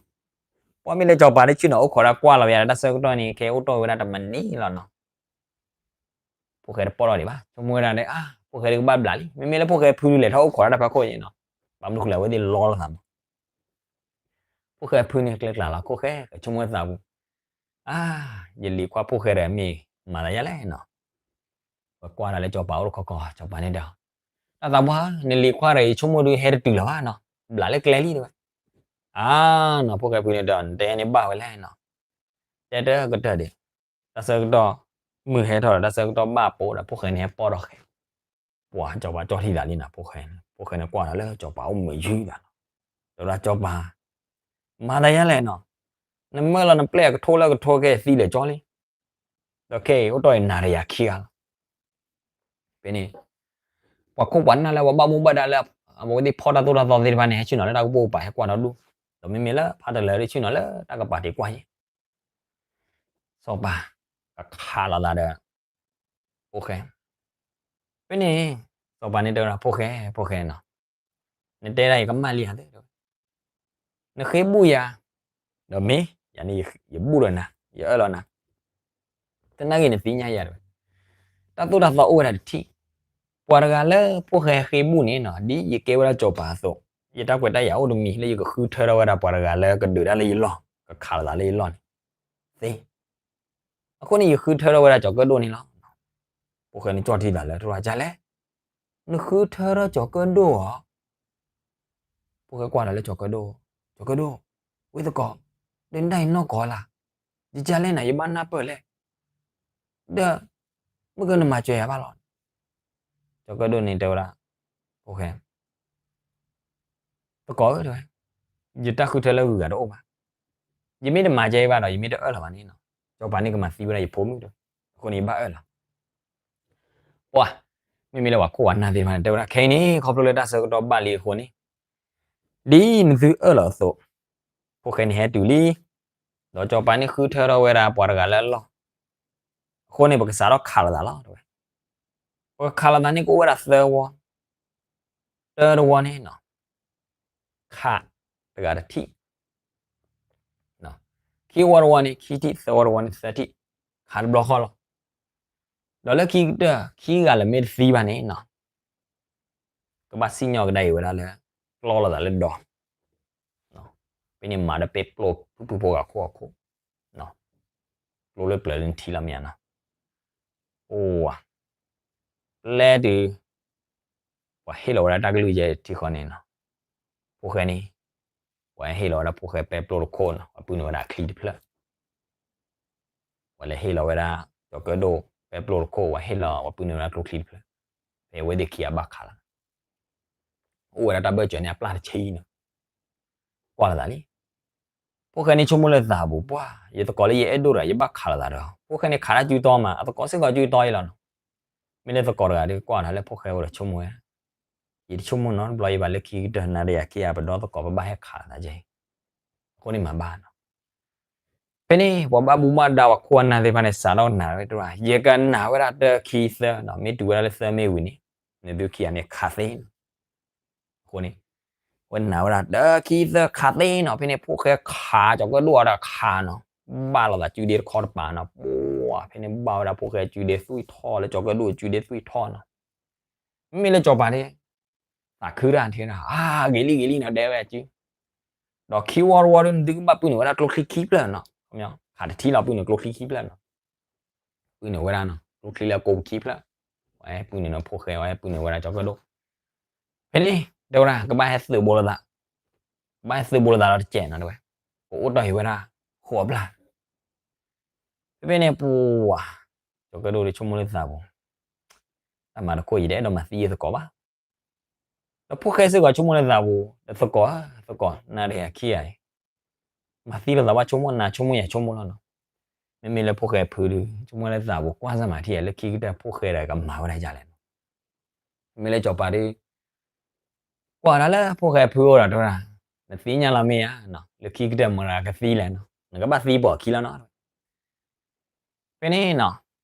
ပှၤမ့ၢ်လၢကၠီၤပၤန့ၣ်ဆ့ၣ်နီၤအိၣ်ခိးဒၣ်ကွၢ်လီၤပယၤဒီးတၢ်ဆၢကတီၢ်န့ၣ် ခဲအိၣ်တီၢ်ဝဲဒၣ်တမံးနံးလီၤနီၤ. ဖိၣ်ဃဲတပိာ်ထီၣ်ဒံးဘၣ်, ဆိကမိၣ်ဝဲဒၣ်ဒီး အါ ဖိၣ်ဃဲဒုးကဘၣ်ဘျးလံ, မ့မ့ၢ်လၢဖိၣ်ဃဲဖုဒုးလဲၤထီၣ်အိၣ်ခိးဒၣ်တၢ်ဖီခိၣ်အံၤနီၤ, ဘၣ်မနုၤဃိလဲၣ် အဝဲသ့ၣ်လီလိာ်သးမး. ဖိၣ်ဃဲဖုန့ၣ်ကျဲကျါလီၤ ဖိၣ်ဃဲကဆိကမိၣ်သးပူၤ, အါ ယလံၤခွါဖိၣ်ဃဲဒီးမ့ၢ်မၤသးယါလဲၣ်နီၤ. ဝဲကွၢ်ဒၣ်လၢကၠီၤပၤအိၣ်တခီခီ ကၠီၤပၤန့ၣ်ဒီး, တၢ်သးပှၢ်ဧၢ, နလံၤခွါဒီးယဆိကမိၣ်ဒုးဟဲတတုၤလၢၤဘၣ်နီၤ, ဘျးလၢကျဲလံတဲဝဲ. အါနီၤ ဖိၣ်ဃဲဖုန့ၣ်ဒီး နတဲန့ၣ်ဘၣ်ဝဲလဲၣ်နီၤ. တဲတကတၢၢ်ဒံး, တၢ်ဆၢကတီၢ် မုၢ်ဟဲထီၣ်ဒီး တၢ်ဆၢကတီၢ်ဘၣ်ပိာ်ဒီး ဖိၣ်ဃဲန့ၣ်ဟဲပိာ်ထီၣ်ဃဲ, ပှၤကၠီၤပၤကၠီၣ်ထံၣ်သးလံနီၤ ဖိၣ်ဃဲ, ဖိၣ်ဃဲန့ၣ်ကွၢ်ဒီးလၢကၠီၤပၤအိၣ်မုာ်ယုၢ်သးလီၤ. ဒီးဝဲဒၣ်ကၠီၤပၤ မၤသးယါလဲၣ်နီၤ, နမၢလီၤနပျဲၢ်အကထိလၢကထိခဲသံလၢာ်ကၠီလံ, ဒီးခဲအံၤအိၣ်တီၢ်အံၤနၤတယၤခံဂၤလီၤ. ဖဲန့ၣ် ပှၤခိၣ်ပှၤနၢ်လၢပှၤဘၣ်မူဘၣ်ဒါလၢ အဝဲသ့ၣ်ဖီၣ်တၢ်သိၣ်တၢ်သီသ့ၣ်တဖၣ်န့ၣ် ဟဲဆ့ၣ်နီၤလၢတၢ်ကပိာ်ကပၤ ဟဲကွၢ်ဒီဒူၣ်, ဒီးမ့မ့ၢ်လၢဖးတလၢာ်ဒီးဆ့ၣ်နီၤလၢတၢ်ကပၤတံာ်ကွၢ်ယဲၢ်, စီၤပၤ ကခးလိာ်သးဒီး ဖိၣ်ဃဲ, ဖဲန့ၣ် စီၤပၤန့ၣ်တဲဝဲဒၣ်ဖိၣ်ဃဲ, ဖိၣ်ဃဲနီၤ, နတဲဒၣ်ယကမၣ်လံဧါ, နဃ့ဘူၣ်ယၤ, ဒီးမ့ၢ်ယၤန့ၣ် ယဘူၣ်ဒီးနၤ, ယအၢၣ်လီၤနၤ, သနာ်က့နသ့ၣ်ညါယၤတဲဝဲ, တၢ်သိၣ်တၢ်သီအိၣ်ဝဲဒၣ်တထံၣ်, ပှၤတဂၤလၢဖိၣ်ဃဲဃ့ဘူၣ်န့ၣ်နီၤ ဒ်ယကဲဝဲဒၣ်စီၤပၤအသိး, ယတၢ်ကွဲးတၢ်ယာ်အိၣ်တမံၤလၢယကဃုထၢထီၣ်ဝဲဒၣ်ပှၤတဂၤလၢကဒုးတၢ်လၢယလီၢ်, ကခးလိာ်သးလၢယလီၢ်န့ၣ်, သ့ အဃိန့ၣ် ယဃုထၢထီၣ်ဝဲဒၣ်ကၠီၤကၢၣ်ဒိၣ်န့ၣ်လီၤ. ဖိၣ်ဃဲန့ၣ်ကၠီၣ်ထံသးလၢ တရၣ်ကလဲၣ်, နဃုထၢထီၣ်ကၠီၤကၢၣ်ဒိၣ်ဧါ. ဖိၣ်ဃဲကွၢ်ဒီးလၢကၠီၤကၢၣ်ဒိၣ်, ကၠီၤကၢၣ်ဒိၣ်, ဝ့ၢ်သကိး, ဒီးနတၢ်အံၤနီၢ်ကီၢ်လၢ်, ယကလဲၣ်နၤ ယဘၣ်နၢ်ပၢၢ်လဲၣ်, ဒီး မုၢ်ကနမၤစၢၤယၤဘၣ်လီၤ. ကၠီၤကၢၣ်ဒိၣ်န့ၣ်တဲဝဲဒၣ် ဖိၣ်ဃဲ သကိးဧၢ တဲဝဲ, ယတၢ်ဃုထၢလၢဂုၤဂၤတအိၣ်ဘၣ်. ယမ့ၢ်တမၤစၢၤယၤဘၣ်ဒီး ယမ့ၢ်တအၢၣ်လီၤဘၣ်န့ၣ်နီၤ, စီၤပၤန့ၣ်ကမၤသံဝဲဒၣ်ယဖိမုၣ်ဒီး, အဃိန့ၣ်ယဘၣ်အၢၣ်လီၤ. ပှၤ, မ့မ့ၢ်လၢပှၤခိၣ်ပှၤနၢ်သ့ၣ်တဖၣ်န့ၣ် တဲဝဲဒၣ် ခဲအံၤန့ၣ် ခီဖျိလၢတၢ်ဆၢကတီၢ်ဘၣ်လံအဃိန့ၣ်, ဒ်နသုအၢၣ်လီၤအသိး, ဖိၣ်ဃဲန့ၣ်ဟဲတုၤလံ, ဒီးစီၤပၤန့ၣ်ဃုထၢထီၣ်ဝဲဒၣ်ပှၤတဂၤလၢအလီၢ်, အဃိန့ၣ် ပကစးထီၣ်ခးလိာ်သးလီၤ တဲဝဲ. ပကခးလိာ်သးန့ၣ်ကအိၣ်ဝဲဒၣ်သၢဝီ, တၢတဝီန့ၣ်နီၤ, ခးတဂၤတထံၣ်, ခံဝီတဝီန့ၣ် ခံထံၣ်, သၢဝီတဝီန့ၣ် သၢထံၣ်, ခးတဘျီဃီလီၤ. ဒီးလၢခံကတၢၢ် ခံဂၤလၢာ်မ့ၢ်တသံဘၣ်န့ၣ်နီၤ, ကဘၣ်စံၣ်ညီၣ်ကဒါအံၤဝဲဒၣ်လၢ ကျီလိာ်သးလၢဒီး, ဖဲန့ၣ်မၤဒီးပဲပျိဖုၣ်ဖုၣ်ဖိဂၤခိၣ်အခိၣ်, ကျိလၢပျၢၤလၢနထံလီၤမ့ၢ်ဧါနီၤ, အိၣ်ဝဲ, ပျဲတုၤ ပှၤဟ့ၣ်လီၤဝဲဒၣ်တၢ်ကလုၢ်ယဲၢ်ထံဃီန့ၣ်နီၤ, ဖိၣ်ဃဲန့ၣ်, ပှၤဟ့ၣ်လီၤဝဲဒၣ်ဖိၣ်ဃဲပဲပျိတခိၣ်နီၤ, ပှၤပုၢ်နုာ်ဝဲဒၣ်အချံတဖျၢၣ် ပှၤလဲၤဟ့ၣ်လီၤဝဲဒၣ် ကၠီၤကၢၣ်ဒိၣ် ပဲပျိတခိၣ် ပှၤဟ့ၣ်လီၤ ပှၤပုၢ်နုာ်ဝဲဒၣ်ကျိချံတဖျၢၣ်, ဖဲအဝဲသ့ၣ်ခံဂၤဘၣ်ခးလီၤ, အိၣ်ဝဲဒၣ်တၢ်ဘၢၣ်စၢၤန့ၣ် အပျၢ်တဆံနီၤ, ကွၢ်လိာ်သးလံ. ဖိၣ်ဃဲန့ၣ်ဆိကမိၣ်လၢသးပူၤ ပှၤ ယသကိးလၢယအဲၣ်ဒိၣ်တဂၤ ယဘၣ်ခးလိာ်သးဒီး ဖိၣ်ဃဲန့ၣ်ခးတၢ်စုတီမး အသကိးစ့ၢ်ကီးစုတီအံၤလီၤနီၤ. မ့ၢ်လၢသကိးတဂၤဒီးကွၢ်ဒီးလၢဖိၣ်ဃဲအိၣ်ဒီးဆိကမိၣ်ဝဲ, ယတဆိကမိၣ်နီတဘျီအံၤဘၣ် လၢခံကတၢၢ်နၤဒီးယၤခံဂၤ ပဒီသကိးပဘၣ်ဟဲခးလိာ်သးကဲအံၤ, အဃိန့ၣ်မၤဘၣ်နီၤ. ဖဲန့ၣ် ပှၤဘၣ်မူဘၣ်ဒါပှၤခိၣ်ပှၤနၢ်သ့ၣ်တဖၣ်န့ၣ် စးထီၣ်နာ်ဝဲတၢ်, ယကနာ်ဝဲဒၣ်တၢခံသၢနီၤ, မ့ၢ်တုၤဝဲဒၣ်လၢသၢမ့ၢ်ဝံၤန့ၣ်, နသုခံဂၤန့ၣ်ခးသ့နီၤ. အဃိန့ၣ် ဝဲနာ်ဝဲဒၣ်တၢခံသၢခးသ့နီၤ, ဖဲန့ၣ်ဖိၣ်ဃဲခး ကၠီၤကၢၣ်ဒိၣ်အီၤဒီးခးနီၤ, ဘၣ်လိာ်သးစုဒ့တခီတပၤနီၤ, ပှၤ ဖဲန့ၣ်ဘၣ်ဝဲဒၣ်ဖိၣ်ဃဲစုဒ့ သွံၣ်ထီၣ် လၢကၠီၤကၢၣ်ဒိၣ်စုဒ့ သွံၣ်ထီၣ်နီၤ. မ့မ့ၢ်လၢစီၤပၤန့ၣ် သးခုတၢ်ထဲဒၣ် အါ ဂ့ၤလံဂ့ၤလံနီၤ တဲဝဲအစု, ဒီးခံဝီတဝီဒီး နသုကဘၣ်ပုၢ်နုာ်ဝဲဒၣ်ကျိချံခံဖျၢၣ်နီၤ, ခးတထံၣ်လီၤ ပုၢ်နုာ်ကျိချံခံဖျၢၣ်နီၤ, ပုၢ်နုာ်ဝဲဒၣ်နီၤ ကျိချံလၢအကိးပခံဖျၢၣ်, ဝဲပုၢ်နုာ်နီၤ ဖိၣ်ဃဲ ဝဲပုၢ်နုာ်ဝဲဒၣ်ကၠီၤကၢၣ်ဒိၣ်. ဖဲန့ၣ် တဲဝဲဒၣ် ကဘၣ်ဟဲသုးဘိလိာ်သး, ကဘၣ်ဟဲသုးဘိလိာ်သးဒီးတစဲးနီၤ တဲဝဲ, ကအိၣ်တီၢ်ဟံးဝဲဒၣ် ဃိးပျၢ်. ဖဲဖဲန့ၣ်ပှၤ ကၠီၤကၢၣ်ဒိၣ်ဒီးဆိကမိၣ်လၢသးပူၤ, တၢ်မၤတခိၣ် ယတအဲၣ်ဒိးမၤသံယသကိးဘၣ်. ဒီးဖိၣ်ဃဲစ့ၢ်ကီးဆိကမိၣ်လၢသးပူၤ ဒီးသကိးဧၢ သကိး နၤဒီးယၤခံဂၤအံၤ မၤသံလိာ်သးဘၣ် ဆိကမိၣ်နၤဆိကမိၣ်ယၤဆိကမိၣ်လီၤနီၤ. မ့မ့ၢ်လၢဖိၣ်ဃဲဖုဒီး ဆိကမိၣ်လၢသးပူၤ ကွၢ်စၢ်မၤထံၣ်ယၤ လၢခံကတၢၢ်ဖိၣ်ဃဲဒီးကမၤဝဲဒၣ်ယၤလဲၣ်နီၤ. မ့မ့ၢ်လၢစီၤပၤဒီး ကွၢ်ဒၣ်လၢဖိၣ်ဃဲဖုအိၣ်ဒီးတဲဝဲဒၣ်, နသ့ၣ်ညါလီၤမ့ၢ်ဧါ, လၢခံကတၢၢ်မတၤကသံလဲၣ်နီၤ, နကဘၣ်သံပိာ်အခံလီၤနီၤ. ဖဲန့ၣ်နီၤ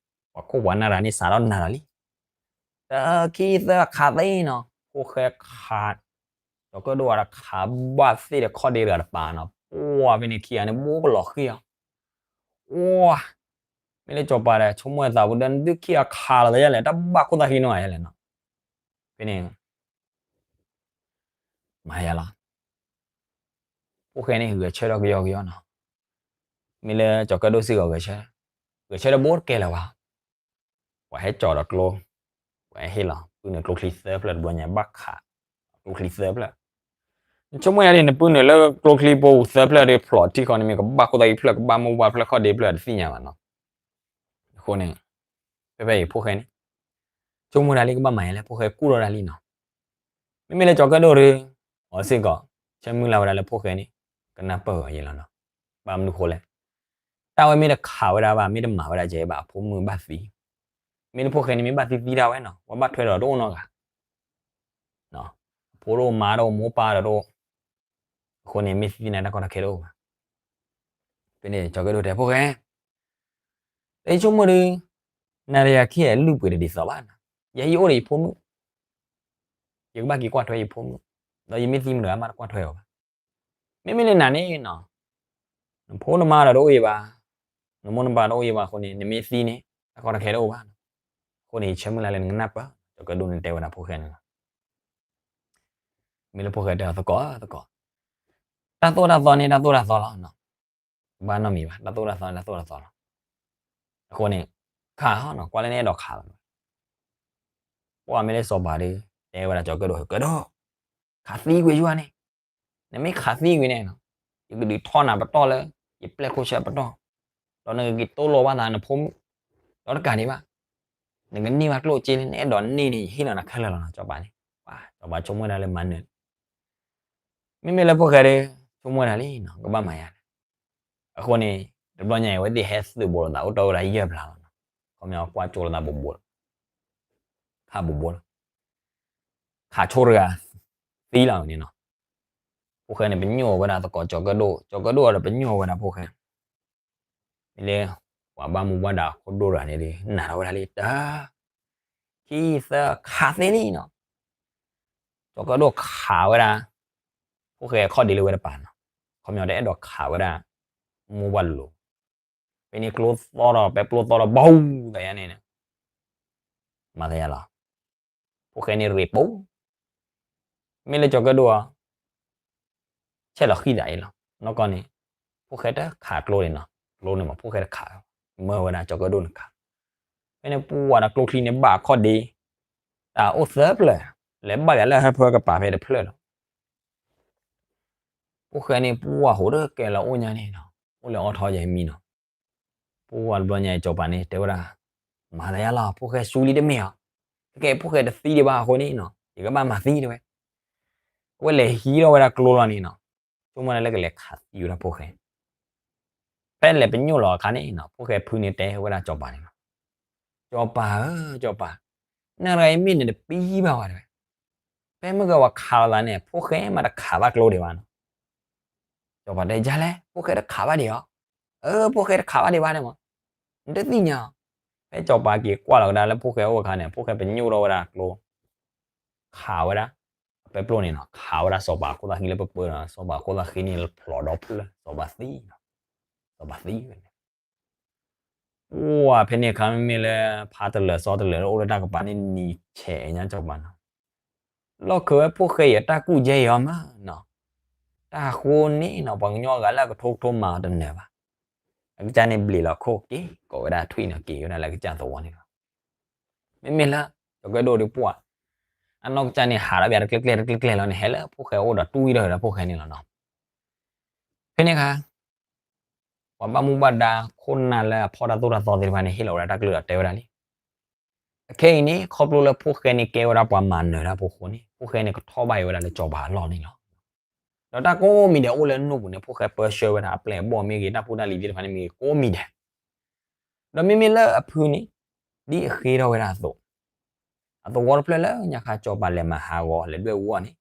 ပှၤခိၣ်ပှၤနၢ်တဂၤန့ၣ် စးထီၣ်နာ်လီၤလံ. တခံသၢခးသ့နီၤ, ဖိၣ်ဃဲခး, ကၠီၤကၢၣ်ဒိၣ်ဝဲဒီးခးဘၣ်သ့ၣ်ဒီးခီၣ်ဒ့တဂၤတပၤနီၤ, ပှၤဖဲန့ၣ်ခံဂၤန့ၣ်ဘိကလီၤဃံၤအီၤ, ပှၤ မ့ၢ်လၢစီၤပၤဒီး ဆိကမိၣ်သးပူၤဒီး နသုခံဂၤခးလိာ်သးယဲလဲၣ်, တၢ်ဘၣ်ခိၣ်သၣ်ဃံနီၤယဲလဲၣ်နီၤ. ဖဲန့ၣ် မၤယၤလီၤ. ဖိၣ်ဃဲန့ၣ် ဂဲၤဆၢထၢၣ်ကယီကယီနီၤ. မ့ၢ်လၢကၠီၤကၢၣ်ဒိၣ်စ့ၢ်ကီးဂဲၤဆၢ, ဂဲၤဆၢထၢၣ်ဘိတကဲလၢၤဘၣ်. ပှၤဟဲကၠီၤဒီးကျိ, ပှၤဟဲဟ့ၣ်လီၤ ပုၢ်နုာ်ကျိချံသၢဖျၢၣ်တဘျီညါ ဘၣ်ခး ကျိချံသၢဖျၢၣ်. နဆိကမိၣ်ယၤဒ် နပုၢ်နုာ်လၢကျိချံပူၤသၢဖျၢၣ်ဒီး ဖျိးထံၣ်ဃီန့ၣ်မ့ၢ် ကဘၣ်ခိၣ်သၣ်ဃံဖျၢၣ် ကဘၣ်မိၢ်ပှၢ်ဖျၢၣ် ခီၣ်ဒ့ဖျၢၣ် တသ့ၣ်ညါဘၣ်နီၤ. အဃိန့ၣ် ဖဲဖဲအံၤဖိၣ်ဃဲန့ၣ် ဆိကမိၣ်ဒၣ်လံ ကဘၣ်မၤယဲလဲၣ် ဖိၣ်ဃဲကူၣ်ထီၣ်ဒၣ်လံနီၤ. မ့မ့ၢ်လၢကၠီၤကၢၣ်ဒိၣ်ဒီး အီၤစ့ၢ်ကီး ဆၢမုၢ်လၢ်ဝဲဒၣ်လၢဖိၣ်ဃဲန့ၣ် ကနၢ်ပၢၢ်အီၤယဲလီၤနီၤ. ဘၣ်မနုၤဃိလဲၣ်, တၢ်ဝဲမ့ၢ်တခးဝဲဒၣ်ဘၣ် မ့ၢ်တမၤဝဲဒၣ်ကဲဘၣ် အဖိမုၣ်ဘၣ်သံ, မ့ၢ်လၢဖိၣ်ဃဲန့ၣ် မ့ၢ်ဘၣ်သံသံဒၣ်ဝဲနီၤ ဝဲဘၣ်ထွဲဒီးတအိၣ်နီတဂၤ အဖိတအိၣ် မါတအိၣ် မိၢ်ပၢ်ဒီးတအိၣ်, အဃိန့ၣ် မ့ၢ်သံသံန့ၣ် တၢ်ကီတၢ်ခဲတအိၣ်ဘၣ်. ဖဲန့ၣ် ကၠီၤကၢၣ်ဒိၣ်တဲ ဖိၣ်ဃဲ, ယဆိကမိၣ်ဒီး နၤဒီးယၤခံဂၤလုၢ်ပှ့ၤတဒ်သိးဘၣ်နီၤ, ယဲယအိၣ်ဒီးယဖိမုၣ်, ယကဘၣ်က့ၤကွၢ်ထွဲယဖိမုၣ်, ဒီးယမ့ၢ်သံမတၤဂၤမးတကွၢ်ထွဲအီၤဘၣ်. မ့မ့ၢ်လၢနၤန့ၣ်နီၤ, နဖိနမါဒီးတအိၣ်အံၤဘၣ်, နမိၢ်နပၢ်တအိၣ်အံၤဘၣ်အဃိန့ၣ် နမ့ၢ်သံန့ၣ် တၢ်ကီတၢ်ခဲတအိၣ်ဘၣ်နီၤ. အဃိန့ၣ် ယဆၢမုၢ်လၢ်လၢနကနၢ်ပၢၢ်, ကၠီၤကၢၣ်ဒိၣ်န့ၣ်တဲဝဲဒၣ်ဖိၣ်ဃဲန့ၣ်လီၤ. မ့ၢ်လၢဖိၣ်ဃဲတဲအီၤ သကိး သကိး, တၢ်သိၣ်တၢ်သီန့ၣ် တၢ်သိၣ်တၢ်သီလီၤနီၤ, ဘၣ်နီတမံၤဘၣ်, တၢ်သိၣ်တၢ်သီန့ၣ် တၢ်သိၣ်တၢ်သီလီၤ. အဃိန့ၣ် ခးနီၤ ကွၢ်လၢနအဲၣ်ဒိးခးလီၤ. ပှၤမ့ၢ်လၢစီၤပၤဒီး တဲဝဲဒၣ်ကၠီၤကၢၣ်ဒိၣ် ကၠီၤကၢၣ်ဒိၣ်, ခးသံကွံာ်ယွၤန့ၣ်, နမ့ၢ်ခးသံကွံာ်န့ၣ်နီၤ, ယကဒုးထီၣ်နၤပတီၢ်လၢ ယပျဲၢ်ခိၣ်ဆၢပတီၢ်, ဒီးနကက့ၤတိၢ်လိာ်ဘၣ်သးနဖိမုၣ်, ဒီးတကးဒံးဘၣ်, နကန့ၢ်ဘၣ်ကျိၣ်စ့လံ နအဲၣ်ဒိးန့ၢ်န့ၣ် ယဟ့ၣ်လီၤနၤခဲလၢာ်လီၤနီၤ စီၤပၤန့ၣ်. ပှၤ စီၤပၤဆိကမိၣ်ဒၣ်လၢမၤနၢၤ မ့မ့ၢ်လၢဖိၣ်ဃဲဒီး ဆိကမိၣ်ဒၣ်လံနီၤ ကဘၣ်မၤယၤ အဃိန့ၣ် တဘျီညါအံၤ အဝဲသ့ၣ်ဟဲသုးဘူးလိာ်သး အိၣ်တ့ၢ်ဝဲဒၣ်ယဲၢ်ဖျါလီၤနီၤ. ခီပညီကွၢ်ကၠိလိာ်သးဘူးဘူးလီၤ ခးဘူးဘူးလီၤ ခးဆိတဂၤသံလီၤန့ၣ်နီၤ. ဖိၣ်ဃဲန့ၣ် ပညိၣ်ဝဲဒၣ်သကိးကၠီၤကၢၣ်ဒိၣ် ကၠီၤကၢၣ်ဒိၣ်ဒီးပညိၣ်ဝဲဒၣ်ဖိၣ်ဃဲ မ့ၢ်လၢ ပှၤဘၣ်မူဘၣ်ဒါခိၣ်ဒိၣ်တဂၤန့ၣ်ဒီး နၢ်ထီၣ်ဝဲဒၣ်လံတၢ် ခံသၢခးသ့လံနီၤ. ကၠီၤကၢၣ်ဒိၣ်ခးဝဲဒၣ် ဖိၣ်ဃဲအခီၣ်ဒ့လၢဝဲတပၤနီၤ. ခီပညီတအဲၣ်ဒိးခးဝဲဒၣ် မိၢ်ပှၢ်လိၤ ဖဲန့ၣ်ကျိသီၣ်ဒီး ပဲပျိသီၣ်ဒီး ဘီသးယါန့ၣ် မၤသးယါလီၤ. ဖိၣ်ဃဲန့ၣ်ရ့ပိ မ့ၢ်လၢကၠီၤကၢၣ်ဒိၣ်အီၤ ဆဲးလီၤဃံသးအံၤလီၤ. နီၢ်ကီၢ်န့ၣ် ဖိၣ်ဃဲတခးကျိန့ၣ်နီၤ. ကျိန့ၣ်မး ဖိၣ်ဃဲတခး မၢဝဲဒၣ်ကၠီၤကၢၣ်ဒိၣ်န့ၣ်ခး ဖဲန့ၣ်ပှၤဒီးကျိချံန့ၣ်ဘၣ်အခီၣ်ဒ့ တၢ်အိၣ်သၢဖျၢၣ် လဲၤဘၣ်ယၤလၢဟၢဖၢကပၤဖဲတဖျၢၣ်လီၤ. ဖိၣ်ဃဲန့ၣ် ပှၤဟိးတကဲလီၤအိၣ်ညါန့ၣ်နီၤ အိၣ်လဲၤအိးထီၣ်ယဲမံနီၤ. ပှၤတဘျီညါအံၤ စီၤပၤန့ၣ် တဲဝဲဒၣ် မၤသးယါလီၤ ဖိၣ်ဃဲဆူလံတမ့ၢ်အီၤ, ခဲကဲဖိၣ်ဃဲတသံဒံးဘၣ်အဃိန့ၣ်နီၤ ယကဘၣ်မၤသံတဲဝဲ. အဝဲလဲၤဟံးထီၣ်ဝဲဒၣ်ကျိလီၤန့ၣ်နီၤ, ဆိကမိၣ်ဒၣ်လၢကလဲၤခးသံဝဲဒၣ်ဖိၣ်ဃဲ ဖဲလဲၤပညိၣ်လီၤအခါန့ၣ်နီၤ ဖိၣ်ဃဲဖုန့ၣ်တဲဝဲဒၣ်စီၤပၤန့ၣ်လီၤ. စီၤပၤဧၢ စီၤပၤ, နတဂၤအံၤမ့ၢ်နတပံဘၣ်ဝဲတဲဝဲ, ဖဲမုၢ်ဂီၤပှၤခးလိာ်သးန့ၣ် ဖိၣ်ဃဲမးတခးဘၣ်ကျိဒံးဘၣ်နီၤ. စီၤပၤတဲဒ်လဲၣ် ဖိၣ်ဃဲတခးဘၣ်ဒံးဧါ. အၢ ဖိၣ်ဃဲတခးဘၣ်ဒံးဘၣ်န့ၣ်မး, နတသ့ၣ်ညါဧါ. ဖဲစီၤပၤက့ၤကွၢ်လီၤကဒါလၢဖိၣ်ဃဲအိၣ်အခါန့ၣ် ဖိၣ်ဃဲပညိၣ်ထီၣ်ဝဲဒၣ်ကျိ ခးဝဲဒၣ် ပဲပျိန့ၣ်နီၤ ခးဝဲဒၣ်စီၤပၤအခိၣ်သၣ်ဃံလၢပပၢၤဒီး စီၤပၤအခိၣ်သၣ်ဃံန့ၣ်ဖျိးဒီဖျၢၣ် စီၤပၤသံနီၤ, စီၤပၤသံဝဲန့ၣ်. ပှၤဖဲန့ၣ်အခါမ့မ့ၢ်လၢ ဖးတလၢာ်စီတလၢာ်လၢအိၣ်လၢတၢ်ကပၤန့ၣ်နံၤဆဲးညါစီၤပၤနီၤ, လီၢ်ခၢဝဲဖိၣ်ဃဲအံၤအတၢ်ကူၣ်ကဲအံၤအီၤမးနီၤ, တၢ်ဃိန့ၣ်နီၤ ပှၤကညီအဂၤလၢအကထိကထိမၤအီၤတနၢၤဘၣ်. အကစၢ်န့ၣ်ဘျ့းလီၤခိၣ်က့ၤ ကိးဝဲဒၣ်ထွံၣ်နီၤ က့ၤဝဲဒၣ်လၢအကစၢ်သဝီန့ၣ်လီၤ. မ့မ့ၢ်လၢ စီၤကၢၣ်ဒိၣ်ဒုးပှၢ် အနီၢ်ကစၢ်န့ၣ်ဟးထီၣ်ဘၣ်တကျဲကျဲတကျဲကျဲလီၤန့ၣ် ဟဲလၢဖိၣ်ဃဲအိၣ်ဒီးတူၢ်ဝံၤဒီးဝဲဒၣ်ဖိၣ်ဃဲန့ၣ်လီၤနီၤ. ဖဲန့ၣ်အခါ ပှၤဘၣ်မူဘၣ်ဒါခိၣ်နၢ်လၢအဖီၣ်တၢ်သိၣ်တၢ်သီသ့ၣ်တဖၣ်န့ၣ် ဟ့ၣ်လီၤဝဲဒၣ်တၢ်ကလုၢ်ဒီးတဲဝဲဒၣ်လံ, အခဲအံၤန့ၣ် ခီဖျိလၢဖိၣ်ဃဲန့ၣ်ကဲဝဲဒၣ်ပှၤမၤနၢၤတၢ်ဖိအဃိန့ၣ် ဖိၣ်ဃဲန့ၣ်ကထီၣ်ဘၣ်အံၤဝဲဒၣ်လၢစီၤပၤအလီၢ်န့ၣ်လီၤ. ဒီးတၢ်ကိးမံၤဒဲးအိၣ်လၢနူၢ်ပူၤန့ၣ် ဖိၣ်ဃဲပၢဆှၢဝဲဒၣ်အပျဲၢ်အဘီၣ်မ့ၢ်ဂ့ၤ တၢ်ဖိတၢ်လံၤသ့ၣ်တဖၣ်န့ၣ်မ့ၢ်ဂ့ၤကိးမံၤဒဲး ဒီးမ့မ့ၢ်လၢအဖုန့ၣ် ဒ်အဃ့ထီၣ်ဝဲဒၣ်အသိး, အသဝီတဖျၢၣ်လၢညါခါစီၤပၤလဲၤမၤဟးဂီၤလဲၤဒွဲၣ်အူအီၣ်န့ၣ်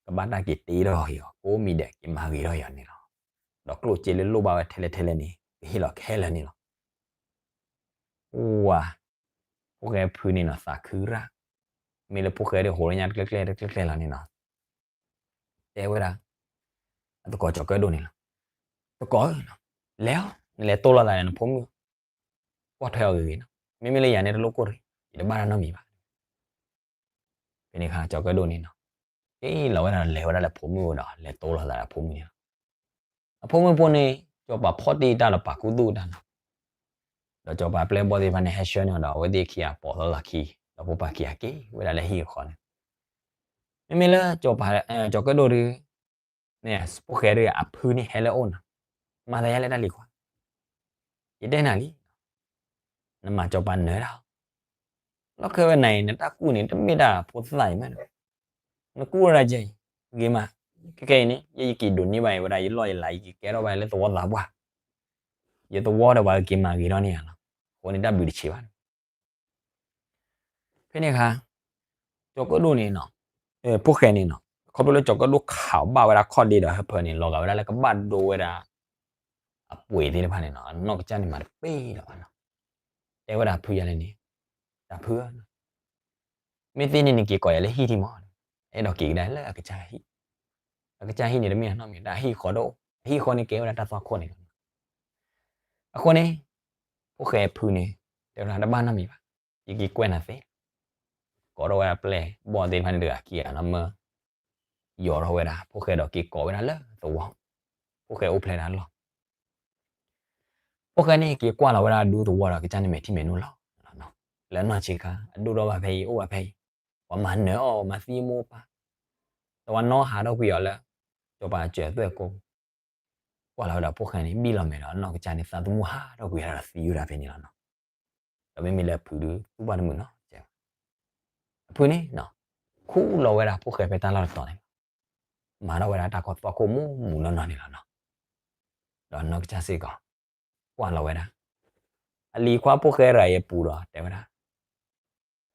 ကဘၣ်တၢ်က့ၤတ့ထီၣ်အီၤ ကိးမံၤဒဲးက့ၤမၤဂ့ၤထီၣ်အီၤန့ၣ်လီၤ. ဒီးကျိၣ်စ့လၢလိၣ်ဘၣ်ဝဲထဲလဲၣ်ထဲလဲၣ်န့ၣ် ကဟ့ၣ်လီၤခဲလၢာ်န့ၣ်လီၤ. ဝၤ, ဖိၣ်ဃဲဖုန့ၣ်နီၤ သးခုရၣ်, မ့ၢ်လၢဖိၣ်ဃဲဒ်ဟိးလၢညါတကျဲကျဲတကျဲကျဲလီၤန့ၣ်နီၤ တဲဝဲဒၣ် အသကိးကၠီၤကၢၣ်ဒိၣ်န့ၣ်လီၤ. သကိးဧၢ, လဲၤအီၤ နလဲၤတိၢ်လိာ်သးဒီးနဖိမုၣ်, ကွၢ်ထွဲအီၤဂ့ၤဂ့ၤနီၤ, မ့မ့ၢ်လၢယၤန့ၣ်တလိၣ်ကိၢ်တဂ့ၤ, ယတဘၣ်တၢ်နီတမံၤဘၣ်. ဖဲန့ၣ်အခါကၠီၤကၢၣ်ဒိၣ်န့ၣ်နီၤ က့ၤလီၤဝဲဒၣ်လဲၤဝဲဒၣ်လၢဖိမုၣ်အိၣ်ဒီး လဲၤတိၢ်လိာ်သးဒီးအဖိမုၣ်န့ၣ်လီၤ. အဖိမုၣ်ဖိန့ၣ် စီၤပၤဖီၣ်တ့ၢ်တၢ်ဒီးပာ်ခူသူၣ်တၢ်နီၤ, ဒီးစီၤပၤပျဲၢ်ဘီၣ်သ့ၣ်တဖၣ်န့ၣ်ဟဲဆှၢန့ၢ်အီၤဒီး အဝဲသ့ၣ်ခံဂၤပိာ်ထီၣ်သးခံ, ဒီးဖိပၢ်ခံဂၤက့ၤဝဲဒၣ်လၢဟံၣ်အဃီန့ၣ်, မ့မ့ၢ်လၢစီၤပၤ ကၠီၤကၢၣ်ဒိၣ်ဒုး န့ၣ် ဖိၣ်ဃဲဒုးအဖုန့ၣ်ဟဲလၢအအိၣ်နီၤ, မၤသးယါလၢတၢ်လံၤခွါ, ယတဲနၤလံ, နမၤစီၤပၤနၢၤဒၣ်, လီၢ်ခၢဝဲနၤအံၤ နတၢ်ကူၣ်န့ၣ် တမ့ၢ်တၢ်ဖိသၣ်အံၤမး, နကူၣ်ဝဲဒၣ်ကဲအံၤ, ဂ့ၤမး, ခဲကဲအံၤန့ၣ် ယဲယက့ၤဒိးန့ၢ်ဘၣ်အံၤဝဲဒၣ် ယလီၢ်ယလၤ ယက့ၤကဲထီၣ်ဘၣ်လၢသဝီသးပှၢ်, ယသဝီဒီးပှၤကက့ၤမၤဂ့ၤထီၣ်န့ၢ်ယၤလီၤ, အဃိန့ၣ်တၢ်ဘျုးတဆံးဘၣ် ဖဲန့ၣ်အခါ ကၠီၤကၢၣ်ဒိၣ်န့ၣ်နီၤ, ဖိၣ်ဃဲန့ၣ်နီၤ ခီဖျိလၢကၠီၤကၢၣ်ဒိၣ်ခးဘၣ်ဝဲဒၣ်ခီၣ်ဒ့ဒီးဟၢဖၢန့ၣ် လီၤဂာ်ဝဲဒၣ်လၢကဘၣ်ဒိဝဲဒၣ် အပှ့ၤသ့ၣ်တဖၣ်န့ၣ်နီၤ အနီၢ်ကစၢ်န့ၣ်မၤတပ့ၢ်လၢၤဘၣ်နီၤ, တဲဝဲဒၣ်ဖုယၤလဲၣ်န့ၣ်, တၢ်ဖုဧၢ, မ့ၢ်သ့န့ၣ်နက့ၤကိးယၤလၢဟံၣ်ထံမး, အဲၣ်ဒိးက့ၤကဒါလၢအကစၢ်ဟံၣ်, အကစၢ်ဟံၣ်န့ၣ်တမ့ၢ်အနီတမံၤ တၢ်ဟံၣ်ဃီတအိၣ်, အဟံၣ်ဃီန့ၣ်ကဲဝဲဒၣ်တၢ်သွၣ်ခိၣ်န့ၣ်လီၤ. အဃိန့ၣ် ဖိၣ်ဃဲဖုန့ၣ် တဲဝဲဒၣ်တဘၣ်နီတမံၤဘၣ်, ယက့ၤကွဲးနၤသ့, ကိးထီၣ်ဝဲဒၣ်ပျဲၢ်ဘီၣ်သ့ၣ်တဖၣ်န့ၣ်တဂၤခံဂၤနီၤမၢ, ယီၤထီၣ်ဝဲဒၣ် ဖိၣ်ဃဲဒီးက့ၤကိးဝဲဒၣ်လၢသဝီ, ဖိၣ်ဃဲအိၣ်ဖျဲၣ်ဒၣ်လီၢ် ဖိၣ်ဃဲန့ၣ်က့ၤကွၢ်လီၤဝဲဒၣ်ဒူသဝီဒီး ကစၢ်န့ၣ်မဲာ်ထံမဲာ်နိလီၤ, လၢနီၢ်ဆံးခါ အဒိၣ်ထီၣ်ဘၣ်ဖဲအံၤ အိၣ်ဘၣ်ဖဲအံၤ, ပှၤမၤနၢၤအီၤ မၤသံမိၢ်ပၢ်, တဝီနီဟးထီၣ်ကွံာ်အီၤလၢ စီၤပၤစၢၤသွဲၣ်ကိ, ကွၢ်လီၤဝဲဒီးဖိၣ်ဃဲန့ၣ် ဘံၣ်လီၤမဲာ်ဒီး အနီၢ်ကစၢ်န့ၣ် သးသမူဟးထီၣ်ကွံာ်ဒီးသံဝဲဒၣ်ဖဲန့ၣ်လီၤနီၤ. ဒီးမ့မ့ၢ်လၢအဖုဒုး သူၣ်ဘၣ်တမုာ်နီတစဲးဘၣ်. အဖုန့ၣ် ခူၣ်လီၤဝဲဒၣ်ဖိၣ်ဃဲဖဲတၢ်လီၢ်တတီၤန့ၣ်လီၤ. မၤထီၣ်ဝဲဒၣ်တၢ်ကီသီၣ်ခိၣ်မူးမူးနီၢ်နီၢ်န့ၣ်လီၤနီၤ. ဒီးနီၢ်ကစၢ်စ့ၢ်ကီး ကွၢ်လီၤဝဲဒၣ် အလံၤခွါဖိၣ်ဃဲရၤအံၤအပူၤဒီးတဲဝဲဒၣ်,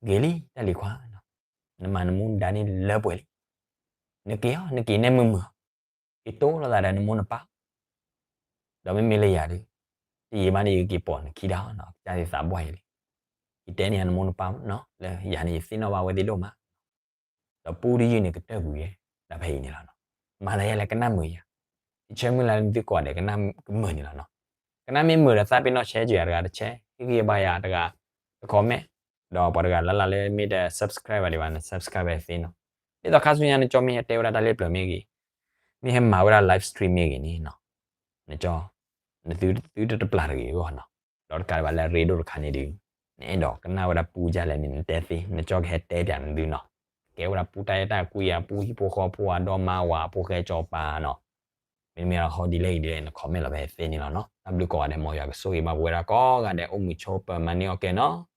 ဂ့ၤလံ တၢ်လံၤခွါ, နမၤနမူနဒါန့ၣ်လၢပှဲၤလံ. နက့ၤအီၤ နက့ၤနဲမုာ်မုာ်အီၤ, က့ၤတိၢ်လိာ်သးဒီးနမိၢ်နပၢ် ဒီးမ့မ့ၢ်လၢယၤဒုး တယံာ်ဘၣ်န့ၣ် ယကက့ၤပိာ်နခံဒါနီၤ, ကစၢ်သးဘှီၣ်ယၤလံ. ယတဲန့ၢ်နမိၢ်နပၢ်နီၤ လၢယၤန့ၣ် ယသ့ၣ်နီၣ်ဘၣ်ဝဲသ့ၣ်ဒိၣ်မး. ဒီးပူတယုၢ်န့ၣ် ကတၢၢ်ကွံာ်ဝဲဒၣ်ဖဲအံၤန့ၣ်လီၤနီၤ. မၤသးယဲလဲၣ် ကနၣ်မုာ်ယၤ, ယဆၢမုၢ်လၢ်လၢနသုကိးဂၤဒဲး ကနၣ်ကမုာ်န့ၣ်လီၤနီၤ. ကနၣ်မ့ၢ်မုာ်ဒီး သးပ့ၤနီၣ် share က့ၤယၤတဂၤတ share, ဟ့ၣ်ဂံၢ်ဘါယၤတဂၤတ comment, ဒီးပှၤတဂၤလၢ်လၢ်လၢမ့ၢ်တ subscribe ဘၣ်ဒံးဘၣ်န့ၣ် subscribe ဝဲသ့နီၤ. ဒ်သိးခါဆူညါနကၠီမ့ၢ်ဟဲတဲဝဲဒၣ်တၢ်လၢပျၢၤမ့ၢ်ဂ့ၤ, မ့ၢ်ဟဲမၤဝဲဒၣ် live stream မ့ၢ်ဂ့ၤန့ၣ်နီၤ, နကၠီ နသုသုတတပျၢ်တဂ့ၤအဂီၢ်နီၤ. ဒီးတကးဒံးဘၣ်လၢအရ့ဒိၣ်တခါန့ၣ်ဒုး, နအဲၣ်ဒိးကနၣ်ဝဲဒၣ်ပူဒ်လဲၣ်န့ၣ် နတဲသ့, နကၠီကဟဲတဲပၠးနသုနီၤ. ကဲဝဲဒၣ်ပူတၢ်အဲၣ်တၢ်ကွံဧါ, ပူဟံၣ်ဖိဃီဖိဧါ, ဒီမါဝၤဖိဃဲစီၤပၤနီၤ. မ့တမ့ၢ်ဟီဒ်လဲၣ်ဂ့ၤဒ်လဲၣ် န comment လီၤဖဲသ့န့ၣ်လီၤနီၤ. တၢ်ဘျုးကိးဂၤဒဲး မ်ယွၤကဆိၣ်ဂ့ၤဘၣ်ပဝဲဒၣ်ကိးဂၤဒဲး အိၣ်မုာ်ဆိးပၢၤမၤန့ၢ်အီၣ်ကဲနီၤ.